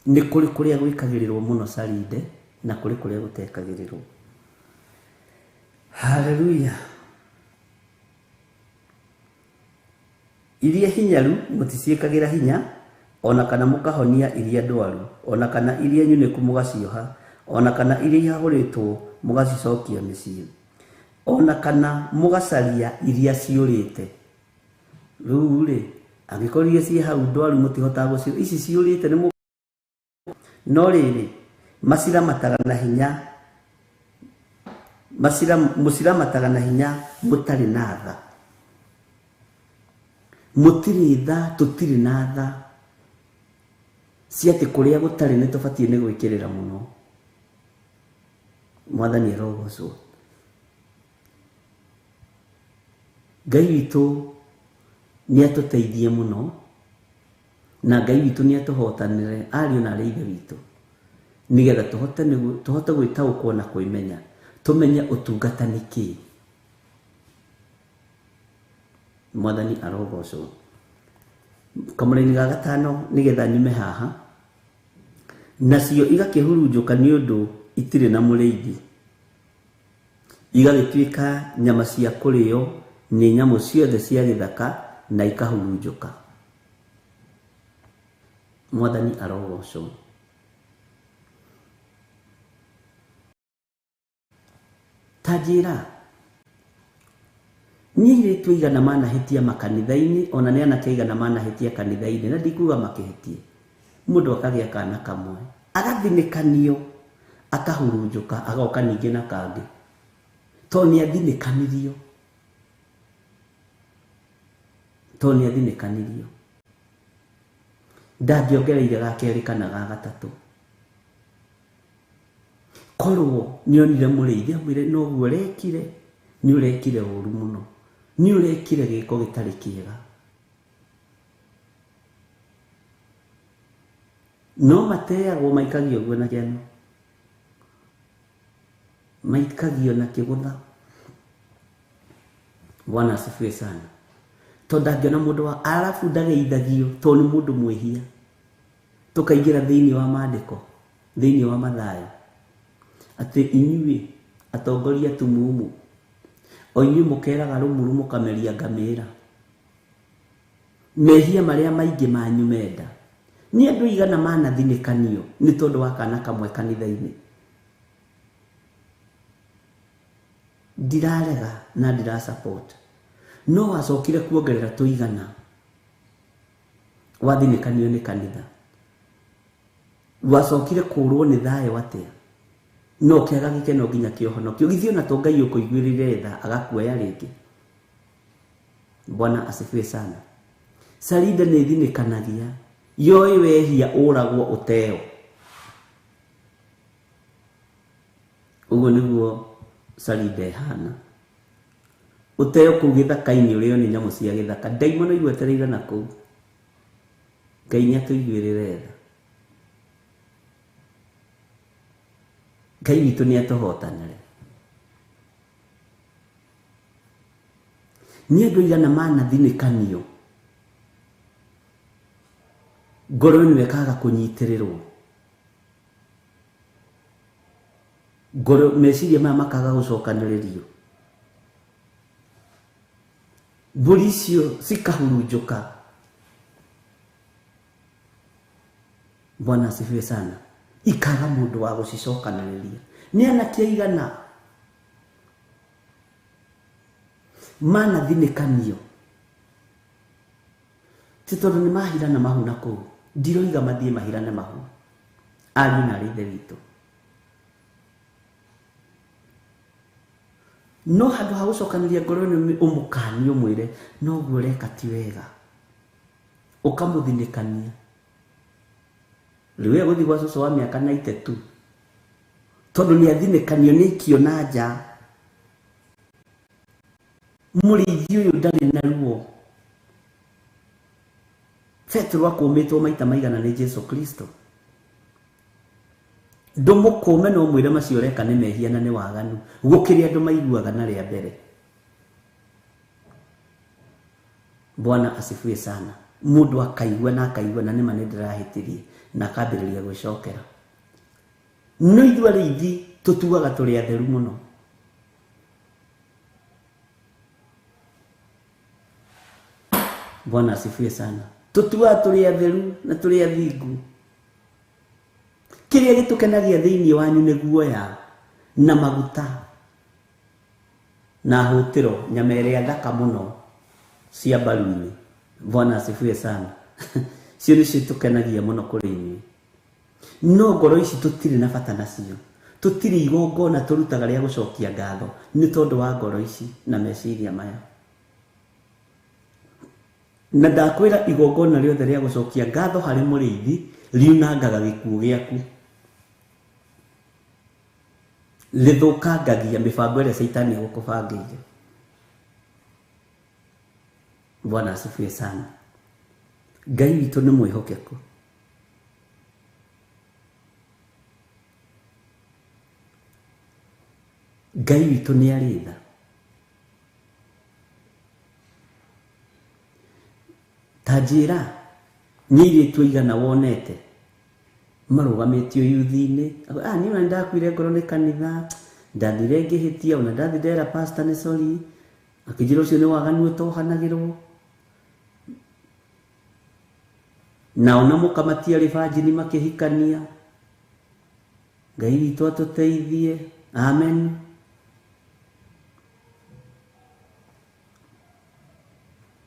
Nĩ kũrĩ kũrĩa gwĩkagĩrĩrwo mũno Salinde, na kũrĩ kũrĩa gũtekagĩrĩrwo. Haleluya. Iria hinyaru mũticiĩkagĩra hinya, ona kana mũkahonia iria ndwaru, ona kana iria nyunĩku mũgacioha, ona kana iria ihahũrĩtwo mũgacicokia mĩciĩ, ona kana mũgacaria iria ciũrĩte. Rĩu rĩ, angĩkorwo iria ciĩ hau ndwaru mũtihotaga gũcio, ici ciũrĩte nĩ no rĩrĩ, maciramataga na hinya, mũciramataga na hinya mũtarĩ na tha. Mũtirĩ tha, tũtirĩ na tha cia atĩ kũrĩa gũtarĩ nĩ tũbatiĩ nĩ gwĩkĩrĩra mũno. Mwathani arogocwo. Ngai witũ nĩ atũteithie mũno, na Ngai witũ nĩ atũhotanĩre ariũ na arĩ ithe witũ. Nĩgetha tũhote tũhote gwĩtaũkwo na kwĩmenya, tũmenye ũtungata nĩ kĩĩ. Mwathani arogocwo. Kamũraini ga gatano nĩgetha nyume haha, nacio igakĩhurunjũka nĩ ũndũ itirĩ na mũrĩithi, igagĩtuĩka nyama cia kũrĩo nĩ nyamũ ciothe cia gĩthaka na ikahurunjũka. Mwathani arogocwo. Ta njĩra, nĩ airĩtu aigana manahĩtia makanitha-inĩ, ona nĩ anake aigana manahĩtia kanitha-inĩ, na ndikuga makĩhĩtie. Mũndũ akagĩa kana kamwe, agathinĩkanio, akahurunjũka, agoka ningĩ na kangĩ. Tondũ nĩ athinĩkanirio. Tondũ nĩ athinĩkanirio. Ndangĩongereire ga kerĩ kana ga gatatũ. Korwo nĩ onire mũrĩithi amwĩre noguo ũrekire, nĩ ũrekire ũru mũno, nĩ ũrekire gĩko gĩtarĩ kĩega. No mateagwo maikagio guo na kĩano, maikagio na kĩgũtha. Bwana asifiwe sana. Tondũ ndangĩona mũndũ wa arabu ndageithagio tondũ nĩ mũndũ mwĩhia. Tũkaingĩra thĩinĩ wa maandĩko, thĩinĩ wa Mathayo, atĩ inyuĩ atongoria tumumu, o inyuĩ mũkeraga rũmuru mũkameria ngamĩra, mehia marĩa maingĩ manyu menda. Nĩ andũ aigana manathinĩkanio nĩ tondũ wa kana kamwe kanitha-inĩ. Ndirarega na ndira support, no wacokire kuongerera tũigana wathinĩkanio nĩ kanitha. Wacokire kũrwo nĩ thayũ atĩa? No kĩaga gĩkeno nginya kĩũhonokio. Githĩ ona to Ngai ũkũiguĩrĩire tha agakuoya rĩngĩ. Bwana asifiwe sana. Sarinda nĩ ĩthinĩkanagia, yoĩ wehia ũragwo ũteo. Ũguo nĩguo Sarinda ĩhana. Ũteo kũu gĩthaka-inĩ ũrĩo nĩ nyamũ cia gĩthaka. Ndaimono igwetereire na kũu. Ngai nĩ atũiguĩrĩre tha. Ngai witũ nĩ atũhotanĩre. Nĩ andũ aigana manathinĩkanio, ngoro ĩno ĩkaga kũnyitĩrĩrwo, ngoro meciria maya makaga gũcokanĩrĩrio, mbũri icio cikahurunjũka. Bwana asifiwe sana. Ikaga mũndũ wa gũcicokanĩrĩria. Nĩ anake aigana manathinĩkanio ti tondũ nĩ mahirana mahu na kũu. Ndiroiga mathiĩ mahirane mahu, ariũ na arĩ ithe witũ, no handũ ha gũcokanĩria ngoro ĩno ũmũkanie ũmwĩre noguo ũreka ti wega, ũkamũthinĩkania. Rĩu egũthiĩ gwa cũcũ wa mĩaka 92 tondũ nĩ athinĩkanio, nĩ aikio na nja. Mũrĩithi ũyũ ndarĩ na ruo. Petero akũmĩtwo maita maigana nĩ Jesu Kristo. Ndũmũkũme no mwĩre macio ũreka nĩ mehia na nĩ waganu, gũkĩrĩ andũ maiguaga na rĩa mbere. Bwana asifiwe sana. Mũndũ akaigua na akaigua na nĩma nĩ ndĩrahĩtirie na akambĩrĩria gwĩcokera. No ithuĩ arĩithi tũtuaga tũrĩ atheru mũno. Bwana asifiwe sana. Tũtuaga tũrĩ atheru na tũrĩ athingu. Kĩrĩa gĩtũkenagia thĩinĩ wanyu nĩ guoya na maguta na hũtĩro, nyama ĩrĩa thaka mũno cia mbaru-inĩ. Bwana asifiwe sana. Cio nĩcio tũkenagia mũno kũrĩ inyuĩ. No ngoro ici tũtirĩ na bata nacio. Tũtirĩ igongona tũrutaga rĩa gũcokia ngatho nĩ tondũ wa ngoro ici na meciria maya. Na ndakwĩra igongona rĩothe rĩa gũcokia ngatho harĩ mũrĩithi riunangaga gĩkuũ gĩaku, rĩthũkangagia mĩbango ĩrĩa caitani egũkũbangĩire. Bwana asifiwe sana. Ngai witũ nĩ mwĩhokeku. Ngai witũ nĩ arĩ tha. Ta njĩra nĩ airĩtu aigana wonete marũgamĩtio yuthi-inĩ, niĩ ona nĩndakuire ngoro nĩ kanitha, ndathire ngĩhĩtia, ona ndathi ndera pastor nĩ sorry, akĩnjĩra ũcio nĩ waganu ũtohanagĩrwo. Na ona mũka matiarĩ banjini makĩhikania. Ngai witũ atũteithie. Amen.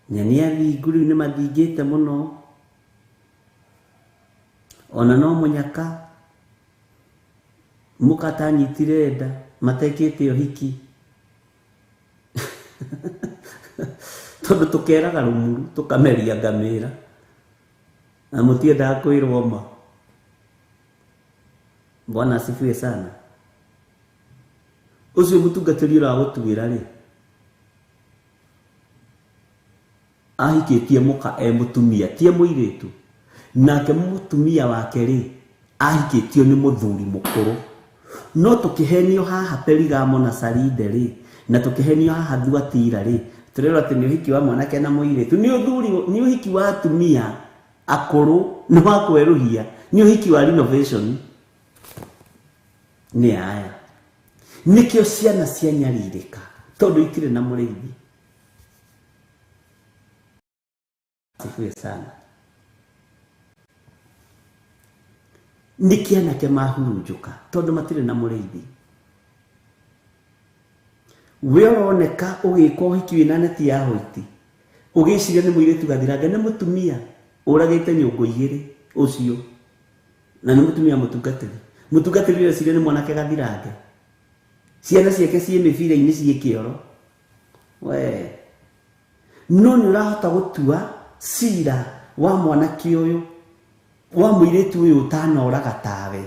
Na nĩ athingu rĩu nĩ mathingĩte mũno, ona no mũnyaka mũka atanyitire nda matekĩte ũhiki. Tondũ tũkeraga rũmuru tũkameria ngamĩra na mũtiendaga kwĩrwo ma. Bwana asifiwe sana. Ũcio mũtungatĩri ũragũtuĩra rĩ, ahikĩtie mũka e mũtumia, ti e mũirĩtu. Nake mũtumia wake rĩ, ahikĩtio nĩ mũthuri mũkũrũ. No tũkĩhenio haha Perigamo na Saride rĩ, na tũkĩhenio haha Thuatira rĩ, tũrerwo atĩ nĩ ũhiki wa mwanake na mũirĩtu, nĩ ũthuri, nĩ ũhiki wa atumia akũrũ, nĩ wa kwerũhia, nĩ ũhiki wa renovation. Nĩ aya nĩkĩo ciana cianyarirĩka tondũ itirĩ na mũrĩithi. Asifiwe sana. Nĩkĩ anake mahurunjũka tondũ matirĩ na mũrĩithi. We ũroneka ũgĩka ũhiki wĩna neti ya hoiti, ũgĩciria nĩ mũirĩtu gathirange, nĩ mũtumia ũragĩte nyũngũ igĩrĩ ũcio, na nĩ mũtumia mũtungatĩri. Mũtungatĩri ũreciria nĩ mwanake gathirange, ciana ciake ciĩ mĩbira-inĩ ciĩ kĩoro. We no nĩ ũrahota gũtua cira wa mwanake ũyũ, wa mũirĩtu ũyũ ũtanoraga tawe,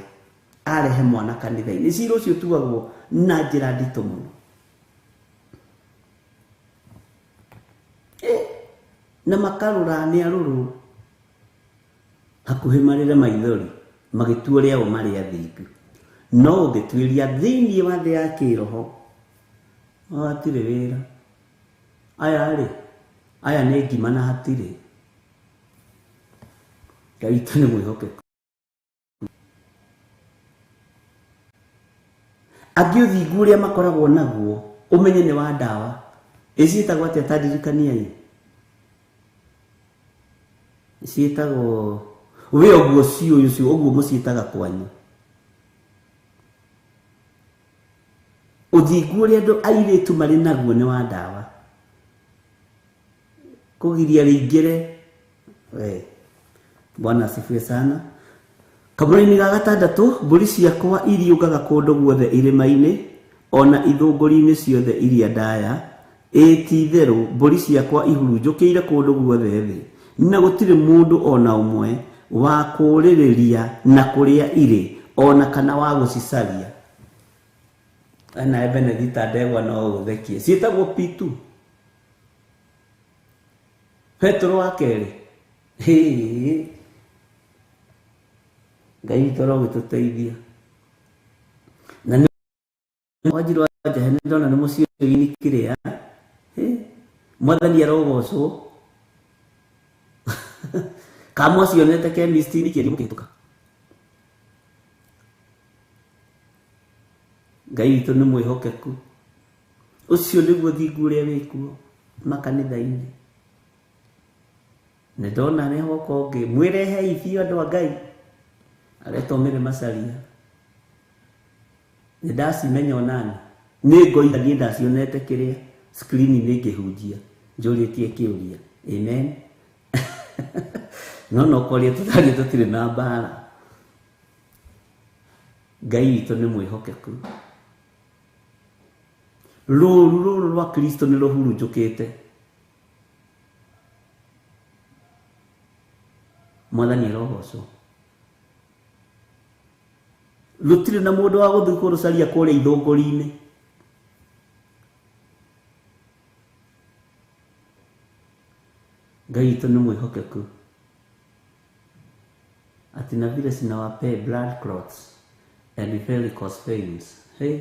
arehe mwana kanitha-inĩ. Cira ũcio ũtuagwo na njĩra nditũ mũno. Na makarũra nĩ arũrũ hakuhĩ marĩre maithori magĩtua ũrĩa o marĩ athingu. No ũngĩtuĩria thĩinĩ wa thĩ ya kĩroho, hatirĩ wĩra. Aya rĩ, aya nĩ ngima na hatirĩ. Ngai witũ nĩ mwĩhokeku. Angĩ ũthingu ũrĩa makoragwo naguo ũmenye nĩ wa ndawa. Ĩciĩtagwo atĩa ta ndirikaniai? Ciĩtagwo we ũguo ciũyũ ũcio ũguo mũciĩtaga kwanyu. Ũthingu ũrĩa andũ airĩtu marĩ naguo nĩ wa ndawa. Kũgiria rĩingĩre. We Bwana asifiwe sana. Kamũra-inĩ ga gatandatũ, mbũri ciakwa iriũngaga kũndũ guothe irĩma-inĩ, ona ithũngũri-inĩ ciothe iria ndaya. Ĩĩ ti-itherũ mbũri ciakwa ihurunjũkĩire kũndũ guothe thĩ, na gũtirĩ mũndũ ona ũmwe wa kũũrĩrĩria na kũrĩa irĩ, ona kana wa gũcicaria. Nawe Benedita ndegwa no ũthekie. Ciĩtagwo P2. Petero wa kerĩ. Ngai witũ arogĩtũteithia. Na nĩ wanjirwo wa Njahe nĩ ndona nĩ mũciĩ ũini kĩrĩa. Mwathani arogocwo. Kamwe cionete chemist-inĩ kĩerio mũkĩhĩtũka. Ngai witũ nĩ mwĩhokeku. Ũcio nĩguo thingu ũrĩa wĩkuo makanitha-inĩ. Nĩ ndona nĩ hoka ũngĩ, mwĩrehei biũ andũ a Ngai. Aretwo Mary Macharia. Nĩ ndacimenya onani. Nĩ ngoiga niĩ ndacionete kĩrĩa screen-inĩ ngĩhunjia, njũrĩtie kĩũria. Amen. No no kwaria tũtariĩ tũtirĩ na mbara. Ngai witũ nĩ mwĩhokeku. Rũũru rũrũ rwa Kristo nĩ rũhurunjũkĩte. Mwathani arogocwo. Rũtirĩ na mũndũ wa gũthiĩ kũrũcaria kũrĩa ithũngũri-inĩ. Ngai witũ nĩ mwĩhokeku. Ati na vile sinawapee blood clots and varicose veins. Hey.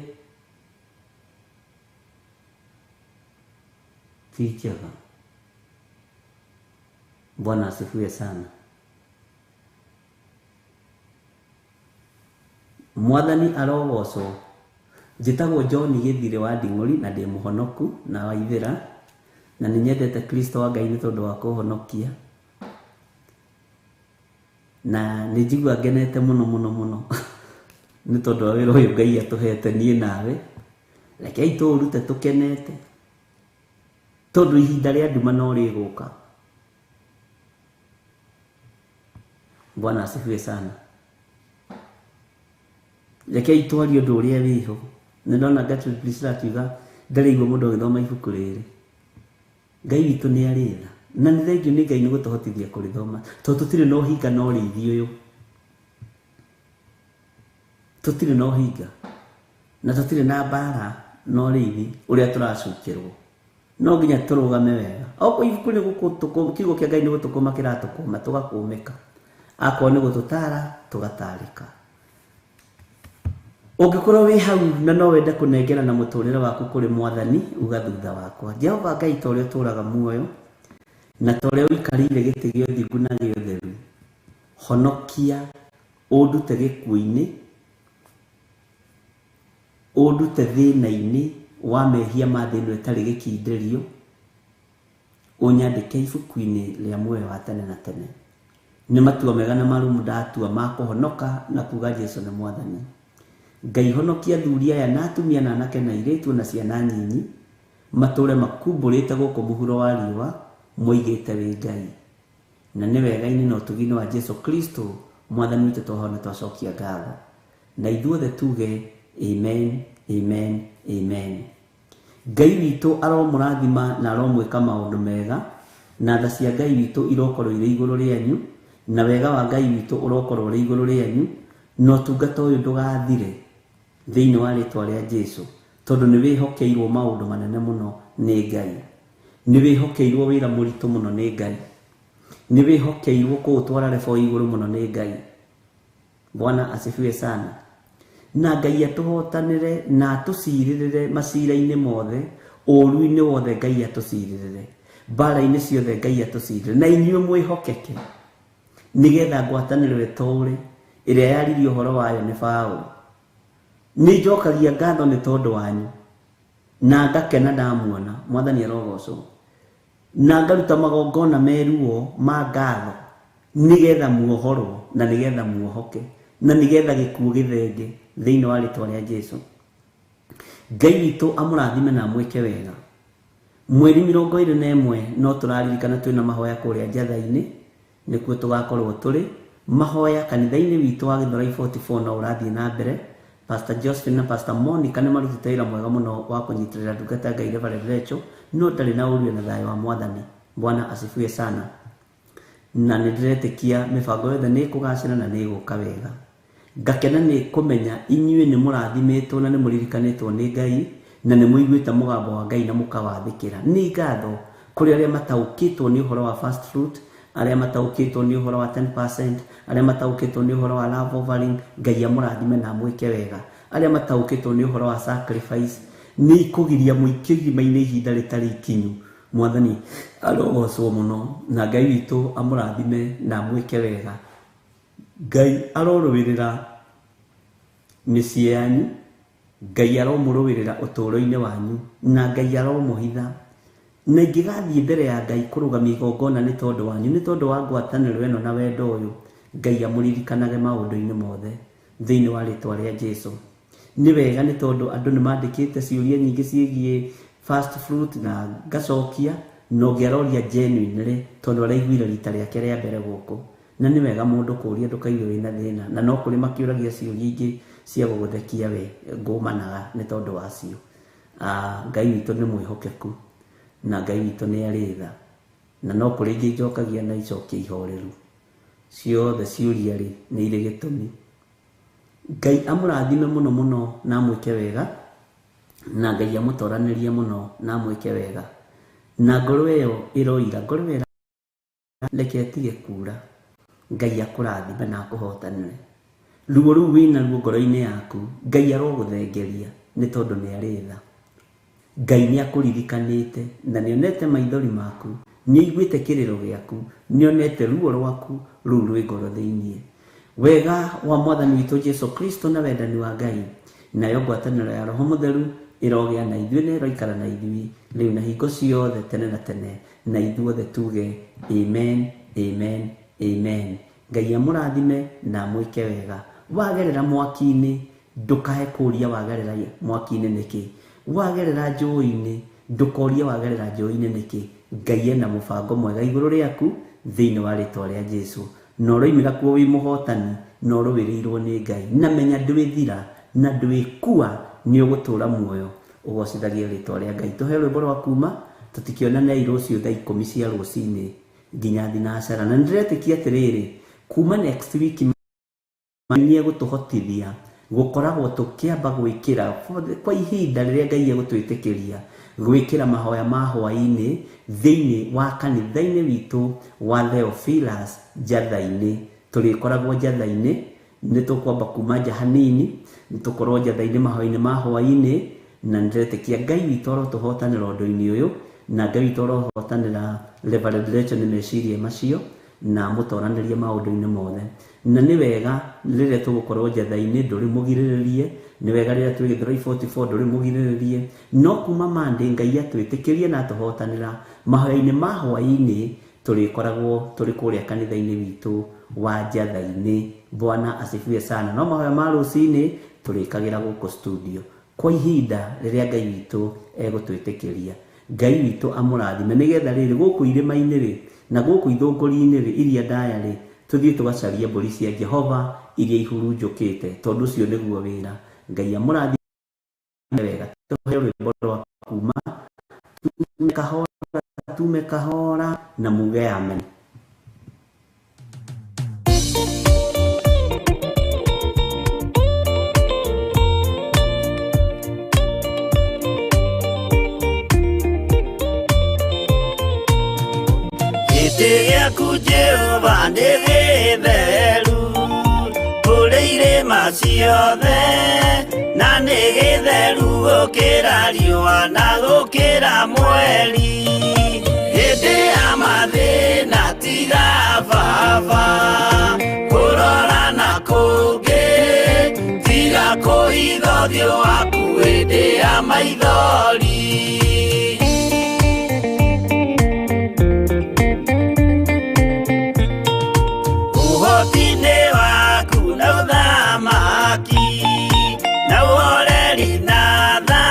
Ti njega. Bwana asifiwe sana. Mwathani arogocwo. Njĩtagwo John Gĩthirĩ wa Nding'ũri na ndĩ mũhonoku na wa Ithĩra, na nĩ nyendete Kristo wa Ngai nĩ tondũ wa kũhonokia, na nĩ njigua ngenete mũno mũno mũno nĩ tondũ wa wĩra ũyũ Ngai atũhete niĩ nawe. Rekei tũũrute tũkenete, tondũ ihinda rĩa nduma no rĩgũka. Bwana asifiwe sana. Rekei twarie ũndũ ũrĩa wĩho. Nĩ ndona Gertrude Priscilla akiuga ndarĩ igua mũndũ agĩthoma ibuku rĩrĩ. Ngai witũ nĩ arĩ tha, na nĩ thengiũ nĩ Ngai nĩ gũtũhotithia kũrĩthoma, tondũ tũtirĩ na ũhinga na ũrĩithi ũyũ. Tũtirĩ na ũhinga na tũtirĩ na mbara na ũrĩithi ũrĩa tũracukĩrwo. No nginya tũrũgame wega. Okorwo ibuku nĩ gũkũ, kiugo kĩa Ngai nĩ gũtũkũma kĩratũkũma, tũgakũmĩka. Akorwo nĩ gũtũtara, tũgatarĩka. Ũngĩkorwo wĩ hau na no wende kũnengera na mũtũrĩre waku kũrĩ Mwathani, uga thutha wakwa. Jehova Ngai, ta ũrĩa ũtũũraga muoyo na ta ũrĩa ũikarĩire gĩtĩ gĩa ũthingu na gĩa ũtheru, honokia, ũndute gĩkuũ-inĩ, ũndute thĩna-inĩ wa mehia ma thĩ ĩno ĩtarĩ gĩkindĩrio, ũnyandĩke ibuku-inĩ rĩa muoyo wa tene na tene. Nĩ matua mega na marũmu ndatua ma kũhonoka na kuga Jesu nĩ Mwathani. Ngai honokia athuri aya na atumia na anake na airĩtu na ciana nyinyi, matũre makumbũrĩte gũkũ mũhuro wa riũa, moigĩte wĩ Ngai. Na nĩ wega-inĩ na ũtugi-inĩ wa Jesu Kristo Mwathani witũ twahona twacokia ngatho. Na ithuothe tuge amen, amen, amen. Ngai witũ aromũrathima na aromwĩka maũndũ mega, na tha cia Ngai witũ irokorwo irĩ igũrũ rĩanyu, na wega wa Ngai witũ ũrokorwo ũrĩ igũrũ rĩanyu, na ũtungata ũyũ ndũgathire thĩinĩ wa rĩtwa rĩa Jesu, tondũ nĩ wĩhokeirwo maũndũ manene mũno nĩ Ngai. Nĩ wĩhokeirwo wĩra mũritũ mũno nĩ Ngai. Nĩ wĩhokeirwo kũũtwara level igũrũ mũno nĩ Ngai. Bwana asifiwe sana. Na Ngai atũhotanĩre na atũcirĩrĩre macira-inĩ mothe, ũũru-inĩ wothe Ngai atũcirĩrĩre, mbara-inĩ ciothe Ngai atũcirĩrĩre, na inyuĩ mwĩhokeke, nĩgetha ngwatanĩro ĩtũũre ĩrĩa yaririe ũhoro wayo nĩ Paũlũ. Nĩ njokagia ngatho nĩ tondũ wanyu, na ngakena ndamuona. Mwathani arogocwo. Na ngaruta magongona meruo ma ngatho, nĩgetha muohorwo na nĩgetha muohoke na nĩgetha gĩkuũ gĩthenge thĩinĩ wa rĩtwa rĩa Jesu. Ngai witũ amũrathime na amwĩke wega. Mweri 21 no tũraririkana twĩna mahoya kũrĩa Njatha-inĩ, nĩkuo tũgakorwo tũrĩ mahoya kanitha-inĩ witũ wa Gĩthũrai 44 no ũrathiĩ na mbere. Pastor Josephine na Pastor Monica nĩ marutĩte wĩra mwega mũno wa kũnyitĩrĩra ndungata ya Ngai Reverend Rachel, no ndarĩ na ũru na thayũ wa Mwathani. Bwana asifiwe sana. Na nĩ ndĩretĩkia mĩbango yothe nĩ ĩkũgacĩra na nĩ ĩgũka wega. Ngakena nĩ kũmenya inyuĩ nĩ mũrathimĩtwo na nĩ mũririkanĩtwo nĩ Ngai, na nĩ mũiguĩte mũgambo wa Ngai na mũkawathĩkĩra. Nĩ ngatho kũrĩ arĩa mataũkĩtwo nĩ ũhoro wa first fruit, arĩa mataũkĩtwo nĩ ũhoro wa 10%, arĩa mataũkĩtwo nĩ ũhoro wa love offering. Ngai amũrathime na amwĩke wega. Arĩa mataũkĩtwo nĩ ũhoro wa sacrifice, nĩ ikũgiria mũikio irima-inĩ ihinda rĩtarĩ ikinyu. Mwathani arogocwo mũno, na Ngai witũ amũrathime na amwĩke wega. Ngai arorũĩrĩra mĩciĩ yanyu, Ngai aromũrũĩrĩra ũtũũro-inĩ wanyu, na Ngai aromũhitha. Na ingĩgathiĩ mbere ya Ngai kũrũgamia igongona nĩ tondũ wanyu, nĩ tondũ wa ngwatanĩro ĩno na wendo ũyũ, Ngai amũririkanage maũndũ-inĩ mothe thĩinĩ wa rĩtwa rĩa Jesu. Nĩ wega nĩ tondũ andũ nĩ mandĩkĩte ciũria nyingĩ ciĩgiĩ first fruit na ngacokia, na ũngĩ aroria genuinely tondũ araiguire rita rĩake rĩa mbere gũkũ. Na nĩ wega mũndũ kũũria ndũkaigue wĩna thĩna, na no kũrĩ makĩũragia ciũria ingĩ cia gũgũthekia we ngũmanaga nĩ tondũ wacio. Ngai witũ nĩ mwĩhokeku na Ngai witũ nĩ arĩ tha, na no kũrĩ ingĩ njokagia na icokia ihoreru. Ciothe ciũria rĩ nĩ irĩ gĩtũmi. Ngai amũrathime mũno mũno na amwĩke wega, na Ngai amũtoranĩrie mũno na amwĩke wega. Na ngoro ĩyo ĩroira, ngoro ĩyo reke ĩtige kura. Ngai akũrathime na akũhotanĩre. Ruo rũu wĩna ruo ngoro-inĩ yaku, Ngai arogũthengeria nĩ tondũ nĩ arĩ tha. Ngai nĩ akũririkanĩte na nĩ onete maithori maku, nĩ aiguĩte kĩrĩro gĩaku, nĩ onete ruo rwaku rũu rwĩ ngoro thĩinĩ. Wega wa Mwathani witũ Jesu Kristo na wendani wa Ngai nayo ngwatanĩro ya Roho Mũtheru ĩrogĩa na ithuĩ na ĩroikara na ithuĩ rĩu na hingo ciothe tene na tene, na ithuothe tuge amen, amen, amen. Ngai amũrathime na amwĩke wega. Wagerera mwaki-inĩ ndũkae kũũria wagerera mwaki-inĩ nĩkĩ, wagerera njũĩ-inĩ ndũkorie wagerera njũĩ-inĩ nĩkĩ. Ngai ena mũbango mwega igũrũ rĩaku thĩinĩ wa rĩtwa rĩa Jesu, na ũroimĩra kuo wĩ mũhotani na ũrũĩrĩirwo nĩ Ngai, na menya ndwĩthira na ndwĩkua, nĩ ũgũtũra muoyo ũgocithagie rĩtwa rĩa Ngai. Tũhe rwĩmbo rwa kuma tũtikĩonane rũciũ thaa 10 cia rũcinĩ nginya thinacara, na nĩndĩretĩkia atĩrĩrĩ kuma next week nĩ egũtũhotithia gũkoragwo tũkĩamba gwĩkĩra kwa ihinda rĩrĩa Ngai egũtwĩtĩkĩria gwĩkĩra mahoya ma hwaĩ-inĩ thĩinĩ wa kanitha-inĩ witũ wa Theophilus Njatha-inĩ. Tũrĩkoragwo Njatha-inĩ, nĩ tũkwamba kuma nja hanini, nĩ tũkorwo Njatha-inĩ mahoya-inĩ ma hwaĩ-inĩ, na nĩndĩretĩkia Ngai witũ arotũhotanĩra ũndũ-inĩ ũyũ, na Ngai witũ arohotanĩra Reverend Rachel nĩ meciria macio na mũtoranĩrie maũndũ-inĩ mothe. Na nĩ wega rĩrĩa tũgũkorwo Njatha-inĩ ndũrĩ mũgirĩrĩrie, nĩ wega rĩrĩa twĩ Gĩthũrai 44 ndũrĩ mũgirĩrĩrie, no kuma Monday Ngai atwĩtĩkĩrie na atũhotanĩra mahoya-inĩ ma hwaĩ-inĩ tũrĩkoragwo tũrĩ kũrĩa kanitha-inĩ witũ wa Njatha-inĩ. Bwana asifiwe sana. No mahoya ma rũcinĩ tũrĩkagĩra gũkũ studio kwa ihinda rĩrĩa Ngai witũ egũtwĩtĩkĩria. Ngai witũ amũrathime nĩgetha rĩrĩ gũkũ irĩma-inĩ rĩ na gũkũ ithũngũri-inĩ rĩ iria ndaya rĩ tũthiĩ tũgacarie mbũri cia Jehova iria ihurunjũkĩte, tondũ ũcio nĩguo wĩra. Ngai amũrathime wega. Tũhe rwĩmbo rwa kuma tume kahora, tume kahora na muge amen. Gĩtĩ gĩaku Jehova nĩ gĩtheru kũrĩ irĩma ciothe, na nĩ gĩtheru gũkĩra riũa na gũkĩra mweri. Hĩndĩ ya mathĩna tiga baba kũrora na kũngĩ, tiga kũhitha ũthiũ waku hĩndĩ ya maithori. Ũhoti-inĩ waku na ũthamaki na ũhoreri na tha,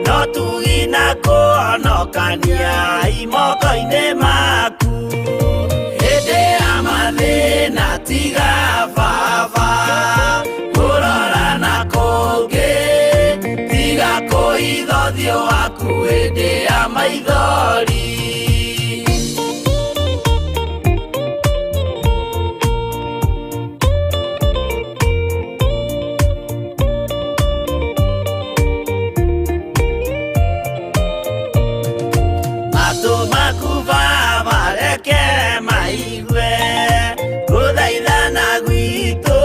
no tugi na kũhonokania imoko-inĩ maku. Hĩndĩ ya mathĩna tiga baba kũrora na kũngĩ, tiga kũhitha ũthiũ waku hĩndĩ ya maithori. Matũ maku baba reke maigue gũthaithana gwitũ,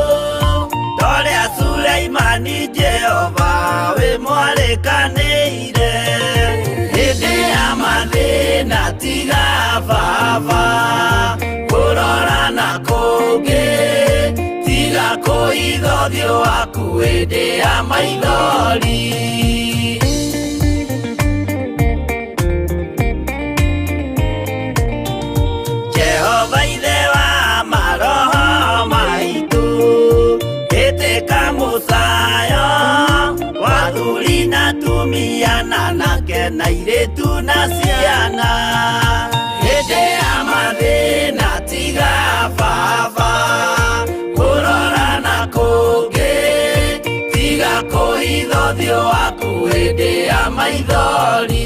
torĩa Suleimani Jehova wĩ mwarĩkanĩire. Hĩndĩ ya mathĩna tiga baba kũrora na kũngĩ, tiga kũhitha ũthiũ waku hĩndĩ ya maithori. Jehova ithe wa maroho maitũ, ĩtĩka mũcayo wa athuri na atumia na anake na airĩtu na ciana. Hĩndĩ ya mathĩna tiga baba kũrora na kũngĩ, tiga kũhitha ũthiũ waku hĩndĩ ya maithori.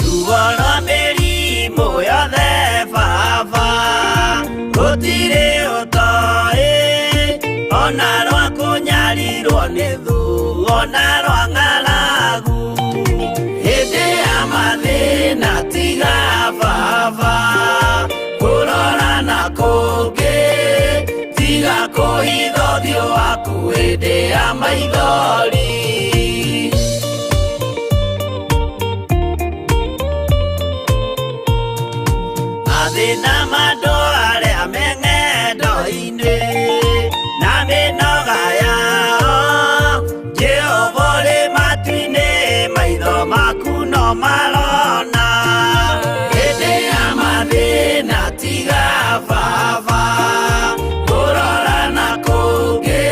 Ruo rwa mĩrimũ yothe baba gũtirĩ ũtoĩ, ona rwa kũnyarirwo nĩ thũ, ona rwa ng'aragu. Hĩndĩ ya mathĩna Tiga baba kũrora na kũngĩ, tiga kũhitha ũthiũ waku hĩndĩ ya maithori. Mathĩna ma andũ arĩa me ng'endo-inĩ na mĩnoga yao, Jehova ũrĩ matu-inĩ, maitho maku no marona. Hĩndĩ ya mathĩna tiga baba kũrora na kũngĩ,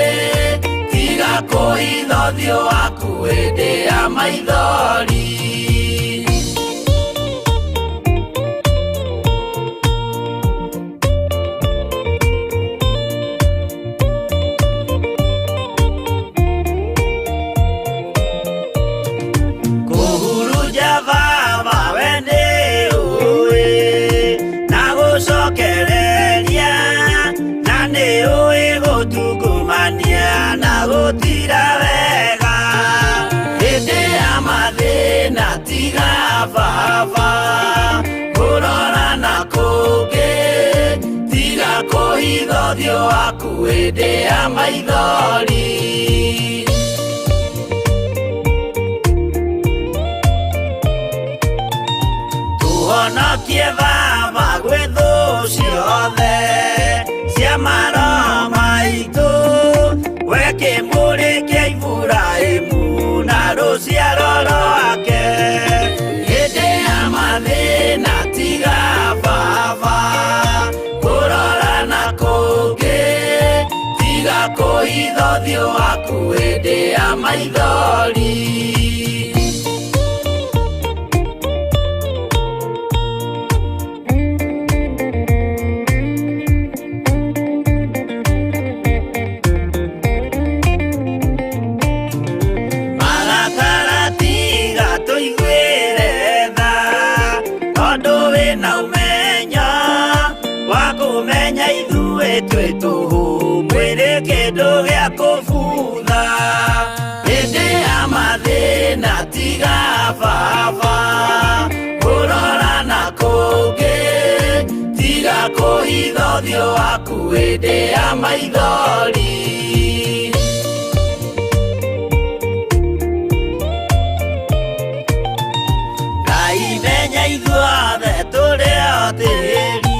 tiga kũhitha ũthiũ waku hĩndĩ ya maithori. Kũhurunja baba we nĩ ũĩ, na gũcokereria, na nĩ ũĩ gũtungumania na gũtira wega. Hĩndĩ ya mathĩna tiga baba kũrora na kũngĩ, tiga kũhitha ũthiũ waku hĩndĩ ya maithori. Tũhonokie baba gwĩ thũ ciothe cia maroho maitũ, we kĩmũrĩ kĩa Iburahĩmu na rũciaro rwake. Hĩndĩ ya mathĩna tiga baba kũrora na kũngĩ, tiga kũhitha ũthiũ waku hĩndĩ ya maithori. Marakara tiga tũiguĩre tha, tondũ wĩna ũmenyo wa kũmenya ithuĩ twĩ tũhũ, mwĩrĩ kĩndũ gĩa kũbutha. Hĩndĩ ya mathĩna tiga baba kũrora na kũngĩ, tiga kũhitha ũthiũ waku hĩndĩ ya maithori. Ngai menya ithuothe tũrĩ o tĩri,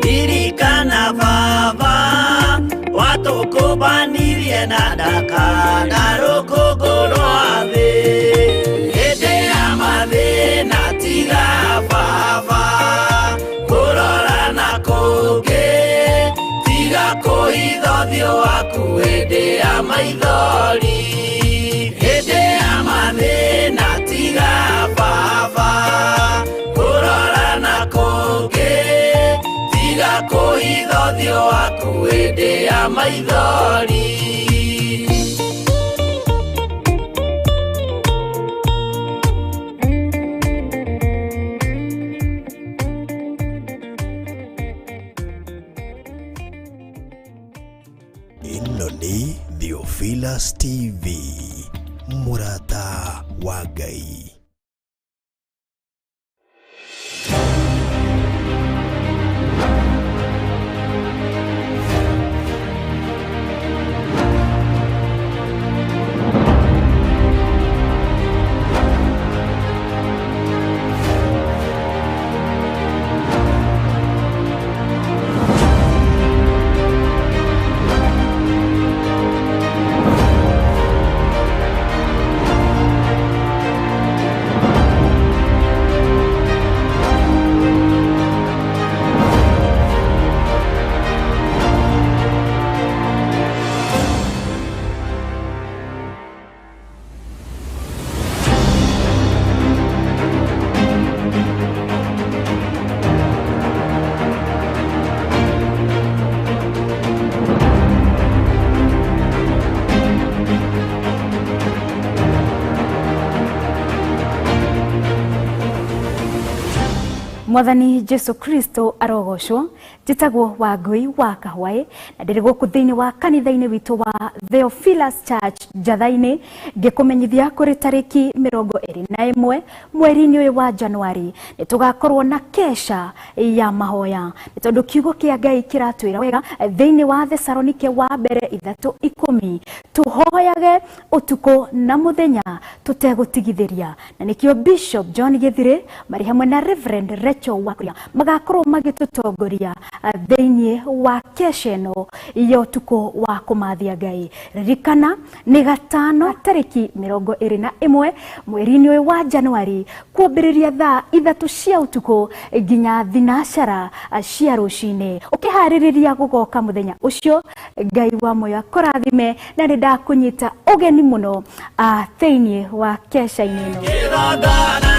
ririkana baba watũkũmbanirie na ndaka na rũkũngũ rwa thĩ. Hĩndĩ ya mathĩna tiga baba kũrora na kũngĩ, tiga kũhitha ũthiũ waku hĩndĩ ya maithori. Hĩndĩ ya mathĩna tiga baba kũrora na kũngĩ, tiga kũhitha ũthiũ waku hĩndĩ ya maithori. Ĩno nĩ Theophilus TV, mũrata wa Ngai. Mwathani Jesu Kristo arogocwo. Njĩtagwo Wangui wa Kahwaĩ na ndĩrĩ gũkũ thĩinĩ wa kanitha-inĩ witũ wa Theophilus Church Njatha-inĩ, ngĩkũmenyithia kũrĩ tarĩki 21 mweri-inĩ ũyũ wa Januari nĩ tũgakorwo na kesha ya mahoya, nĩ tondũ kiugo kĩa Ngai kĩratwĩra wega thĩinĩ wa Thesalonike wa mbere 3:10 tũhoyage ũtukũ na mũthenya tũtegũtigithĩria, na nĩkĩo Bishop John Gĩthirĩ marĩ hamwe na Reverend Rachel Wakuria magakorwo magĩtũtongoria thĩinĩ wa kesha ĩno ya ũtukũ wa kũmathia Ngai. Ririkana nĩ gatano tarĩki 21 mweri-inĩ ũyũ wa Januari kwambĩrĩria thaa 3 cia ũtukũ nginya 12 cia rũcinĩ. Ũkĩharĩrĩria gũgoka mũthenya ũcio, Ngai wa muoyo akũrathime, na nĩ ndakũnyita ũgeni mũno thĩinĩ wa kesha-inĩ ĩno. Kĩgongona.